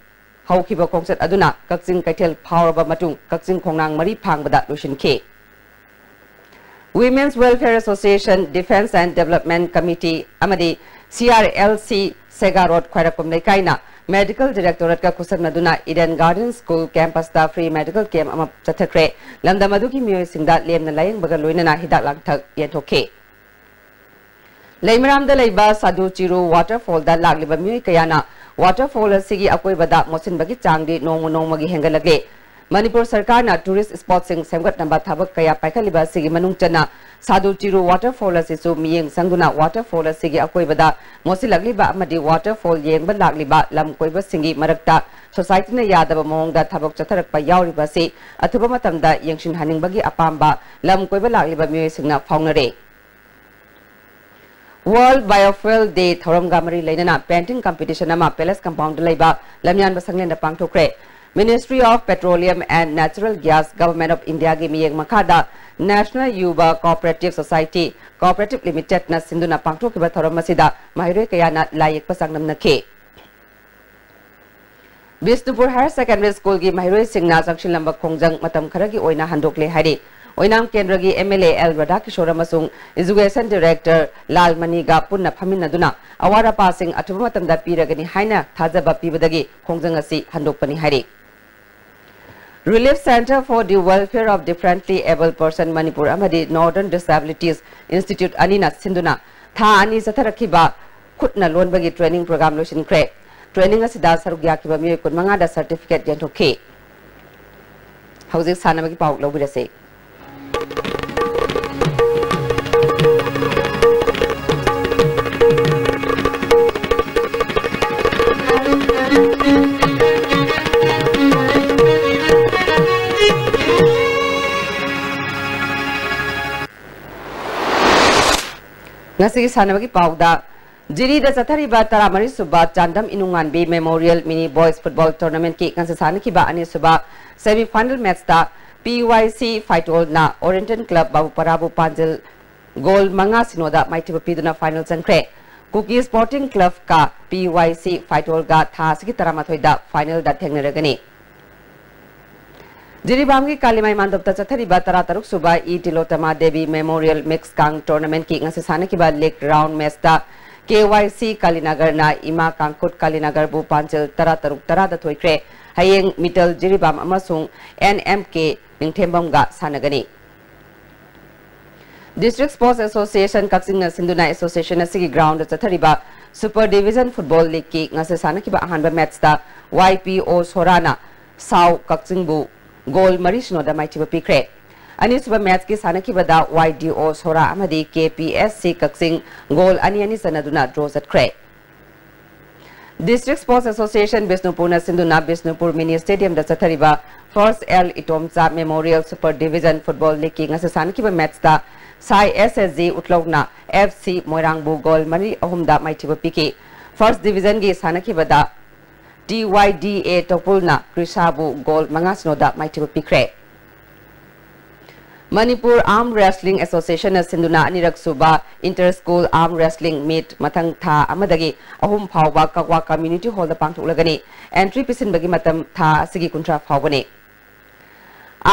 ꯍꯧꯈꯤꯕ ꯈꯣꯡꯆꯠ ꯑꯗꯨꯅ ꯀꯛꯆꯤꯡ ꯀꯩꯊꯦꯜ ꯐꯥꯎꯔꯕ ꯃꯇꯨꯡ ꯀꯛꯆꯤꯡ ꯈꯣꯡꯅꯥꯡ ꯃꯔꯤ ꯐꯥꯡꯕꯗ ꯂꯣꯏꯁꯤꯟꯈꯤ꯫ Women's Welfare Association, Defence and Development Committee ꯑꯃꯗꯤ C R L C Sega road ꯈ꯭ꯋꯥꯏꯔꯥꯛꯄꯝ ꯂꯩꯀꯥꯏꯅ ꯃꯦꯗꯤꯀꯦꯜ ꯗꯤꯔꯦꯛꯇꯣꯔꯦꯠꯀ ꯈꯨꯠꯁꯝꯅꯗꯨꯅ ꯏꯗꯦꯟ ꯒꯥꯔꯗꯦꯟ ꯁ꯭ꯀꯨꯜ ꯀꯦꯝꯄꯁꯇ ꯐ꯭ꯔꯤ ꯃꯦꯗꯤꯀꯦꯜ ꯀꯦꯝꯞ ꯑꯃ ꯆꯠꯊꯈ꯭ꯔꯦ꯫ ꯂꯝꯗꯝ ꯑꯗꯨꯒꯤ ꯃꯤꯑꯣꯏꯁꯤꯡꯗ ꯂꯦꯝꯅ ꯂꯥꯌꯦꯡꯕꯒ ꯂꯣꯏꯅꯅ ꯍꯤꯗꯥꯛ ꯂꯥꯡꯊꯛ ꯌꯦꯟꯊꯣꯛꯈꯤ꯫ ꯂꯩꯃꯔꯥꯝꯗ ꯂꯩꯕ ꯁꯥꯗꯨ ꯆꯤꯔꯨ ꯋꯥꯇꯔꯐꯣꯜꯗ ꯂꯥꯛꯂꯤꯕ ꯃꯤꯑꯣꯏ ꯀꯌꯥꯅ ꯋꯥꯇꯔꯐꯣꯜ ꯑꯁꯤꯒꯤ ꯑꯀꯣꯏꯕꯗ ꯃꯣꯠꯁꯤꯟꯕꯒꯤ ꯆꯥꯡꯗꯤ ꯅꯣꯡꯃ ꯅꯣꯡꯃꯒꯤ ꯍꯦꯟꯒꯠꯂꯛꯂꯦ꯫ ꯃꯅꯤꯄꯨꯔ ꯁꯔꯀꯥꯔꯅ tourist spotꯁꯤꯡ ꯁꯦꯝꯒꯠꯅꯕ ꯊꯕꯛ ꯀꯌꯥ ꯄꯥꯏꯈꯠꯂꯤꯕ ꯑꯁꯤꯒꯤ ꯃꯅꯨꯡ ꯆꯟꯅ ꯁꯥꯗꯨ ꯆꯤꯔꯨ waterfall ꯑꯁꯤꯁꯨ ꯃꯤꯠꯌꯦꯡ ꯆꯪꯗꯨꯅ waterfall ꯑꯁꯤꯒꯤ ꯑꯀꯣꯏꯕꯗ ꯃꯣꯠꯁꯤꯜꯂꯛꯂꯤꯕ ꯑꯃꯗꯤ waterfall ꯌꯦꯡꯕ ꯂꯥꯛꯂꯤꯕ ꯂꯝ ꯀꯣꯏꯕꯁꯤꯡꯒꯤ ꯃꯔꯛꯇ societyꯅ ꯌꯥꯗꯕ ꯃꯑꯣꯡꯗ ꯊꯕꯛ ꯆꯠꯊꯔꯛꯄ ꯌꯥꯎꯔꯤꯕ ꯑꯁꯤ ꯑꯊꯨꯕ ꯃꯇꯝꯗ ꯌꯦꯡꯁꯤꯟꯍꯟꯅꯤꯡꯕꯒꯤ ꯑꯄꯥꯝꯕ ꯂꯝ ꯀꯣꯏꯕ ꯂꯥꯛꯂꯤꯕ ꯃꯤꯑꯣꯏꯁꯤꯡꯅ ꯐꯥꯎꯅꯔꯦ꯫ World Biofuel Day ꯊꯧꯔꯝꯒ ꯃꯔꯤ ꯂꯩꯅꯅ painting competition ꯑꯃ Palace Compoundꯗ ꯂꯩꯕ ꯂꯝꯌꯥꯟꯕ ꯁꯪꯂꯦꯟꯗ ꯄꯥꯡꯊꯣꯛꯈ꯭ꯔꯦ꯫ Ministry of Petroleum and Natural Gas, Government of Indiaꯒꯤ ꯃꯤꯠꯌꯦꯡ ꯃꯈꯥꯗ National Yuva Cooperative Society Cooperative Limitedꯅ ꯁꯤꯟꯗꯨꯅ ꯄꯥꯡꯊꯣꯛꯈꯤꯕ ꯊꯧꯔꯝ ꯑꯁꯤꯗ ꯃꯍꯩꯔꯣꯏ ꯀꯌꯥꯅ ꯂꯥꯏ ꯌꯦꯛꯄ ꯆꯥꯡꯗꯝꯅꯈꯤ꯫ ꯕꯤꯁꯅꯨꯄꯨꯔ Higher Secondary Schoolꯒꯤ ꯃꯍꯩꯔꯣꯏꯁꯤꯡꯅ ꯆꯪꯁꯤꯜꯂꯝꯕ ꯈꯣꯡꯖꯪ ꯃꯇꯝ ꯈꯔꯒꯤ ꯑꯣꯏꯅ ꯍꯟꯗꯣꯛꯂꯦ ꯍꯥꯏꯔꯤ꯫ ꯑꯣꯏꯅꯥꯝ ꯀꯦꯟꯗ꯭ꯔꯒꯤ MLA L ꯔꯥꯙꯥꯀꯤꯁꯣꯔ ꯑꯃꯁꯨꯡ Education Director ꯂꯥꯜꯃꯅꯤꯒ ꯄꯨꯟꯅ ꯐꯝꯃꯤꯟꯅꯗꯨꯅ ꯑꯋꯥꯠ ꯑꯄꯥꯁꯤꯡ ꯑꯊꯨꯕ ꯃꯇꯝꯗ ꯄꯤꯔꯒꯅꯤ ꯍꯥꯏꯅ ꯊꯥꯖꯕ ꯄꯤꯕꯗꯒꯤ ꯈꯣꯡꯖꯪ ꯑꯁꯤ ꯍꯟꯗꯣꯛꯄꯅꯤ ꯍꯥꯏꯔꯤ꯫ Relief Centre for the Welfare of Differently Abled Person Manipur ꯑꯃꯗꯤ Northern Disabilities Institute ꯑꯅꯤꯅ ꯁꯤꯟꯗꯨꯅ ꯊꯥ ꯑꯅꯤ ꯆꯠꯊꯔꯛꯈꯤꯕ ꯈꯨꯠꯅ ꯂꯣꯟꯕꯒꯤ training program ꯂꯣꯏꯁꯤꯟꯈ꯭ꯔꯦ꯫ Training ꯑꯁꯤꯗ ꯁꯔꯨꯛ ꯌꯥꯈꯤꯕ ꯃꯤꯑꯣꯏ ꯀꯨꯟꯃꯉꯥꯗ certificate ꯌꯦꯟꯊꯣꯛꯈꯤ꯫ ꯍꯧꯖꯤꯛ ꯁꯥꯟꯅꯕꯒꯤ ꯄꯥꯎ ꯂꯧꯕꯤꯔꯁꯤ꯫ ꯉꯁꯤꯒꯤ ꯁꯥꯟꯅꯕꯒꯤ ꯄꯥꯎꯗ, ꯖꯤꯔꯤꯗ ꯆꯠꯊꯔꯤꯕ ꯇꯔꯥꯃꯔꯤ ꯁꯨꯕ Chandam ꯏꯅꯨꯡꯉꯥꯟꯕꯤ Memorial Mini Boys Football Tournamentꯀꯤ ꯉꯁꯤ ꯁꯥꯟꯅꯈꯤꯕ ꯑꯅꯤꯁꯨꯕ semi final matchꯇ PYC ꯐꯥꯏꯇꯣꯜꯅ Oriental Club ꯕꯥꯕꯨꯄꯔꯥꯕꯨ ꯄꯥꯟꯖꯤꯜ goal ꯃꯉꯥ ꯁꯤꯅꯣꯗ ꯃꯥꯏꯊꯤꯕ ꯄꯤꯗꯨꯅ final ꯆꯪꯈ꯭ꯔꯦ꯫ ꯀꯨꯀꯤ Sporting Clubꯀ PYC ꯐꯥꯏꯇꯣꯜꯒ ꯊꯥ ꯑꯁꯤꯒꯤ ꯇꯔꯥꯃꯥꯊꯣꯏꯗ finalꯗ ꯊꯦꯡꯅꯔꯒꯅꯤ꯫ ꯖꯤꯔꯤꯕꯥꯝꯒꯤ ꯀꯥꯂꯤꯃꯥꯏ ꯃꯥꯟꯗꯞꯇ ꯆꯠꯊꯔꯤꯕ ꯇꯔꯥꯇꯔꯨꯛ ꯁꯨꯕ E ꯇꯤꯂꯣꯇꯃꯥ Devi Memorial Mix Kang Tournamentꯀꯤ ꯉꯁꯤ ꯁꯥꯟꯅꯈꯤꯕ league round matchꯇ KYC ꯀꯥꯂꯤꯅꯒꯔꯅ ꯏꯃꯥ ꯀꯥꯡꯈꯨꯠ ꯀꯥꯂꯤꯅꯒꯔꯕꯨ ꯄꯥꯟꯖꯤꯜ ꯇꯔꯥꯇꯔꯨꯛ ꯇꯔꯥꯗ ꯊꯣꯏꯈ꯭ꯔꯦ꯫ ꯍꯌꯦꯡ ꯃꯤꯇꯜ ꯖꯤꯔꯤꯕꯥꯝ ꯑꯃꯁꯨꯡ NMK ꯅꯤꯡꯊꯦꯝꯕꯝꯒ ꯁꯥꯟꯅꯒꯅꯤ꯫ District Sports Association ꯀꯛꯆꯤꯡꯅ ꯁꯤꯟꯗꯨꯅ association ꯑꯁꯤꯒꯤ groundꯗ ꯆꯠꯊꯔꯤꯕ Super Division Football Leagueꯀꯤ ꯉꯁꯤ ꯁꯥꯟꯅꯈꯤꯕ ꯑꯍꯥꯟꯕ matchꯇ YPO ꯁꯣꯔꯥꯅ ꯁꯥꯎ ꯀꯛꯆꯤꯡꯕꯨ ꯒꯣꯜ ꯃꯔꯤ ꯁꯤꯅꯣꯗ ꯃꯥꯏꯊꯤꯕ ꯄꯤꯈ꯭ꯔꯦ꯫ ꯑꯅꯤꯁꯨꯕ ꯃꯦꯆꯀꯤ ꯁꯥꯟꯅꯈꯤꯕꯗ ꯋꯥꯏ ꯗꯤ ꯑꯣ ꯁꯣꯔꯥ ꯑꯃꯗꯤ ꯀꯦ ꯄꯤ ꯑꯦꯁ ꯁꯤ ꯀꯛꯆꯤꯡ ꯒꯣꯜ ꯑꯅꯤ ꯑꯅꯤ ꯆꯟꯅꯗꯨꯅ ꯗ꯭ꯔꯣ ꯆꯠꯈ꯭ꯔꯦ꯫ ꯗꯤꯁꯇ꯭ꯔꯤꯛ ꯁ꯭ꯄꯣꯔꯠꯁ ꯑꯦꯁꯣꯁꯤꯌꯦꯁꯟ ꯕꯤꯁꯅꯨꯄꯨꯔꯅ ꯁꯤꯟꯗꯨꯅ ꯕꯤꯁꯅꯨꯄꯨꯔ ꯃꯤꯅꯤ ꯁ꯭ꯇꯦꯗꯤꯌꯝꯗ ꯆꯠꯊꯔꯤꯕ first L Itomcha memorial super division football ꯂꯤꯒꯀꯤ ꯉꯁꯤ ꯁꯥꯟꯅꯈꯤꯕ ꯃꯦꯆꯇ ꯁꯥꯏ ꯑꯦꯁ ꯑꯦꯁ ꯖꯤ ꯎꯠꯂꯧꯅ ꯑꯦꯐ ꯁꯤ ꯃꯣꯏꯔꯥꯡꯕꯨ ꯒꯣꯜ ꯃꯔꯤ ꯑꯍꯨꯝꯗ ꯃꯥꯏꯊꯤꯕ ꯄꯤꯈꯤ꯫ ꯐꯥꯔꯁ ꯗꯤꯚꯤꯖꯟꯒꯤ ꯁꯥꯟꯅꯈꯤꯕꯗ ꯇꯤ ꯋꯥꯏ ꯗꯤ ꯑꯦ ꯇꯣꯄꯨꯜꯅ ꯀ꯭ꯔꯤꯁꯥꯕꯨ ꯒꯣꯜ ꯃꯉꯥ ꯁꯤꯅꯣꯗ ꯃꯥꯏꯊꯤꯕ ꯄꯤꯈ꯭ꯔꯦ꯫ ꯃꯅꯤꯄꯨꯔ ꯑꯥꯔꯝ ꯔꯦꯁꯂꯤꯡ ꯑꯦꯁꯣꯁꯤꯌꯦꯁꯟꯅ ꯁꯤꯟꯗꯨꯅ ꯑꯅꯤꯔꯛ ꯁꯨꯕ ꯏꯟꯇꯔ ꯁ꯭ꯀꯨꯜ ꯑꯥꯔꯝ ꯔꯦꯁꯂꯤꯡ ꯃꯤꯠ ꯃꯊꯪ ꯊꯥ ꯑꯃꯗꯒꯤ ꯑꯍꯨꯝ ꯐꯥꯎꯕ ꯀꯛꯋꯥ ꯀꯝꯃ꯭ꯌꯨꯅꯤꯇꯤ ꯍꯣꯜꯗ ꯄꯥꯡꯊꯣꯛꯂꯒꯅꯤ꯫ ꯑꯦꯟꯇ꯭ꯔꯤ ꯄꯤꯁꯤꯟꯕꯒꯤ ꯃꯇꯝ ꯊꯥ ꯑꯁꯤꯒꯤ ꯀꯨꯟꯊ꯭ꯔꯥ ꯐꯥꯎꯕꯅꯤ꯫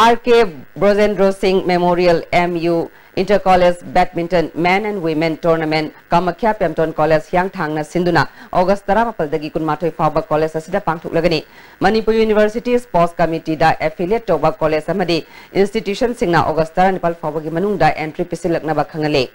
R K Brojendro Singh memorial, M U, inter college badminton men and women tournament Kamakhya Pemton college ꯍꯤꯌꯥꯡꯊꯥꯡꯅ ꯁꯤꯟꯗꯨꯅ ꯑꯣꯒꯁ ꯇꯔꯥꯃꯥꯄꯜꯗꯒꯤ ꯀꯨꯟꯃꯥꯊꯣꯏ ꯐꯥꯎꯕ ꯀꯣꯂꯦꯖ ꯑꯁꯤꯗ ꯄꯥꯡꯊꯣꯛꯂꯒꯅꯤ꯫ ꯃꯅꯤꯄꯨꯔ ꯌꯨꯅꯤꯚꯔꯁꯤꯇꯤ ꯁ꯭ꯄꯣꯔꯠꯁ ꯀꯃꯤꯇꯤꯗ ꯑꯦꯐꯤꯂꯤꯌꯦꯠ ꯇꯧꯕ ꯀꯣꯂꯦꯖ ꯑꯃꯗꯤ ꯏꯟꯁꯇꯤꯇ꯭ꯌꯨꯁꯟꯁꯤꯡꯅ ꯑꯣꯒꯁ ꯇꯔꯥꯅꯤꯄꯥꯜ ꯐꯥꯎꯕꯒꯤ ꯃꯅꯨꯡꯗ ꯑꯦꯟꯇ꯭ꯔꯤ ꯄꯤꯁꯤꯜꯂꯛꯅꯕ ꯈꯪꯍꯜꯂꯤ꯫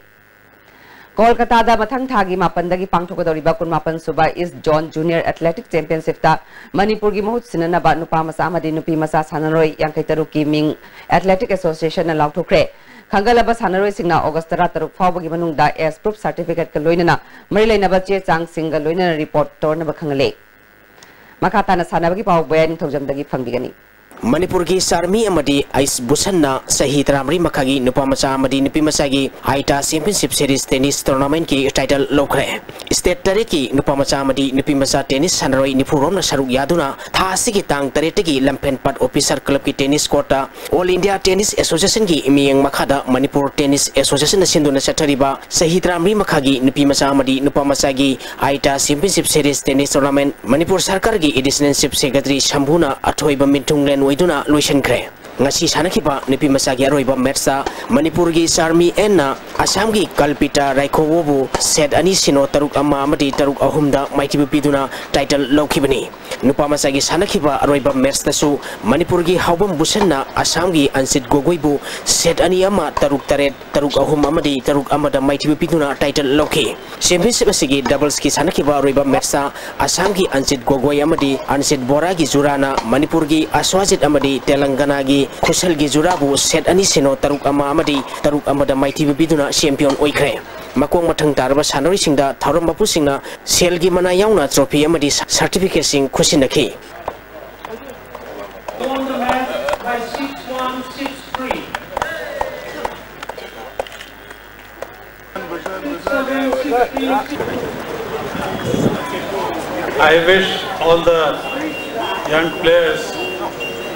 ꯀꯣꯜꯀꯇꯥꯗ ꯃꯊꯪ ꯊꯥꯒꯤ ꯃꯥꯄꯟꯗꯒꯤ ꯄꯥꯡꯊꯣꯛꯀꯗꯧꯔꯤꯕ ꯀꯨꯟꯃꯥꯄꯟ ꯁꯨꯕ ꯏꯁ ꯖꯣꯟ ꯖꯨꯅꯤꯌꯔ ꯑꯦꯊꯂꯦꯇꯤꯛ ꯆꯦꯝꯄꯤꯌꯟꯁꯤꯞꯇ ꯃꯅꯤꯄꯨꯔꯒꯤ ꯃꯍꯨꯠ ꯁꯤꯟꯅꯅꯕ ꯅꯨꯄꯥ ꯃꯆꯥ ꯑꯃꯗꯤ ꯅꯨꯄꯤ ꯃꯆꯥ ꯁꯥꯟꯅꯔꯣꯏ ꯌꯥꯡꯈꯩ ꯇꯔꯨꯛꯀꯤ ꯃꯤꯡ ꯑꯦꯊꯂꯦꯇꯤꯛ ꯑꯦꯁꯣꯁꯤꯌꯦꯁꯟꯅ ꯂꯥꯎꯊꯣꯛꯈ꯭ꯔꯦ꯫ ꯈꯟꯒꯠꯂꯕ ꯁꯥꯟꯅꯔꯣꯏꯁꯤꯡꯅ ꯑꯣꯒꯁ ꯇꯔꯥꯇꯔꯨꯛ ꯐꯥꯎꯕꯒꯤ ꯃꯅꯨꯡꯗ ꯑꯦꯖ ꯄ꯭ꯔꯨꯐ ꯁꯥꯔꯇꯤꯐꯤꯀꯦꯠꯀ ꯂꯣꯏꯅꯅ ꯃꯔꯤ ꯂꯩꯅꯕ ꯆꯦ ꯆꯥꯡꯁꯤꯡꯒ ꯂꯣꯏꯅꯅ ꯔꯤꯄꯣꯔꯠ ꯇꯧꯅꯕ ꯈꯪꯍꯜꯂꯤ꯫ ꯃꯈꯥ ꯇꯥꯅ ꯁꯥꯟꯅꯕꯒꯤ ꯄꯥꯎ ꯕꯣꯌꯥ ꯅꯤꯡꯊꯧꯖꯝꯗꯒꯤ ꯐꯪꯕꯤꯒꯅꯤ꯫ ꯃꯅꯤꯄꯨꯔꯒꯤ ꯁꯥꯔꯃꯤ ꯑꯃꯗꯤ ꯑꯩꯁ ꯚꯨꯁꯟꯅ ꯆꯍꯤ ꯇꯔꯥꯃꯔꯤ ꯃꯈꯥꯒꯤ ꯅꯨꯄꯥ ꯃꯆꯥ ꯑꯃꯗꯤ ꯅꯨꯄꯤ ꯃꯆꯥꯒꯤ AITA championship series tennis ꯇꯣꯔꯅꯥꯃꯦꯟꯠꯀꯤ title ꯂꯧꯈ꯭ꯔꯦ꯫ ꯁ꯭ꯇꯦꯠ ꯇꯔꯦꯠꯀꯤ ꯅꯨꯄꯥ ꯃꯆꯥ ꯑꯃꯗꯤ ꯅꯨꯄꯤ ꯃꯆꯥ ꯇꯦꯅꯤꯁ ꯁꯥꯟꯅꯔꯣꯏ ꯅꯤꯐꯨ ꯔꯣꯝꯅ ꯁꯔꯨꯛ ꯌꯥꯗꯨꯅ ꯊꯥ ꯑꯁꯤꯒꯤ ꯇꯥꯡ ꯇꯔꯦꯠꯇꯒꯤ ꯂꯝꯐꯦꯟꯄꯥꯠ ꯑꯣꯐꯤꯁꯔ ꯀ꯭ꯂꯕꯀꯤ ꯇꯦꯅꯤꯁ ꯀꯣꯔꯠꯇ ꯑꯣꯜ ꯏꯟꯗꯤꯌꯥ ꯇꯦꯅꯤꯁ ꯑꯦꯁꯣꯁꯤꯌꯦꯁꯟꯒꯤ ꯃꯤꯠꯌꯦꯡ ꯃꯈꯥꯗ ꯃꯅꯤꯄꯨꯔ ꯇꯦꯅꯤꯁ ꯑꯦꯁꯣꯁꯤꯌꯦꯁꯟꯅ ꯁꯤꯟꯗꯨꯅ ꯆꯠꯊꯔꯤꯕ ꯆꯍꯤ ꯇꯔꯥꯃꯔꯤ ꯃꯈꯥꯒꯤ ꯅꯨꯄꯤ ꯃꯆꯥ ꯑꯃꯗꯤ ꯅꯨꯄꯥ ꯃꯆꯥꯒꯤ AITA championship series tennis tournament Manipur ꯁꯔꯀꯥꯔꯒꯤ ꯑꯦꯗꯤꯁꯅꯦꯜ ꯆꯤꯐ ꯁꯦꯀ꯭ꯔꯦꯇꯔꯤ ꯁꯝꯕꯨꯅ ꯑꯊꯣꯏꯕ ꯃꯤꯟꯊꯨꯡꯂꯦꯟ ꯑꯣꯏꯗꯨꯅ ꯂꯣꯏꯁꯤꯟꯈ꯭ꯔꯦ꯫ ꯉꯁꯤ ꯁꯥꯟꯅꯈꯤꯕ ꯅꯨꯄꯤ ꯃꯆꯥꯒꯤ ꯑꯔꯣꯏꯕ ꯃꯦꯠꯁꯇ ꯃꯅꯤꯄꯨꯔꯒꯤ ꯆꯥꯔꯃꯤ ꯑꯦꯟꯅ ꯑꯁꯥꯝꯒꯤ ꯀꯜꯄꯤꯇꯥ ꯔꯥꯏꯈꯣꯋꯣꯕꯨ ꯁꯦꯠ ꯑꯅꯤ ꯁꯤꯅꯣ ꯇꯔꯨꯛ ꯑꯃ ꯑꯃꯗꯤ ꯇꯔꯨꯛ ꯑꯍꯨꯝꯗ ꯃꯥꯏꯊꯤꯕ ꯄꯤꯗꯨꯅ ꯇꯥꯏꯇꯜ ꯂꯧꯈꯤꯕꯅꯤ꯫ ꯅꯨꯄꯥ ꯃꯆꯥꯒꯤ ꯁꯥꯟꯅꯈꯤꯕ ꯑꯔꯣꯏꯕ ꯃꯦꯠꯁꯇꯁꯨ ꯃꯅꯤꯄꯨꯔꯒꯤ ꯍꯥꯎꯕꯝ ꯕꯨꯁꯟꯅ ꯑꯁꯥꯝꯒꯤ ꯑꯟꯁꯤꯠ ꯒꯣꯒꯣꯏꯕꯨ ꯁꯦꯠ ꯑꯅꯤ ꯑꯃ, ꯇꯔꯨꯛ ꯇꯔꯦꯠ, ꯇꯔꯨꯛ ꯑꯍꯨꯝ ꯑꯃꯗꯤ ꯇꯔꯨꯛ ꯑꯃꯗ ꯃꯥꯏꯊꯤꯕ ꯄꯤꯗꯨꯅ ꯇꯥꯏꯇꯜ ꯂꯧꯈꯤ꯫ ꯆꯦꯝꯄꯤꯌꯟꯁꯤꯞ ꯑꯁꯤꯒꯤ ꯗꯕꯜꯁꯀꯤ ꯁꯥꯟꯅꯈꯤꯕ ꯑꯔꯣꯏꯕ ꯃꯦꯠꯁꯇ ꯑꯁꯥꯝꯒꯤ ꯑꯟꯁꯤꯠ ꯒꯣꯒꯣꯏ ꯑꯃꯗꯤ ꯑꯟꯁꯤꯠ ꯕꯣꯔꯥꯒꯤ ꯖꯨꯔꯥꯅ ꯃꯅꯤꯄꯨꯔꯒꯤ ꯑꯁ꯭ꯋꯥꯖꯤꯠ ꯑꯃꯗꯤ ꯇꯦꯂꯪꯒꯅꯥꯒꯤ ꯈꯨꯁꯜꯒꯤ ꯖꯨꯔꯥꯕꯨ ꯁꯦꯠ ꯑꯅꯤ ꯁꯤꯅꯣ ꯇꯔꯨꯛ ꯑꯃ ꯑꯃꯗꯤ ꯇꯔꯨꯛ ꯑꯃꯗ ꯃꯥꯏꯊꯤꯕ ꯄꯤꯗꯨꯅ ꯆꯦꯝꯄꯤꯌꯟ ꯑꯣꯏꯈ꯭ꯔꯦ꯫ ꯃꯀꯣꯛ ꯃꯊꯪ ꯇꯥꯔꯕ ꯁꯥꯟꯅꯔꯣꯏꯁꯤꯡꯗ ꯊꯧꯔꯝ ꯃꯄꯨꯁꯤꯡꯅ ꯁꯦꯜꯒꯤ ꯃꯅꯥ ꯌꯥꯎꯅ ꯇ꯭ꯔꯣꯐꯤ ꯑꯃꯗꯤ ꯁꯥꯔꯇꯤꯐꯤꯀꯦꯠꯁꯤꯡ ꯈꯨꯠꯁꯤꯟꯅꯈꯤ꯫ Won the match by six one, six three. I wish all the young players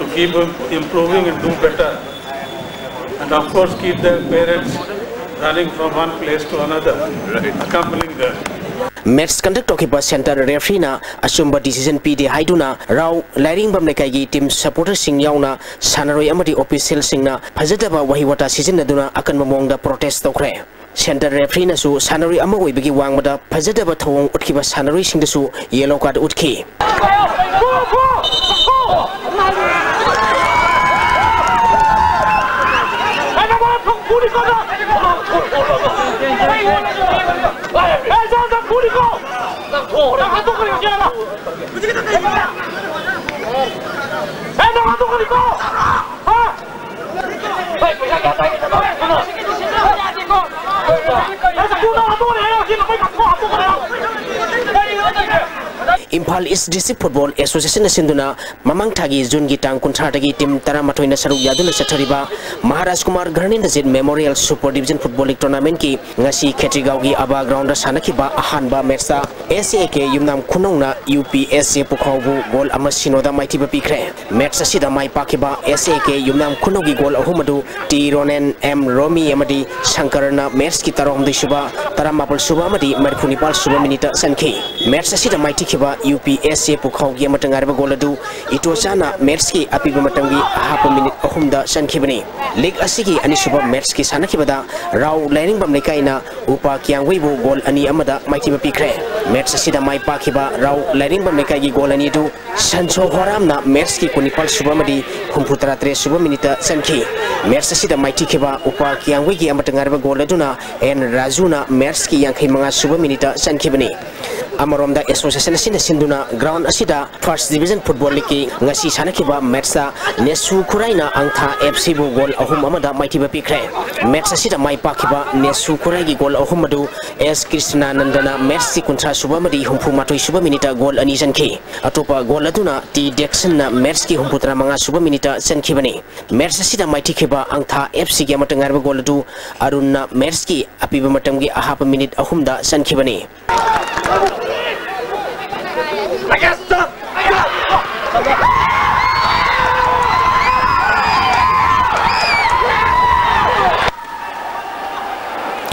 to keep im- improving and do better. And of course, keep their parents running from one place to another, accompanying them. Match conduct ꯇꯧꯈꯤꯕ ꯁꯦꯟꯇꯔ ꯔꯦꯐ꯭ꯔꯤꯅ ꯑꯆꯨꯝꯕ ꯗꯤꯁꯤꯖꯟ ꯄꯤꯗꯦ ꯍꯥꯏꯗꯨꯅ ꯔꯥꯎ ꯂꯥꯏꯔꯤꯡꯕꯝ ꯂꯩꯀꯥꯏꯒꯤ ꯇꯤꯝ ꯁꯄꯣꯔꯇꯔꯁꯤꯡ ꯌꯥꯎꯅ ꯁꯥꯟꯅꯔꯣꯏ ꯑꯃꯗꯤ ꯑꯣꯐꯤꯁꯤꯌꯦꯜꯁꯤꯡꯅ ꯐꯖꯗꯕ ꯋꯥꯍꯩ ꯋꯥꯇꯥ ꯁꯤꯖꯤꯟꯅꯗꯨꯅ ꯑꯀꯟꯕ ꯃꯑꯣꯡꯗ ꯄ꯭ꯔꯣꯇꯦꯁ ꯇꯧꯈ꯭ꯔꯦ꯫ ꯁꯦꯟꯇꯔ ꯔꯦꯐ꯭ꯔꯤꯅꯁꯨ ꯁꯥꯟꯅꯔꯣꯏ ꯑꯃ ꯑꯣꯏꯕꯒꯤ ꯋꯥꯡꯃꯗ ꯐꯖꯗꯕ ꯊꯧꯑꯣꯡ ꯎꯠꯈꯤꯕ ꯁꯥꯟꯅꯔꯣꯏꯁꯤꯡꯗꯁꯨ ꯌꯦꯂꯣ ꯀꯥꯔꯗ ꯎꯠꯈꯤ꯫ ꯏꯝꯐꯥꯜ ꯏꯁ ꯗꯤꯁꯇ꯭ꯔꯤꯛ ꯐꯨꯠꯕꯣꯜ ꯑꯦꯁꯣꯁꯤꯌꯦꯁꯟꯅ ꯁꯤꯟꯗꯨꯅ ꯃꯃꯥꯡ ꯊꯥꯒꯤ ꯖꯨꯟꯒꯤ ꯇꯥꯡ ꯀꯨꯟꯊ꯭ꯔꯥꯗꯒꯤ ꯇꯤꯝ ꯇꯔꯥꯃꯥꯊꯣꯏꯅ ꯁꯔꯨꯛ ꯌꯥꯗꯨꯅ ꯆꯠꯊꯔꯤꯕ Maharaj Kumar Ghanendrajit memorial super division football league ꯇꯣꯔꯅꯥꯃꯦꯟꯠꯀꯤ ꯉꯁꯤ ꯈꯦꯇ꯭ꯔꯤꯒꯥꯎꯒꯤ ꯑꯕꯥ ꯒ꯭ꯔꯥꯎꯟꯗ ꯁꯥꯟꯅꯈꯤꯕ ꯑꯍꯥꯟꯕ ꯃꯦꯠꯁꯇ ꯑꯦꯁ A K Yumnam ꯈꯨꯅꯧꯅ U P S A ꯄꯨꯈ꯭ꯔꯥꯎꯕꯨ goal ꯑꯃ ꯁꯤꯅꯣꯗ ꯃꯥꯏꯊꯤꯕ ꯄꯤꯈ꯭ꯔꯦ꯫ ꯃꯦꯠꯁ ꯑꯁꯤꯗ ꯃꯥꯏ ꯄꯥꯛꯈꯤꯕ ꯑꯦꯁ ꯑꯦ ꯀꯦ ꯌꯨꯝꯅꯥꯝ ꯈꯨꯅꯧꯒꯤ ꯒꯣꯜ ꯑꯍꯨꯝ ꯑꯗꯨ ꯇꯤ ꯔꯣꯅꯦꯟ, ꯑꯦꯝ ꯔꯣꯃꯤ ꯑꯃꯗꯤ ꯁꯪꯀꯔꯅ ꯃꯦꯠꯁꯀꯤ ꯇꯔꯥꯍꯨꯝꯗꯣꯏ ꯁꯨꯕ, ꯇꯔꯥꯃꯥꯄꯜ ꯁꯨꯕ ꯑꯃꯗꯤ ꯃꯔꯤꯐꯨ ꯅꯤꯄꯥꯜ ꯁꯨꯕ ꯃꯤꯅꯤꯠꯇ ꯆꯟꯈꯤ꯫ ꯃꯦꯠꯁ ꯑꯁꯤꯗ ꯃꯥꯏꯊꯤꯈꯤꯕ ꯌꯨ ꯄꯤ ꯑꯦꯁ ꯑꯦ ꯄꯨꯈꯥꯎꯒꯤ ꯑꯃꯠꯇ ꯉꯥꯏꯔꯕ ꯒꯣꯜ ꯑꯗꯨ ꯏꯇꯣꯆꯥꯅ ꯃꯦꯠꯁꯀꯤ ꯑꯄꯤꯕ ꯃꯇꯝꯒꯤ ꯑꯍꯥꯞꯄ ꯃꯤꯅꯤꯠ ꯑꯍꯨꯝꯗ ꯆꯟꯈꯤꯕꯅꯤ꯫ ꯂꯤꯒ ꯑꯁꯤꯒꯤ ꯑꯅꯤꯁꯨꯕ ꯃꯦꯠꯁꯀꯤ ꯁꯥꯟꯅꯈꯤꯕꯗ ꯔꯥꯎ ꯂꯥꯏꯔꯤꯡꯕꯝ ꯂꯩꯀꯥꯏꯅ ꯎꯄꯥ ꯀꯤꯌꯥꯡꯒꯨꯏꯕꯨ ꯒꯣꯜ ꯑꯅꯤ ꯑꯃꯗ ꯃꯥꯏꯊꯤꯕ ꯄꯤꯈ꯭ꯔꯦ꯫ ꯃꯦꯠꯁ ꯑꯁꯤꯗ ꯃꯥꯏ ꯄꯥꯛꯈꯤꯕ ꯔꯥꯎ ꯂꯥꯏꯔꯤꯡꯕꯝ ꯂꯩꯀꯥꯏꯒꯤ ꯒꯣꯜ ꯑꯅꯤ ꯑꯗꯨ ꯁꯟꯁꯣ ꯍꯣꯔꯥꯝꯅ ꯃꯦꯠꯁꯀꯤ ꯀꯨꯟꯅꯤꯄꯥꯜ ꯁꯨꯕ ꯑꯃꯗꯤ ꯍꯨꯝꯐꯨ ꯇꯔꯥꯇꯔꯦꯠ ꯁꯨꯕ ꯃꯤꯅꯤꯠꯇ ꯆꯟꯈꯤ꯫ ꯃꯦꯠꯁ ꯑꯁꯤꯗ ꯃꯥꯏꯊꯤꯈꯤꯕ ꯎꯄꯥ ꯀꯤꯌꯥꯡꯒꯨꯏꯒꯤ ꯑꯃꯠꯇ ꯉꯥꯏꯔꯕ ꯒꯣꯜ ꯑꯗꯨꯅ ꯑꯦꯟ ꯔꯥꯖꯨꯅ ꯃꯦꯠꯁꯀꯤ ꯌꯥꯡꯈꯩ ꯃꯉꯥ ꯁꯨꯕ ꯃꯤꯅꯤꯠꯇ ꯆꯟꯈꯤꯕꯅꯤ꯫ ꯑꯃꯔꯣꯝꯗ ꯑꯦꯁꯣꯁꯤꯌꯦꯁꯟ ꯑꯁꯤꯅ ꯁꯤꯟꯗꯨꯅ ꯒ꯭ꯔꯥꯎꯟ ꯑꯁꯤꯗ ꯐꯥꯔꯁ ꯗꯤꯕꯤꯖꯟ ꯐꯨꯠꯕꯣꯜ ꯂꯤꯒꯀꯤ ꯉꯁꯤ ꯁꯥꯟꯅꯈꯤꯕ ꯃꯦꯠꯁꯇ ꯅꯦꯁꯨ ꯈꯨꯔꯥꯏꯅ ꯑꯪꯊꯥ ꯑꯦꯐ ꯁꯤꯕꯨ ꯒꯣꯜ ꯑꯍꯨꯝ ꯑꯃꯗ ꯃꯥꯏꯊꯤꯕ ꯄꯤꯈ꯭ꯔꯦ꯫ ꯃꯦꯠꯁ ꯑꯁꯤꯗ ꯃꯥꯏ ꯄꯥꯛꯈꯤꯕ ꯅꯦꯁꯨ ꯈꯨꯔꯥꯏꯒꯤ ꯒꯣꯜ ꯑꯍꯨꯝ ꯑꯗꯨ ꯑꯦꯁ ꯀ꯭ꯔꯤꯁꯅꯥꯅꯟꯗꯅ ꯃꯦꯠꯁꯀꯤ ꯀꯨꯟꯊ꯭ꯔꯥ ꯁꯨꯕ ꯑꯃꯗꯤ ꯍꯨꯝꯐꯨ ꯃꯥꯊꯣꯏ ꯁꯨꯕ ꯃꯤꯅꯤꯠꯇ ꯒꯣꯜ ꯑꯅꯤ ꯆꯟꯈꯤ꯫ ꯑꯇꯣꯞꯄ ꯒꯣꯜ ꯑꯗꯨꯅ ꯇꯤ ꯗꯦꯛꯁꯟꯅ ꯃꯦꯠꯁꯀꯤ ꯍꯨꯝꯐꯨ ꯇꯔꯥ ꯃꯉꯥ ꯁꯨꯕ ꯃꯤꯅꯤꯠꯇ ꯆꯟꯈꯤꯕꯅꯤ꯫ ꯃꯦꯠꯁ ꯑꯁꯤꯗ ꯃꯥꯏꯊꯤꯈꯤꯕ ꯑꯪꯊꯥ ꯑꯦꯐ ꯁꯤꯒꯤ ꯑꯃꯠꯇ ꯉꯥꯏꯔꯕ ꯒꯣꯜ ꯑꯗꯨ ꯑꯔꯨꯟꯅ ꯃꯦꯠꯁꯀꯤ ꯑꯄꯤꯕ ꯃꯇꯝꯒꯤ ꯑꯍꯥꯞꯄ ꯃꯤꯅꯤꯠ ꯑꯍꯨꯝꯗ ꯆꯟꯈꯤꯕꯅꯤ꯫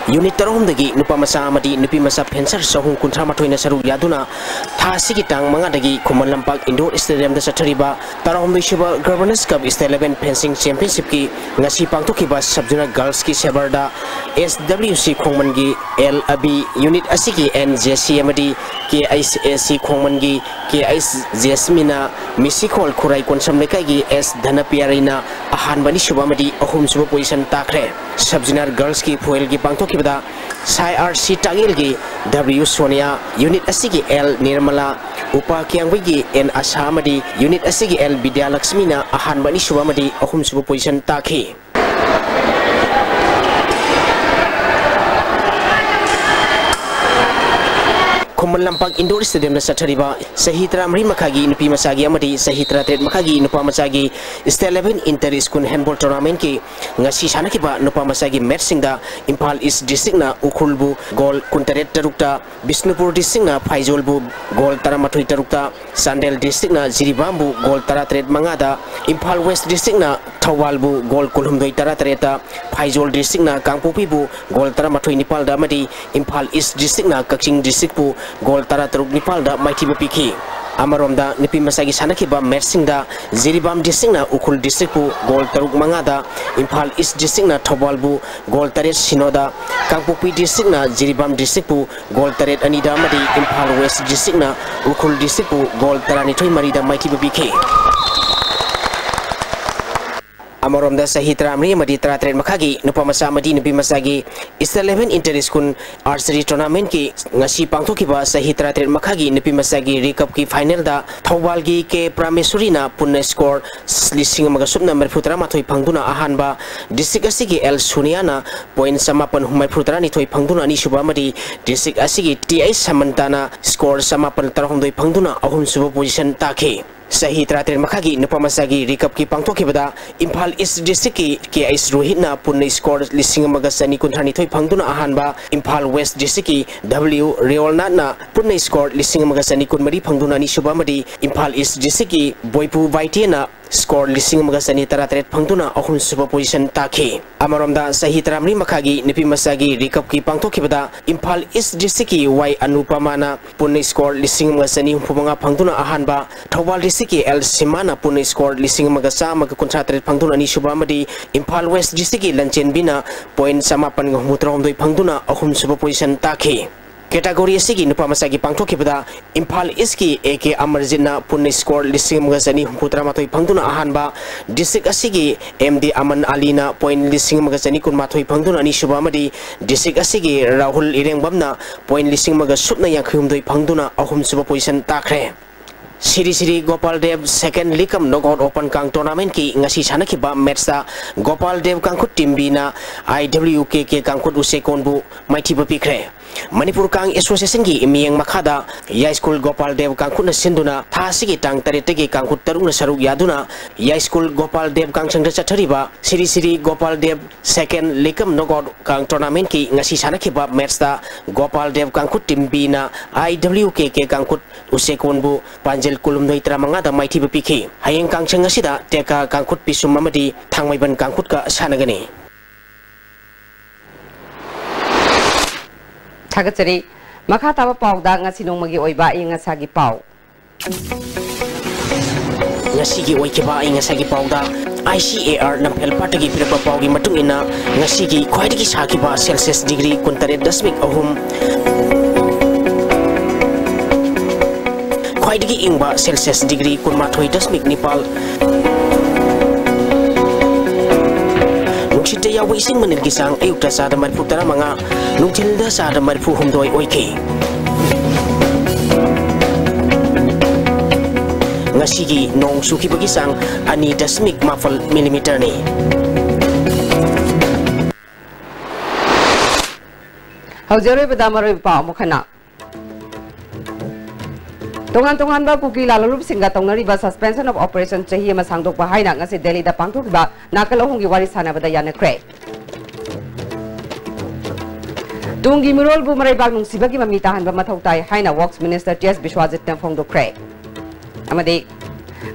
ꯌꯨꯅꯤꯠ ꯇꯔꯥꯍꯨꯝꯗꯒꯤ ꯅꯨꯄꯥ ꯃꯆꯥ ꯑꯃꯗꯤ ꯅꯨꯄꯤ ꯃꯆꯥ ꯐꯦꯟꯁꯔ ꯆꯍꯨꯝ ꯀꯨꯟꯊ꯭ꯔꯥ ꯃꯥꯊꯣꯏꯅ ꯁꯔꯨꯛ ꯌꯥꯗꯨꯅ ꯊꯥ ꯑꯁꯤꯒꯤ ꯇꯥꯡ ꯃꯉꯥꯗꯒꯤ ꯈꯨꯃꯟ ꯂꯝꯄꯥꯛ ꯏꯟꯗꯣꯔ ꯁ꯭ꯇꯦꯗꯤꯌꯝꯗ ꯆꯠꯊꯔꯤꯕ ꯇꯔꯥꯍꯨꯝꯗꯣꯏ ꯁꯨꯕ ꯒꯚꯔꯅꯔꯁ ꯀꯞ ꯁ꯭ꯇꯦꯠ ꯂꯦꯚꯦꯜ ꯐꯦꯟꯁꯤꯡ ꯆꯦꯝꯄꯤꯌꯟꯁꯤꯞꯀꯤ ꯉꯁꯤ ꯄꯥꯡꯊꯣꯛꯈꯤꯕ ꯁꯕ ꯖꯣꯅꯦꯜ ꯒꯔꯜꯁꯀꯤ ꯁꯦꯕꯔꯗ ꯑꯦꯁ ꯗꯕ꯭ꯂꯤꯎ ꯁꯤ ꯈꯣꯡꯃꯟꯒꯤ ꯑꯦꯜ ꯑꯕꯤ ꯌꯨꯅꯤꯠ ꯑꯁꯤꯒꯤ ꯑꯦꯟ ꯖꯦ ꯁꯤ ꯑꯃꯗꯤ ꯀꯦ ꯑꯩꯆ ꯑꯦ ꯁꯤ ꯈꯣꯡꯃꯟꯒꯤ ꯀꯦ ꯑꯩꯆ ꯖꯦꯁꯃꯤꯅ ꯃꯤꯁꯤꯈꯣꯜ ꯈꯨꯔꯥꯏ ꯀꯣꯟꯁꯝ ꯂꯩꯀꯥꯏꯒꯤ ꯑꯦꯁ ꯙꯅꯄꯤꯌꯥꯔꯤꯅ ꯑꯍꯥꯟꯕ, ꯑꯅꯤꯁꯨꯕ ꯑꯃꯗꯤ ꯑꯍꯨꯝꯁꯨꯕ ꯄꯣꯖꯤꯁꯟ ꯇꯥꯈ꯭ꯔꯦ꯫ ꯁꯕ ꯖꯣꯅꯦꯜ ꯒꯔꯜꯁꯀꯤ ꯐꯨꯠꯕꯣꯜꯒꯤ ꯄꯥꯡꯊꯣꯛꯈꯤꯕꯗ ꯁꯥꯏ ꯑꯥꯔ ꯁꯤ ꯇꯥꯛꯌꯦꯜꯒꯤ ꯗꯕ꯭ꯂꯤꯎ ꯁꯣꯅꯤꯌꯥ, ꯌꯨꯅꯤꯠ ꯑꯁꯤꯒꯤ ꯑꯦꯜ ꯅꯤꯔꯃꯂꯥ, ꯎꯄꯥ ꯀꯤꯌꯥꯡꯒꯨꯏꯒꯤ ꯑꯦꯟ ꯑꯁꯥ ꯑꯃꯗꯤ ꯌꯨꯅꯤꯠ ꯑꯁꯤꯒꯤ ꯑꯦꯜ ꯕꯤꯗ꯭ꯌꯥꯂꯛꯁꯃꯤꯅ ꯑꯍꯥꯟꯕ, ꯑꯅꯤꯁꯨꯕ ꯑꯃꯗꯤ ꯑꯍꯨꯝꯁꯨꯕ ꯄꯣꯖꯤꯁꯟ ꯇꯥꯈꯤ꯫ ꯈꯨꯃꯟ ꯂꯝꯄꯥꯛ ꯏꯟꯗꯣꯔ ꯁ꯭ꯇꯦꯗꯤꯌꯝꯗ ꯆꯠꯊꯔꯤꯕ ꯆꯍꯤ ꯇꯔꯥꯃꯔꯤ ꯃꯈꯥꯒꯤ ꯅꯨꯄꯤ ꯃꯆꯥꯒꯤ ꯑꯃꯗꯤ ꯆꯍꯤ ꯇꯔꯥꯇꯔꯦꯠ ꯃꯈꯥꯒꯤ ꯅꯨꯄꯥ ꯃꯆꯥꯒꯤ ꯁ꯭ꯇꯦꯠ ꯂꯦꯚꯦꯜ ꯏꯟꯇꯔ ꯁ꯭ꯀꯨꯜ ꯍꯦꯟꯕꯣꯜ ꯇꯣꯔꯅꯥꯃꯦꯟꯠꯀꯤ ꯉꯁꯤ ꯁꯥꯟꯅꯈꯤꯕ ꯅꯨꯄꯥ ꯃꯆꯥꯒꯤ ꯃꯦꯠꯁꯁꯤꯡꯗ ꯏꯝꯐꯥꯜ ꯏꯁ ꯗꯤꯁꯇ꯭ꯔꯤꯛꯅ ꯎꯈ꯭ꯔꯨꯜꯕꯨ ꯒꯣꯜ ꯀꯨꯟꯇꯔꯦꯠ ꯇꯔꯨꯛꯇ, ꯕꯤꯁꯅꯨꯄꯨꯔ ꯗꯤꯁꯇ꯭ꯔꯤꯛꯅ ꯐꯥꯏꯖꯣꯜꯕꯨ ꯒꯣꯜ ꯇꯔꯥꯃꯥꯊꯣꯏ ꯇꯔꯨꯛꯇ, ꯆꯥꯟꯗꯦꯜ ꯗꯤꯁꯇ꯭ꯔꯤꯛꯅ ꯖꯤꯔꯤꯕꯥꯝꯕꯨ ꯒꯣꯜ ꯇꯔꯥꯇꯔꯦꯠ ꯃꯉꯥꯗ, ꯏꯝꯐꯥꯜ ꯋꯦꯁ ꯗꯤꯁꯇ꯭ꯔꯤꯛꯅ ꯊꯧꯕꯥꯜꯕꯨ ꯒꯣꯜ ꯀꯨꯟꯍꯨꯝꯗꯣꯏ ꯇꯔꯥꯇꯔꯦꯠꯇ, ꯐꯥꯏꯖꯣꯜ ꯗꯤꯁꯇ꯭ꯔꯤꯛꯅ ꯀꯥꯡꯄꯣꯛꯄꯤꯕꯨ ꯒꯣꯜ ꯇꯔꯥꯃꯥꯊꯣꯏ ꯅꯤꯄꯥꯜꯗ ꯑꯃꯗꯤ ꯏꯝꯐꯥꯜ ꯏꯁ ꯗꯤꯁꯇ꯭ꯔꯤꯛꯅ ꯀꯛꯆꯤꯡ ꯗꯤꯁꯇ꯭ꯔꯤꯛꯄꯨ ꯒꯣꯜ ꯇꯔꯥꯇꯔꯨꯛ ꯅꯤꯄꯥꯜꯗ ꯃꯥꯏꯊꯤꯕ ꯄꯤꯈꯤ꯫ ꯑꯃꯔꯣꯝꯗ ꯅꯨꯄꯤ ꯃꯆꯥꯒꯤ ꯁꯥꯟꯅꯈꯤꯕ ꯃꯦꯠꯁꯁꯤꯡꯗ ꯖꯤꯔꯤꯕꯥꯝ ꯗꯤꯁꯇ꯭ꯔꯤꯛꯅ ꯎꯈ꯭ꯔꯨꯜ ꯗꯤꯁꯇ꯭ꯔꯤꯛꯄꯨ ꯒꯣꯜ ꯇꯔꯨꯛ ꯃꯉꯥꯗ, ꯏꯝꯐꯥꯜ ꯏꯁ ꯗꯤꯁꯇ꯭ꯔꯤꯛꯅ ꯊꯧꯕꯥꯜꯕꯨ ꯒꯣꯜ ꯇꯔꯦꯠ ꯁꯤꯅꯣꯗ, ꯀꯥꯡꯄꯣꯛꯄꯤ ꯗꯤꯁꯇ꯭ꯔꯤꯛꯅ ꯖꯤꯔꯤꯕꯥꯝ ꯗꯤꯁꯇ꯭ꯔꯤꯛꯄꯨ ꯒꯣꯜ ꯇꯔꯦꯠ ꯑꯅꯤꯗ ꯑꯃꯗꯤ ꯏꯝꯐꯥꯜ ꯋꯦꯁ ꯗꯤꯁꯇ꯭ꯔꯤꯛꯅ ꯎꯈ꯭ꯔꯨꯜ ꯗꯤꯁꯇ꯭ꯔꯤꯛꯄꯨ ꯒꯣꯜ ꯇꯔꯥꯅꯤꯊꯣꯏ ꯃꯔꯤꯗ ꯃꯥꯏꯊꯤꯕ ꯄꯤꯈꯤ꯫ ꯑꯃꯔꯣꯝꯗ ꯆꯍꯤ ꯇꯔꯥꯃꯔꯤ ꯑꯃꯗꯤ ꯇꯔꯥꯇꯔꯦꯠ ꯃꯈꯥꯒꯤ ꯅꯨꯄꯥ ꯃꯆꯥ ꯑꯃꯗꯤ ꯅꯨꯄꯤ ꯃꯆꯥꯒꯤ East eleven Inter School Archery Tournamentꯀꯤ ꯉꯁꯤ ꯄꯥꯡꯊꯣꯛꯈꯤꯕ ꯆꯍꯤ ꯇꯔꯥꯇꯔꯦꯠ ꯃꯈꯥꯒꯤ ꯅꯨꯄꯤ ꯃꯆꯥꯒꯤ ꯔꯤꯀꯞꯀꯤ ꯐꯥꯏꯅꯦꯜꯗ ꯊꯧꯕꯥꯜꯒꯤ ꯀꯦ ꯄ꯭ꯔꯥꯃꯦꯁꯣꯔꯤꯅ ꯄꯨꯟꯅ ꯁ꯭ꯀꯣꯔ ꯂꯤꯁꯤꯡ ꯑꯃꯒ ꯁꯨꯞꯅ ꯃꯔꯤꯐꯨ ꯇꯔꯥꯃꯥꯊꯣꯏ ꯐꯪꯗꯨꯅ ꯑꯍꯥꯟꯕ, ꯗꯤꯁꯇ꯭ꯔꯤꯛ ꯑꯁꯤꯒꯤ ꯑꯦꯜ ꯁꯨꯅꯤꯌꯥꯅ ꯄꯣꯏꯟ ꯆꯃꯥꯄꯟ ꯃꯔꯤꯐꯨ ꯇꯔꯥꯅꯤꯊꯣꯏ ꯐꯪꯗꯨꯅ ꯑꯅꯤꯁꯨꯕ ꯑꯃꯗꯤ ꯗꯤꯁꯇ꯭ꯔꯤꯛ ꯑꯁꯤꯒꯤ ꯇꯤ ꯑꯩꯆ ꯁꯃꯟꯇꯥꯅ ꯁ꯭ꯀꯣꯔ ꯆꯃꯥꯄꯟ ꯇꯔꯥꯍꯨꯝꯗꯣꯏ ꯐꯪꯗꯨꯅ ꯑꯍꯨꯝꯁꯨꯕ ꯄꯣꯖꯤꯁꯟ ꯇꯥꯈꯤ꯫ ꯆꯍꯤ ꯇꯔꯥꯇꯔꯦꯠ ꯃꯈꯥꯒꯤ ꯅꯨꯄꯥ ꯃꯆꯥꯒꯤ ꯔꯤꯀꯞꯀꯤ ꯄꯥꯡꯊꯣꯛꯈꯤꯕꯗ ꯏꯝꯐꯥꯜ ꯏꯁ ꯗꯤꯁꯇ꯭ꯔꯤꯛꯀꯤ ꯀꯦ ꯑꯩꯆ ꯔꯣꯍꯤꯠꯅ ꯄꯨꯟꯅ ꯁ꯭ꯀꯣꯔ ꯂꯤꯁꯤꯡ ꯑꯃꯒ ꯆꯅꯤ ꯀꯨꯟꯊ꯭ꯔꯥꯅꯤꯊꯣꯏ ꯐꯪꯗꯨꯅ ꯑꯍꯥꯟꯕ, ꯏꯝꯐꯥꯜ ꯋꯦꯁ ꯗꯤꯁꯇ꯭ꯔꯤꯛꯀꯤ ꯗꯕ꯭ꯂꯤꯎ ꯔꯤꯌꯣꯜꯅꯥꯊꯅ ꯄꯨꯟꯅ ꯁ꯭ꯀꯣꯔ ꯂꯤꯁꯤꯡ ꯑꯃꯒ ꯆꯅꯤ ꯀꯨꯟꯃꯔꯤ ꯐꯪꯗꯨꯅ ꯑꯅꯤꯁꯨꯕ ꯑꯃꯗꯤ ꯏꯝꯐꯥꯜ ꯏꯁ ꯗꯤꯁꯇ꯭ꯔꯤꯛꯀꯤ ꯕꯣꯏꯄꯨ ꯚꯥꯏꯇꯦꯅ ꯁ꯭ꯀꯣꯔ ꯂꯤꯁꯤꯡ ꯑꯃꯒ ꯆꯅꯤ ꯇꯔꯥꯇꯔꯦꯠ ꯐꯪꯗꯨꯅ ꯑꯍꯨꯝꯁꯨꯕ ꯄꯣꯖꯤꯁꯟ ꯇꯥꯈꯤ꯫ ꯑꯃꯔꯣꯝꯗ ꯆꯍꯤ ꯇꯔꯥꯃꯔꯤ ꯃꯈꯥꯒꯤ ꯅꯨꯄꯤ ꯃꯆꯥꯒꯤ ꯔꯤꯀꯞꯀꯤ ꯄꯥꯡꯊꯣꯛꯈꯤꯕꯗ ꯏꯝꯐꯥꯜ ꯏꯁ ꯗꯤꯁꯇ꯭ꯔꯤꯛꯀꯤ ꯋꯥꯏ ꯑꯅꯨꯄꯃꯥꯅ ꯄꯨꯟꯅ ꯁ꯭ꯀꯣꯔ ꯂꯤꯁꯤꯡ ꯑꯃꯒ ꯆꯅꯤ ꯍꯨꯝꯐꯨ ꯃꯉꯥ ꯐꯪꯗꯨꯅ ꯑꯍꯥꯟꯕ, ꯊꯧꯕꯥꯜ ꯗꯤꯁꯇ꯭ꯔꯤꯛꯀꯤ ꯑꯦꯜ ꯁꯤꯃꯥꯅ ꯄꯨꯟꯅ ꯁ꯭ꯀꯣꯔ ꯂꯤꯁꯤꯡ ꯑꯃꯒ ꯆꯥꯝꯃꯒ ꯀꯨꯟꯊ꯭ꯔꯥꯇꯔꯦꯠ ꯐꯪꯗꯨꯅ ꯑꯅꯤꯁꯨꯕ ꯑꯃꯗꯤ ꯏꯝꯐꯥꯜ ꯋꯦꯁ ꯗꯤꯁꯇ꯭ꯔꯤꯛꯀꯤ ꯂꯟꯆꯦꯟꯕꯤꯅ ꯄꯣꯏꯟ ꯆꯃꯥꯄꯟꯒ ꯍꯨꯝꯐꯨꯇꯔꯥꯍꯨꯝꯗꯣꯏ ꯐꯪꯗꯨꯅ ꯑꯍꯨꯝꯁꯨꯕ ꯄꯣꯖꯤꯁꯟ ꯇꯥꯈꯤ꯫ ꯀꯦꯇꯥꯒꯣꯔꯤ ꯑꯁꯤꯒꯤ ꯅꯨꯄꯥ ꯃꯆꯥꯒꯤ ꯄꯥꯡꯊꯣꯛꯈꯤꯕꯗ ꯏꯝꯐꯥꯜ ꯏꯁꯀꯤ ꯑꯦ ꯀꯦ ꯑꯃꯔꯖꯤꯠꯅ ꯄꯨꯟꯅ ꯁ꯭ꯀꯣꯔ ꯂꯤꯁꯤꯡ ꯑꯃꯒ ꯆꯅꯤ ꯍꯨꯝꯐꯨꯇꯔꯥꯃꯥꯊꯣꯏ ꯐꯪꯗꯨꯅ ꯑꯍꯥꯟꯕ, ꯗꯤꯁꯇ꯭ꯔꯤꯛ ꯑꯁꯤꯒꯤ ꯑꯦꯝ ꯗꯤ ꯑꯃꯟ ꯑꯂꯤꯅ ꯄꯣꯏꯟ ꯂꯤꯁꯤꯡ ꯑꯃꯒ ꯆꯅꯤ ꯀꯨꯟꯃꯥꯊꯣꯏ ꯐꯪꯗꯨꯅ ꯑꯅꯤꯁꯨꯕ ꯑꯃꯗꯤ ꯗꯤꯁꯇ꯭ꯔꯤꯛ ꯑꯁꯤꯒꯤ ꯔꯥꯍꯨꯜ ꯏꯔꯦꯡꯕꯝꯅ ꯄꯣꯏꯟ ꯂꯤꯁꯤꯡ ꯑꯃꯒ ꯁꯨꯞꯅ ꯌꯥꯡꯈꯩꯍꯨꯝꯗꯣꯏ ꯐꯪꯗꯨꯅ ꯑꯍꯨꯝꯁꯨꯕ ꯄꯣꯖꯤꯁꯟ ꯇꯥꯈ꯭ꯔꯦ꯫ ꯁꯤꯔꯤ ꯁꯤꯔꯤ ꯒꯣꯄꯥꯜ ꯗꯦꯕ ꯁꯦꯀꯦꯟ ꯂꯤꯒ ꯀꯝ ꯅꯣꯛ ꯑꯥꯎꯠ ꯑꯣꯄꯟ ꯀꯥꯡ ꯇꯣꯔꯅꯥꯃꯦꯟꯠꯀꯤ ꯉꯁꯤ ꯁꯥꯟꯅꯈꯤꯕ ꯃꯦꯠꯁꯇ ꯒꯣꯄꯥꯜ ꯗꯦꯕ ꯀꯥꯡꯈꯨꯠ ꯇꯤꯝ ꯕꯤꯅ ꯑꯥꯏ ꯗꯕ꯭ꯂꯤꯎ ꯀꯦ ꯀꯦ ꯀꯥꯡꯈꯨꯠ ꯎꯆꯦꯀꯣꯟꯕꯨ ꯃꯥꯏꯊꯤꯕ ꯄꯤꯈ꯭ꯔꯦ꯫ ꯃꯅꯤꯄꯨꯔ ꯀꯥꯡ ꯑꯦꯁꯣꯁꯤꯌꯦꯁꯟꯒꯤ ꯃꯤꯠꯌꯦꯡ ꯃꯈꯥꯗ ꯌꯥꯏꯁ꯭ꯀꯨꯜ ꯒꯣꯄꯥꯜ ꯗꯦꯕ ꯀꯥꯡꯈꯨꯠꯅ ꯁꯤꯟꯗꯨꯅ ꯊꯥ ꯑꯁꯤꯒꯤ ꯇꯥꯡ ꯇꯔꯦꯠꯇꯒꯤ ꯀꯥꯡꯈꯨꯠ ꯇꯔꯨꯛꯅ ꯁꯔꯨꯛ ꯌꯥꯗꯨꯅ ꯌꯥꯏꯁ꯭ꯀꯨꯜ ꯒꯣꯄꯥꯜ ꯗꯦꯕ ꯀꯥꯡꯁꯪꯗ ꯆꯠꯊꯔꯤꯕ ꯁꯤꯔꯤ ꯁꯤꯔꯤ ꯒꯣꯄꯥꯜ ꯗꯦꯕ ꯁꯦꯀꯦꯟ ꯂꯤꯀꯝ ꯅꯣꯛꯑꯥꯎꯠ ꯀꯥꯡ ꯇꯣꯔꯅꯥꯃꯦꯟꯠꯀꯤ ꯉꯁꯤ ꯁꯥꯟꯅꯈꯤꯕ ꯃꯦꯠꯁꯇ ꯒꯣꯄꯥꯜ ꯗꯦꯕ ꯀꯥꯡꯈꯨꯠ ꯇꯤꯝ ꯕꯤꯅ ꯑꯥꯏ ꯗꯕ꯭ꯂꯤꯎ ꯀꯦ ꯀꯦ ꯀꯥꯡꯈꯨꯠ ꯎꯆꯦꯛꯀꯣꯟꯕꯨ ꯄꯥꯟꯖꯜ ꯀꯨꯟꯍꯨꯝꯗꯣꯏ ꯇꯔꯥꯃꯉꯥꯗ ꯃꯥꯏꯊꯤꯕ ꯄꯤꯈꯤ꯫ ꯍꯌꯦꯡ ꯀꯥꯡꯁꯪ ꯑꯁꯤꯗ ꯇꯦꯛꯀꯥ ꯀꯥꯡꯈꯨꯠ ꯄꯤꯁꯨꯝ ꯑꯃꯗꯤ ꯊꯥꯡꯃꯩꯕꯟ ꯀꯥꯡꯈꯨꯠꯀ ꯁꯥꯟꯅꯒꯅꯤ꯫ ꯊꯥꯒꯠꯆꯔꯤ꯫ ꯃꯈꯥ ꯇꯥꯕ ꯄꯥꯎꯗ ꯉꯁꯤ ꯅꯣꯡꯃꯒꯤ ꯑꯣꯏꯕ ꯑꯏꯪ ꯑꯁꯥꯒꯤ ꯄꯥꯎ꯫ ꯉꯁꯤꯒꯤ ꯑꯣꯏꯈꯤꯕ ꯑꯏꯪ ꯑꯁꯥꯒꯤ ꯄꯥꯎꯗ, ꯑꯥꯏ ꯁꯤ ꯑꯦ ꯑꯥꯔ ꯅꯝꯐꯦꯜ ꯄꯥꯠꯇꯒꯤ ꯄꯤꯔꯛꯄ ꯄꯥꯎꯒꯤ ꯃꯇꯨꯡ ꯏꯟꯅ, ꯉꯁꯤꯒꯤ ꯈ꯭ꯋꯥꯏꯗꯒꯤ ꯁꯥꯈꯤꯕ ꯁꯦꯜꯁꯤꯌꯁ ꯗꯤꯒ꯭ꯔꯤ ꯀꯨꯟꯇꯔꯦꯠ ꯗꯁꯃꯤꯛ ꯑꯍꯨꯝ, ꯈ꯭ꯋꯥꯏꯗꯒꯤ ꯏꯪꯕ ꯁꯦꯜꯁꯤꯌꯁ ꯗꯤꯒ꯭ꯔꯤ ꯀꯨꯟꯃꯥꯊꯣꯏ ꯗꯁꯃꯤꯛ ꯅꯤꯄꯥꯜ, ꯅꯨꯡꯁꯤꯠꯇ ꯌꯥꯎꯕ ꯏꯁꯤꯡ ꯃꯅꯤꯜꯒꯤ ꯆꯥꯡ ꯑꯌꯨꯛꯇ ꯆꯥꯗ ꯃꯔꯤꯐꯨ ꯇꯔꯥꯃꯉꯥ, ꯅꯨꯡꯊꯤꯜꯗ ꯆꯥꯗ ꯃꯔꯤꯐꯨ ꯍꯨꯝꯗꯣꯏ ꯑꯣꯏꯈꯤ꯫ ꯉꯁꯤꯒꯤ ꯅꯣꯡ ꯆꯨꯈꯤꯕꯒꯤ ꯆꯥꯡ ꯑꯅꯤ ꯗꯁꯃꯤꯛ ꯃꯥꯄꯜ ꯃꯤꯂꯤꯃꯤꯇꯔꯅꯤ꯫ ꯍꯧꯖꯤꯛ ꯑꯔꯣꯏꯕꯗ ꯃꯔꯨꯑꯣꯏꯕ ꯄꯥꯎ ꯑꯃꯨꯛ ꯍꯟꯅ꯫ ꯇꯣꯉꯥꯟ ꯇꯣꯉꯥꯟꯕ ꯀꯨꯀꯤ ꯂꯥꯂꯣꯡꯂꯨꯞꯁꯤꯡꯒ ꯇꯧꯅꯔꯤꯕ suspension of operation ꯆꯍꯤ ꯑꯃ ꯁꯥꯡꯗꯣꯛꯄ ꯍꯥꯏꯅ ꯉꯁꯤ ꯗꯦꯜꯂꯤꯗ ꯄꯥꯡꯊꯣꯛꯈꯤꯕ ꯅꯥꯀꯜ ꯑꯍꯨꯝꯒꯤ ꯋꯥꯔꯤ ꯁꯥꯟꯅꯕꯗ ꯌꯥꯅꯈ꯭ꯔꯦ꯫ ꯇꯨꯡꯒꯤ ꯃꯤꯔꯣꯜꯕꯨ ꯃꯔꯩꯕꯥꯛ ꯅꯨꯡꯁꯤꯕꯒꯤ ꯃꯃꯤ ꯇꯥꯍꯟꯕ ꯃꯊꯧ ꯇꯥꯏ ꯍꯥꯏꯅ Works Minister ꯇꯤ ꯑꯦꯁ ꯕꯤꯁ꯭ꯋꯥꯖꯤꯠꯅ ꯐꯣꯡꯗꯣꯛꯈ꯭ꯔꯦ꯫ ꯑꯃꯗꯤ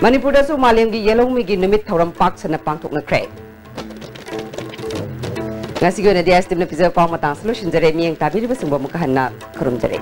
ꯃꯅꯤꯄꯨꯔꯗꯁꯨ ꯃꯥꯂꯦꯝꯒꯤ ꯌꯦꯜꯍꯧꯃꯤꯒꯤ ꯅꯨꯃꯤꯠ ꯊꯧꯔꯝ ꯄꯥꯛ ꯁꯟꯅ ꯄꯥꯡꯊꯣꯛꯅꯈ꯭ꯔꯦ꯫ ꯉꯁꯤꯒꯤ ꯑꯣꯏꯅꯗꯤ ꯑꯦꯁ ꯇꯤꯚꯤꯅ ꯄꯤꯖꯕ ꯄꯥꯎ ꯃꯇꯥꯡꯁꯤ ꯂꯣꯏꯁꯤꯟꯖꯔꯦ꯫ ꯃꯤꯠꯌꯦꯡ ꯇꯥꯕꯤꯔꯤꯕꯁꯤꯡꯕꯨ ꯑꯃꯨꯛꯀ ꯍꯟꯅ ꯈꯨꯔꯨꯝꯖꯔꯤ꯫